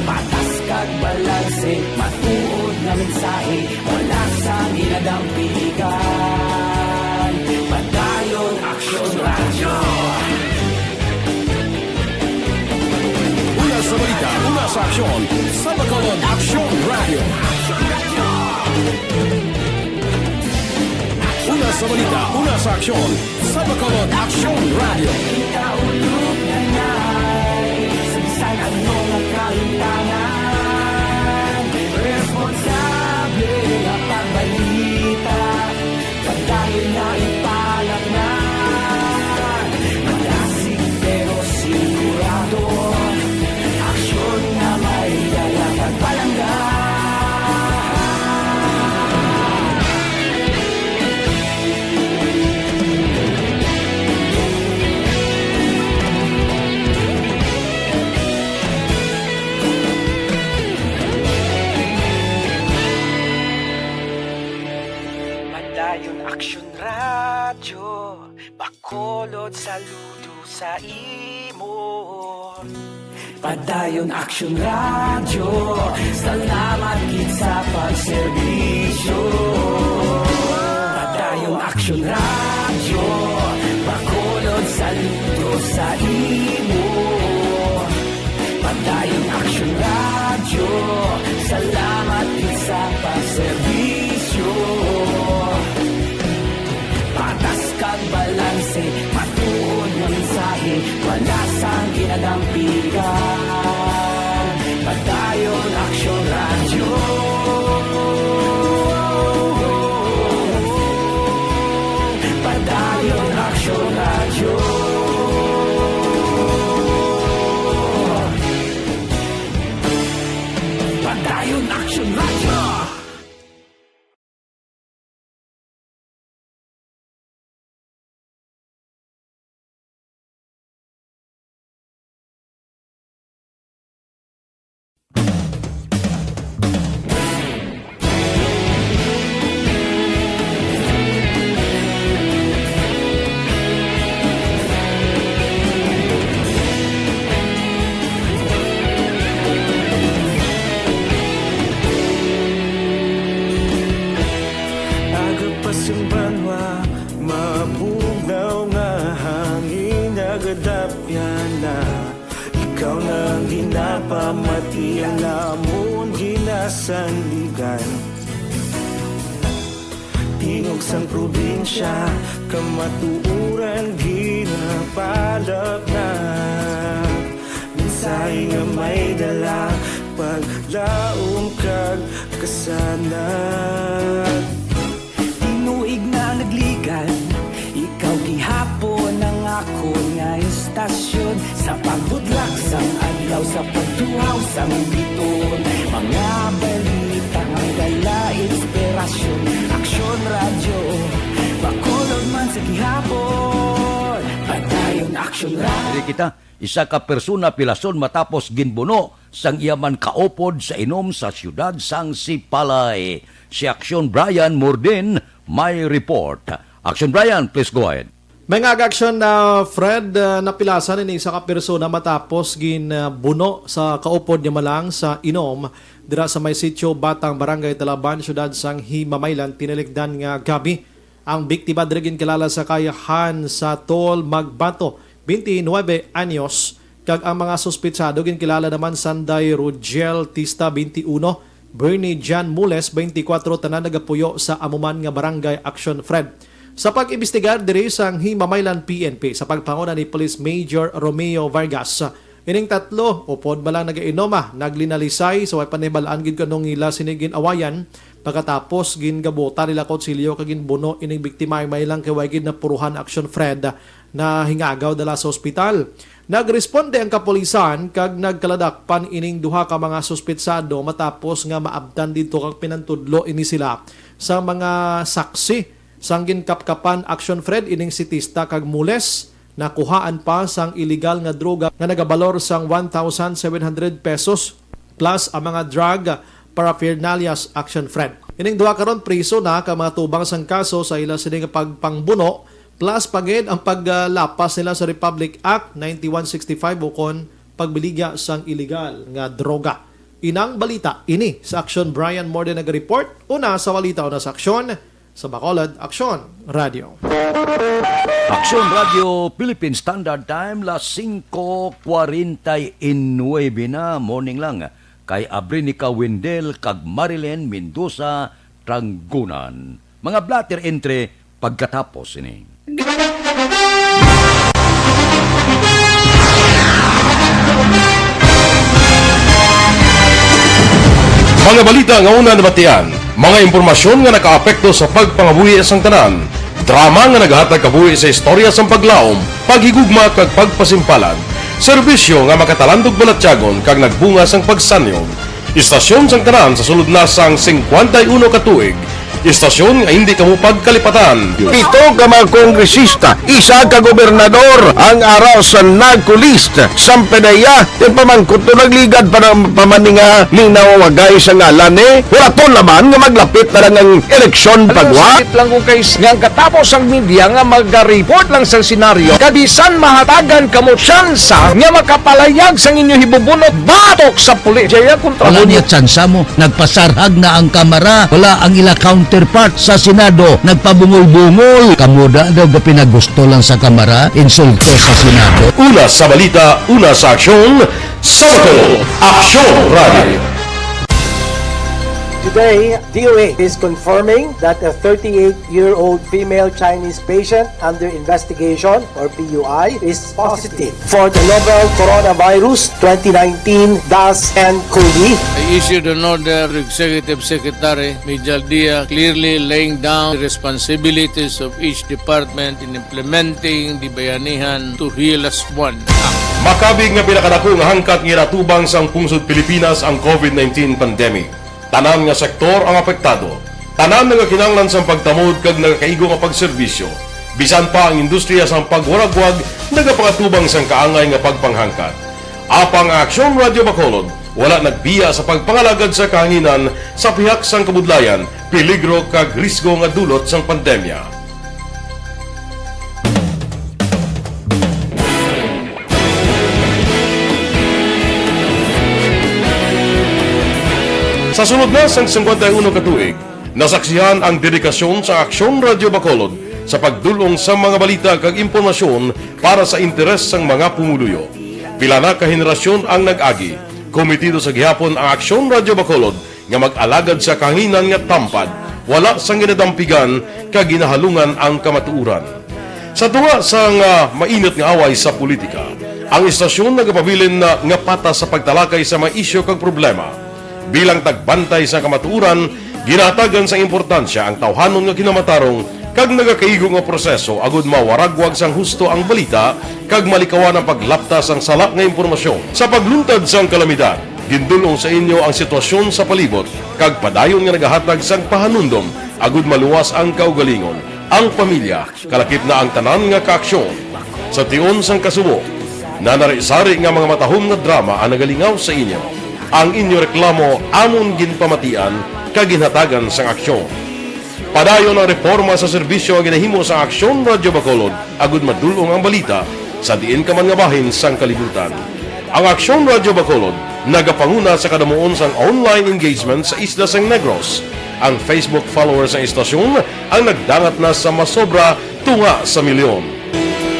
Patas kag balanse, matuod nga mensahe, wala sang ginadampigan. Padayon Aksyon Radyo. Una sa balita, una sa aksyon, sa Bacolod Aksyon Radyo. Una sa balita, una sa aksyon, sa Bacolod Aksyon Radyo. Kita ulog na nai, sa bisan ano nga kalimtangan, responsable nga pagbalita. Padayon na ipalatnan, malasig pero sigurado. Aksyon nga may dala kag palangga. Action Radio, Bacolod, saludo sa imo. Padayon Action Radio, salamat gid sa pagserbisyo. Padayon Action Radio, Bacolod, saludo sa imo. Padayon Action Radio, salamat gid sa pagserbisyo. Patas kag balanse, matuod nga mensahe, wala sang ginadampigan. Padayon Action Radio. Padayon Action Radio. Padayon Action Radio. Aga pa sing banwa, mabugnaw nga hangin nagadapyan na. Ikaw na ang ginapamati, ang amon ginasandigan. Tingog sang probinsya, kamatuoran ginapalap na. Mensahe nga may dala, paglaom kag kasanag. Tinuig na nagligan, ikaw gihapon ang akon nga istasyon. Sa pagbudlak sang adlaw, sa pagtuhaw sang biton, mga balita nga dala inspirasyon. Aksyon Radyo, Bacolod man sa gihapon. Padayon Aksyon Radyo. Diri kita, isa ka persona pilason matapos ginbuno sang iya man kaupod sa inom sa siyudad sang Sipalay. Si Aksyon Brian Mordin may report. Aksyon Brian, please go ahead. May nga aksyon na Fred, uh, napilasan ini isa ka persona matapos gin, uh, buno sa kaupod niya malang sa inom dira sa may sitio Batang, Barangay Talaban, siyudad sang Himamaylan, tinalikdan nga gabi. Ang biktima diri ginkilala sa kay Han Satol Magbato, twenty-nine anyos, kag ang mga suspitsado ginkilala naman sanday Rugel Tista, twenty-one, Bernie Jan Mules, twenty-four, tanan nagapuyo sa amo man nga barangay. Action Fred. Sa pag-imbestigar diri sang Himamaylan P N P sa pagpanguna ni Police Major Romeo Vargas, ining tatlo upod man lang nagainom, ah, naglinalisay sa way panahibal-an gid kung anong ila sini gin-awayan. Pagkatapos, gingabutan nila kutsilyo kag ginbuno ining biktima, may lang kay way gid napuruhan. Action Fred, na hingagaw dala sa ospital. Nagresponde ang kapulisan kag nagkaladakpan ining duha ka mga suspitsado matapos nga maabtan didto kag pinantudlo ini sila sa mga saksi. Sang ginkapkapan, Action Fred, ining si Tista kag Mules, nakuhaan pa sang iligal nga droga nga nagabalor sang one thousand seven hundred pesos, plus ang mga drug paraphernalias. Action Fred. Ining duha karon priso na kag mga tubang sang kaso sa ila sini nga pagpangbuno, plus pa gid ang paglapas nila sa Republic Act ninety-one sixty-five ukon pagbiligya sang iligal nga droga. Inang balita ini sa Aksyon. Brian Morde naga-report. Una sa balita, una sa aksyon, sa Bacolod Aksyon Radio. Aksyon Radio Philippine Standard Time, las singko kwarenta y nuebe na, morning lang kay Abrinica Wendel kag Marilyn Mendoza Tranggunan. Mga blotter entry pagkatapos ini. Mga balita nga una nabatian, mga impormasyon nga nakaapekto sa pagpangabuhi sang tanan, drama nga naghatag kabuhi sa istorya sang paglaom, paghigugma kag pagpasimpalan, serbisyo nga makatalandog balatyagon kag nagbunga sang pagsanyog. Istasyon sang tanan sa sulod na sang singkwenta y uno ka tuig, Istasyon nga hindi kamo pagkalipatan. Pito ka mga kongresista, isa ka gobernador ang ara sa NAGCO list. Sampedeya, yung pamangkot to nagligad pa ng pamaninga ni nawagay sa ngalan eh. Wala to naman nga maglapit na lang ang eleksyon Alam mo, pagwa. Sakit lang kung kay nga ang katapos ang media nga mag-report lang sa senaryo. Kabisan mahatagan kamo tsansa nga makapalayag sang inyo hibubunot batok sa pulis. Jaya kontra Wala mo niya tsansa mo. Nagpasarhag na ang kamara. Wala ang ila counterpart sa Senado. Nagpabungol-bungol. Kamo da daw gapinagusto lang sa kamara. Insulto sa Senado. Una sa balita, una sa aksyon, sa Bacolod, Aksyon Radio. Today, D O A is confirming that a thirty-eight-year-old female Chinese patient under investigation, or P U I, is positive for the novel coronavirus twenty nineteen dash N cov. I issued an order to Executive Secretary Mijal Dia, clearly laying down the responsibilities of each department in implementing the Bayanihan to Heal As One Act. Makabig nga pinakadako nga hangkat nga ginatubang sang pungsod Pilipinas ang covid nineteen pandemic. Tanan nga sektor ang apektado. Tanan nga kinahanglan sang pagtamod kag nagakaigo nga pagserbisyo. Bisan pa ang industriya sang pagwaragwag nagapangatubang sang kaangay nga pagpanghangkat. Apang ang Aksyon Radio Bacolod wala nagbiya sa pagpangalagad sa kahanginan sa pihak sang kabudlayan, peligro kag risgo nga dulot sang pandemya. Sa sulod na sang singkwenta y uno ka tuig, nasaksihan ang dedikasyon sa Aksyon Radio Bacolod sa pagdul-ong sa mga balita kag impormasyon para sa interes sang mga pumuluyo. Pila na ka henerasyon ang nag-agi. Komitido sa gihapon ang Aksyon Radio Bacolod nga mag-alagad sa kahanginan nga tampad, wala sang ginadampigan kag ginahalungan ang kamatuoran. Sa tunga sang, ah, mainit nga away sa politika, ang istasyon nagapabilin na nga patas sa pagtalakay sa mga isyu kag problema. Bilang tagbantay sa kamatuoran, ginahatagan sang importansya ang tawhanon nga kinamatarong kag nagakaigo nga proseso agud mawaragwag sang husto ang balita kag malikawan ang paglapta sang sala nga impormasyon. Sa pagluntad sang kalamidad, gindul-ong sa inyo ang sitwasyon sa palibot kag padayon nga nagahatag sang pahanumdom agud maluwas ang kaugalingon, ang pamilya, kalakip na ang tanan nga kaaksyon. Sa tion sang kasubo, nanari-sari nga mga matahom nga drama ang nagalingaw sa inyo. Ang inyo reklamo amon ginpamatian kag ginhatagan sang aksyon. Padayon ang reporma sa serbisyo nga ginahimo sa Aksyon Radio Bacolod agud madul-ong ang balita sa diin ka man nga bahin sang kalibutan. Ang Aksyon Radio Bacolod nagapanguna sa kadamuon sang online engagement sa isla sang Negros. Ang Facebook followers sang istasyon ang nagdangat na sa masobra tunga sa milyon.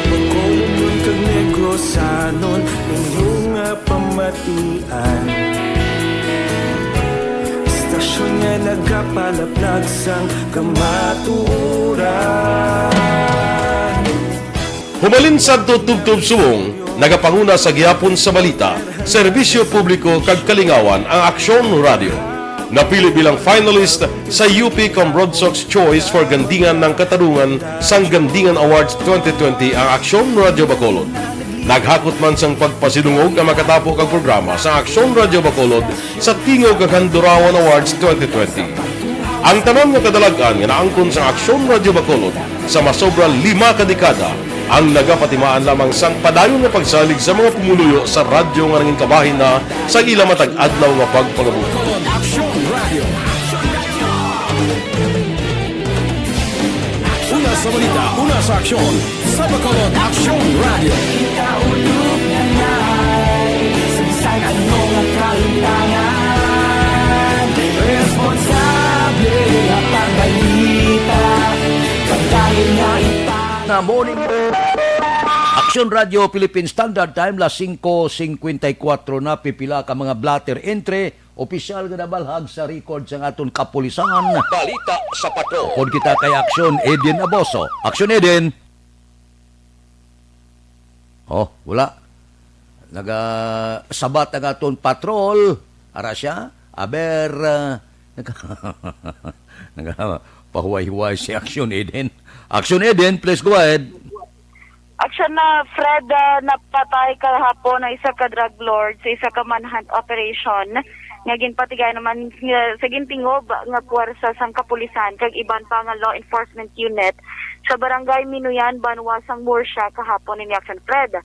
Bacolodnon kag Negrosanon, inyo nga pamatian. Istasyon nga nagapalaplag sang kamatuoran. Humalin sadto tubtob subong, nagapanguna sa gihapon sa balita, serbisyo publiko kag kalingawan ang Aksyon Radio. Napili bilang finalist sa U P Cambrodsoc's Choice for Gandingan ng Katarungan sang Gandingan Awards twenty twenty ang Aksyon Radio Bacolod. Naghakot man sang pagpasidungog ang makatapo kag programa sa Aksyon Radio Bacolod sa Tingog kag Handurawan Awards twenty twenty. Ang tanan nga kadalag-an nga naangkon sa Aksyon Radio Bacolod sa masobra lima ka dekada ang nagapatimaan lamang sang padayon nga pagsalig sa mga pumuluyo sa radyo nga nangin kabahin na sa ila matag adlaw nga pagpangabuhi. Aksyon Radio. Una sa balita, una sa aksyon, sa Bacolod Aksyon Radio. Kita ulog na nai, sa bisan ano nga kalimtangan, responsable nga pagbalita, pagdayon nga ipang- Na morning. Aksyon Radio Philippine Standard Time, las singko singkwenta y kuwatro na, pipila ka mga blotter entry, opisyal nga nabalhag sa record sang aton kapulisan. Balita sa Patrol. Upod kita kay Aksyon Eden Aboso. Aksyon Eden. Oh, wala. Nagasabat ang aton patrol. Ara siya. Aber, ah, naga-, nagapahuway-huway si Aksyon Eden. Aksyon Eden, please go ahead. Aksyon na, Fred, ah, napatay kahapon ang isa ka drug lord sa isa ka manhunt operation nga ginpatigay naman nga sa gintingob nga puwersa sang kapulisan kag iban pa nga law enforcement unit sa Barangay Minuyan, banwa sang Murcia, kahapon ini, Action Fred.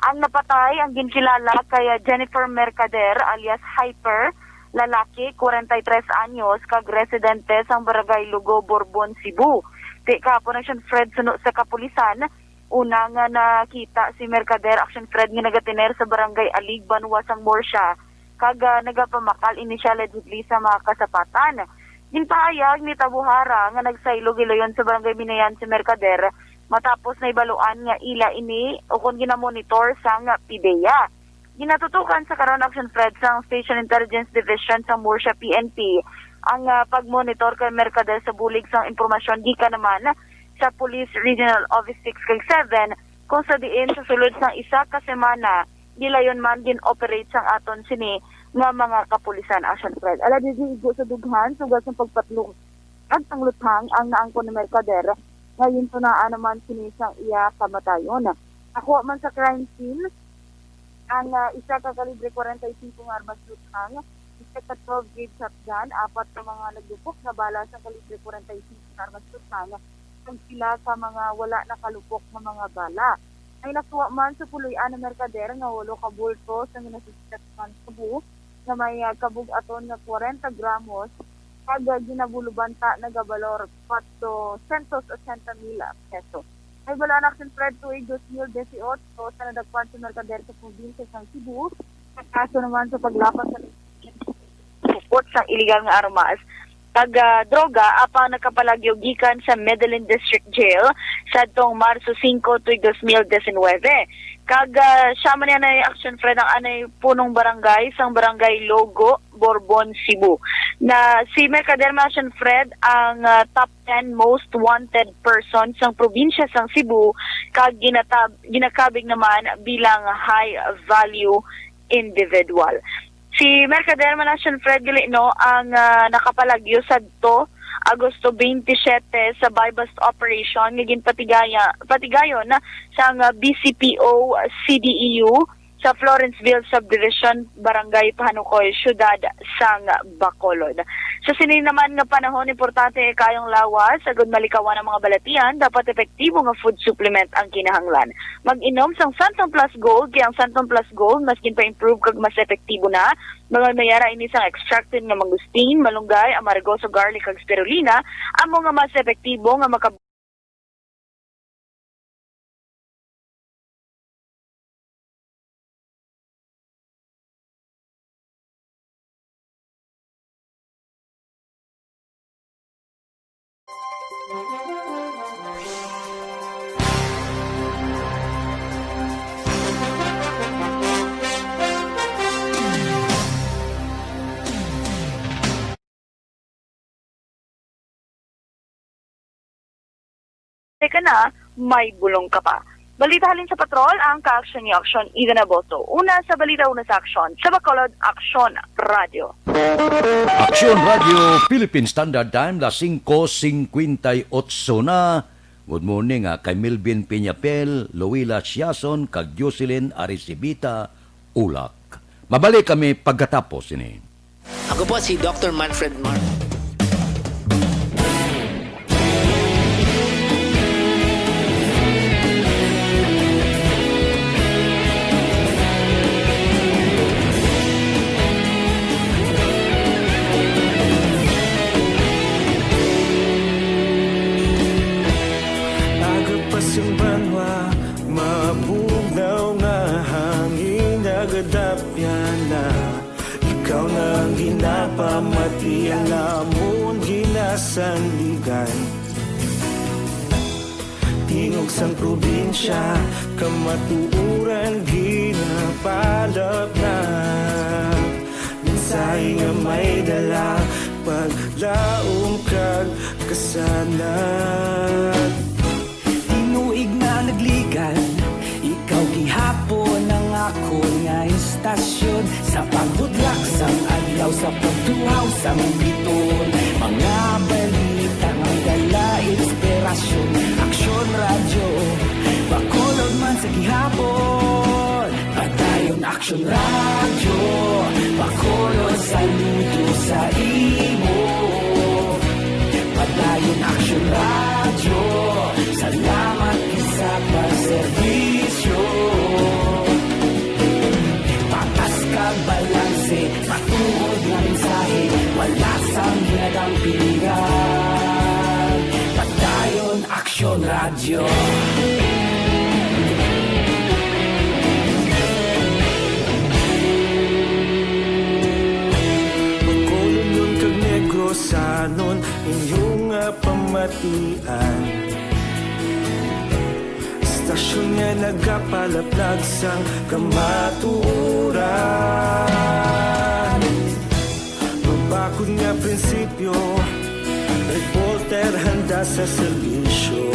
Ang napatay ang ginkilala kay Jennifer Mercader alias Hyper, lalaki, kwarenta y tres anyos, kag residente sang Barangay Lugo, Borbon, Cebu. Ti kahapon, Action Fred, suno sa kapulisan, una nga nakita si Mercader, Action Fred, nga nagatener sa Barangay Alig, banwa sang Murcia, kag, ah, nagapamakal ini sia allegedly sa mga kasapatan. Ginpahayag ni Tabuhara nga nagsaylo gilayon sa Barangay Minuyan si Mercader matapos nahibaluan nga ila ini ukon ginamonitor sang PDEA. Ginatutokan sa karon, Action Fred, sang Special Intelligence Division sang Murcia P N P ang, ah, pagmonitor kay Mercader sa bulig sang impormasyon gikan naman sa Police Regional Office six kag seven, kung sa diin sa sulod sang isa ka semana, gilayon man gin-operate sang aton sini nga mga kapulisan, Action Fred. Ala, didi igo sa dughan, sugat sang pagpatlog kag pangluthang ang naangkon ni Mercader, nga gintunaan naman sini sang iya kamatayon. Nakuha man sa crime scene ang, ah, isa ka kalibre kwarenta y singko nga armas luthang, isa ka twelve gauge shotgun, apat ka mga naglupok nga bala sa kalibre kwarenta y singko nga armas luthang, kag pila ka mga wala nakalupok nga mga bala. May nakuha man sa puloy-an ni Mercader nga walo ka bulto sa ginasuspek nga shabu nga may, ah, kabug-aton nga kwarenta gramos, kag, ah, ginabulo banta nagabalor kwatro syentos otsenta mil peso. May bala na, Action Fred, tuig dos mil disiotso sa nadakpan sa Mercader sa probinsya sang Cebu, sa kaso naman sa paglapas sa supot sang iligal nga armas kag, ah, droga, apang nakapalagyo gikan sa Medellin District Jail sadtong Marso singko, tuig dos mil disinwebe. Kag, ah, siya man yan ay, Action Fred, ang anay punong barangay sang Barangay Logo, Borbon, Cebu. Na si Mercader man, Action Fred, ang, ah, top ten most wanted person sang probinsya sang Cebu, kag ginatab-, ginakabig naman bilang high value individual. Si Mercader man, Action Fred, gali, no, ang, ah, nakapalagyo sadto, Agosto twenty-seven, sa buy-bust operation nga ginpatigaya-, patigayon sang, ah, B C P O C D E U sa Florenceville Subdivision, Barangay Pahanukoy, Siyudad sang Bacolod. Sa sini naman nga panahon, importante kayong lawas agud malikawan ang mga balatian. Dapat epektibo nga food supplement ang kinahanglan. Mag-inom sang Santon Plus Gold, kay ang Santon Plus Gold mas ginpa-improve kag mas epektibo na. Mga mayara ini sang extracted nga mangosteen, malunggay, amargoso, garlic, kag spirulina, amo nga mas epektibo nga maka- Teka na, may bulong ka pa. Balita halin sa patrol, ang kaaksyon ni Aksyon Eden Aboto. Una sa balita, una sa aksyon. Sa Bacolod, Aksyon Radio. Aksyon Radio, Philippine Standard Time, las singko singkwenta y otso na. Good morning, ah, kay Melvin Piñapel, Loila Siason, kag Jocelyn Aricibita Ulak. Mabalik kami pagkatapos ini. Ako po si Doctor Manfred Mar. Aga pa sing banwa, mabugnaw nga hangin, nagadapyan na. Ikaw na ang ginapamati, ang amon ginasandigan. Tingog sang probinsya, kamatuoran ginapalapnap. Mensahe nga may dala, paglaom kag kasanag. Tinuig na nagligan, ikaw gihapon ang akon nga istasyon. Sa pagbudlak sang adlaw, sa pagtuhaw sang biton, mga balita nga dala inspirasyon. Aksyon Radyo, Bacolod man sa gihapon. Padayon, Aksyon. Radyo, Bacolod, saludo sa imo. Padayon Aksyon Radyo, salamat gid sa pagserbisyo. Patas kag balanse, matuod nga mensahe, wala sang ginadampigan. Padayon Aksyon Radyo. Bacolodnon kag Negrosanon, inyo nga pamatian. Estasyon nga nagapalaplag sang kamatuoran. Mabakod nga prinsipyo, reporter handa sa serbisyo.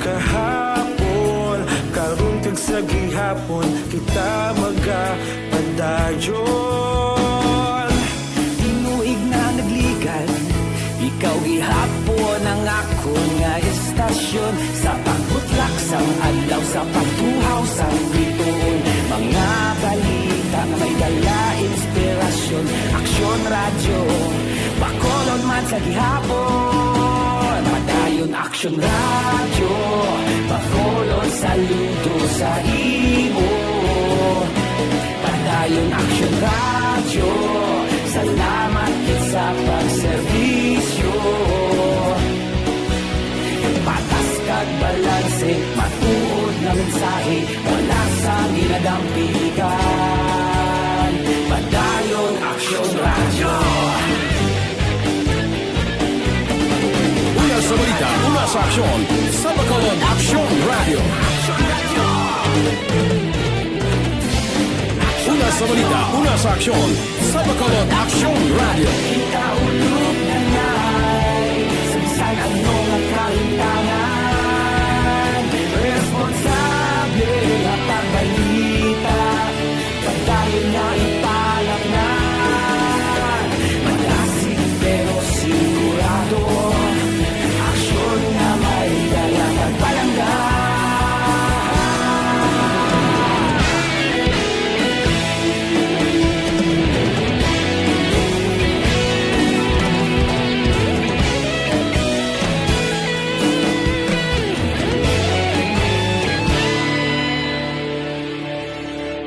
Kahapon, karon kag sa gihapon, kita magapadayon. Tinuig na nagligad, ikaw gihapon ang akon nga estasyon. Sa pagbutlak sang adlaw, sa pagtuhaw sang bituon, mga balita nga may dala inspirasyon. Aksyon Radyo, Bacolod man sa gihapon. Padayon Aksyon Radyo, Bacolod, saludo sa imo. Padayon Aksyon Radyo, salamat gid sa pagserbisyo. Patas kag balanse, matuod nga mensahe, wala sang ginadampigan. Padayon Aksyon Radyo. Una sa balita, una sa aksyon, sa Bacolod Aksyon Radyo. Una sa balita, una sa aksyon, sa Bacolod Aksyon Radyo. Kita ulog na ngay, sa bisan ano nga kahintangan, responsable nga pagbalita. Padayon nga ipalaknag, malasig pero sigurado, aksyon nga may dala kag palangga.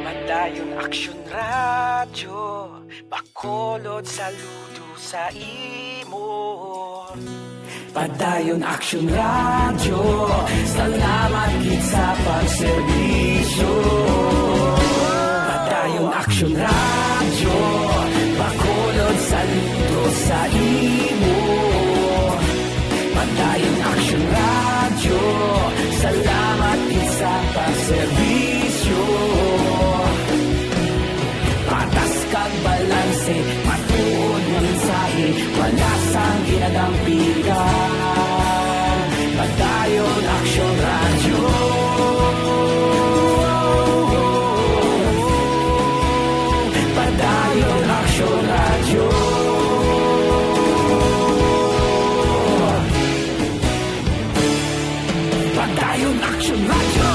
Padayon Aksyon Radyo, Bacolod, saludo sa imo. Padayon Aksyon Radyo, salamat gid sa pagserbisyo. Padayon Aksyon Radyo, Bacolod, saludo sa imo. Padayon Aksyon Radyo, salamat gid sa pagserbisyo. Patas kag balanse, matuod nga mensahe, wala sang ginadampigan. Padayon Aksyon Radyo. Padayon Aksyon Radyo. Padayon Aksyon Radyo.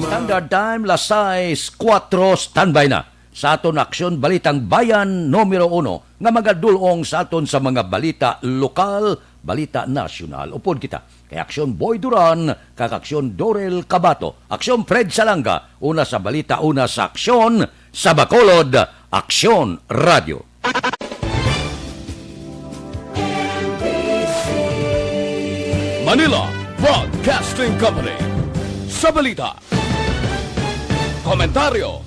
Standard Time, las sais kuwatro, standby na sa aton Aksyon Balitang Bayan numero uno nga magadul-ong sa aton sa mga balita lokal, balita nasyonal. Upod kita kay Aksyon Boy Duran kag Aksyon Dorel Cabato. Aksyon Fred Salanga, una sa balita, una sa aksyon, sa Bacolod, Aksyon Radyo. Manila Broadcasting Company. Sa balita, komentaryo,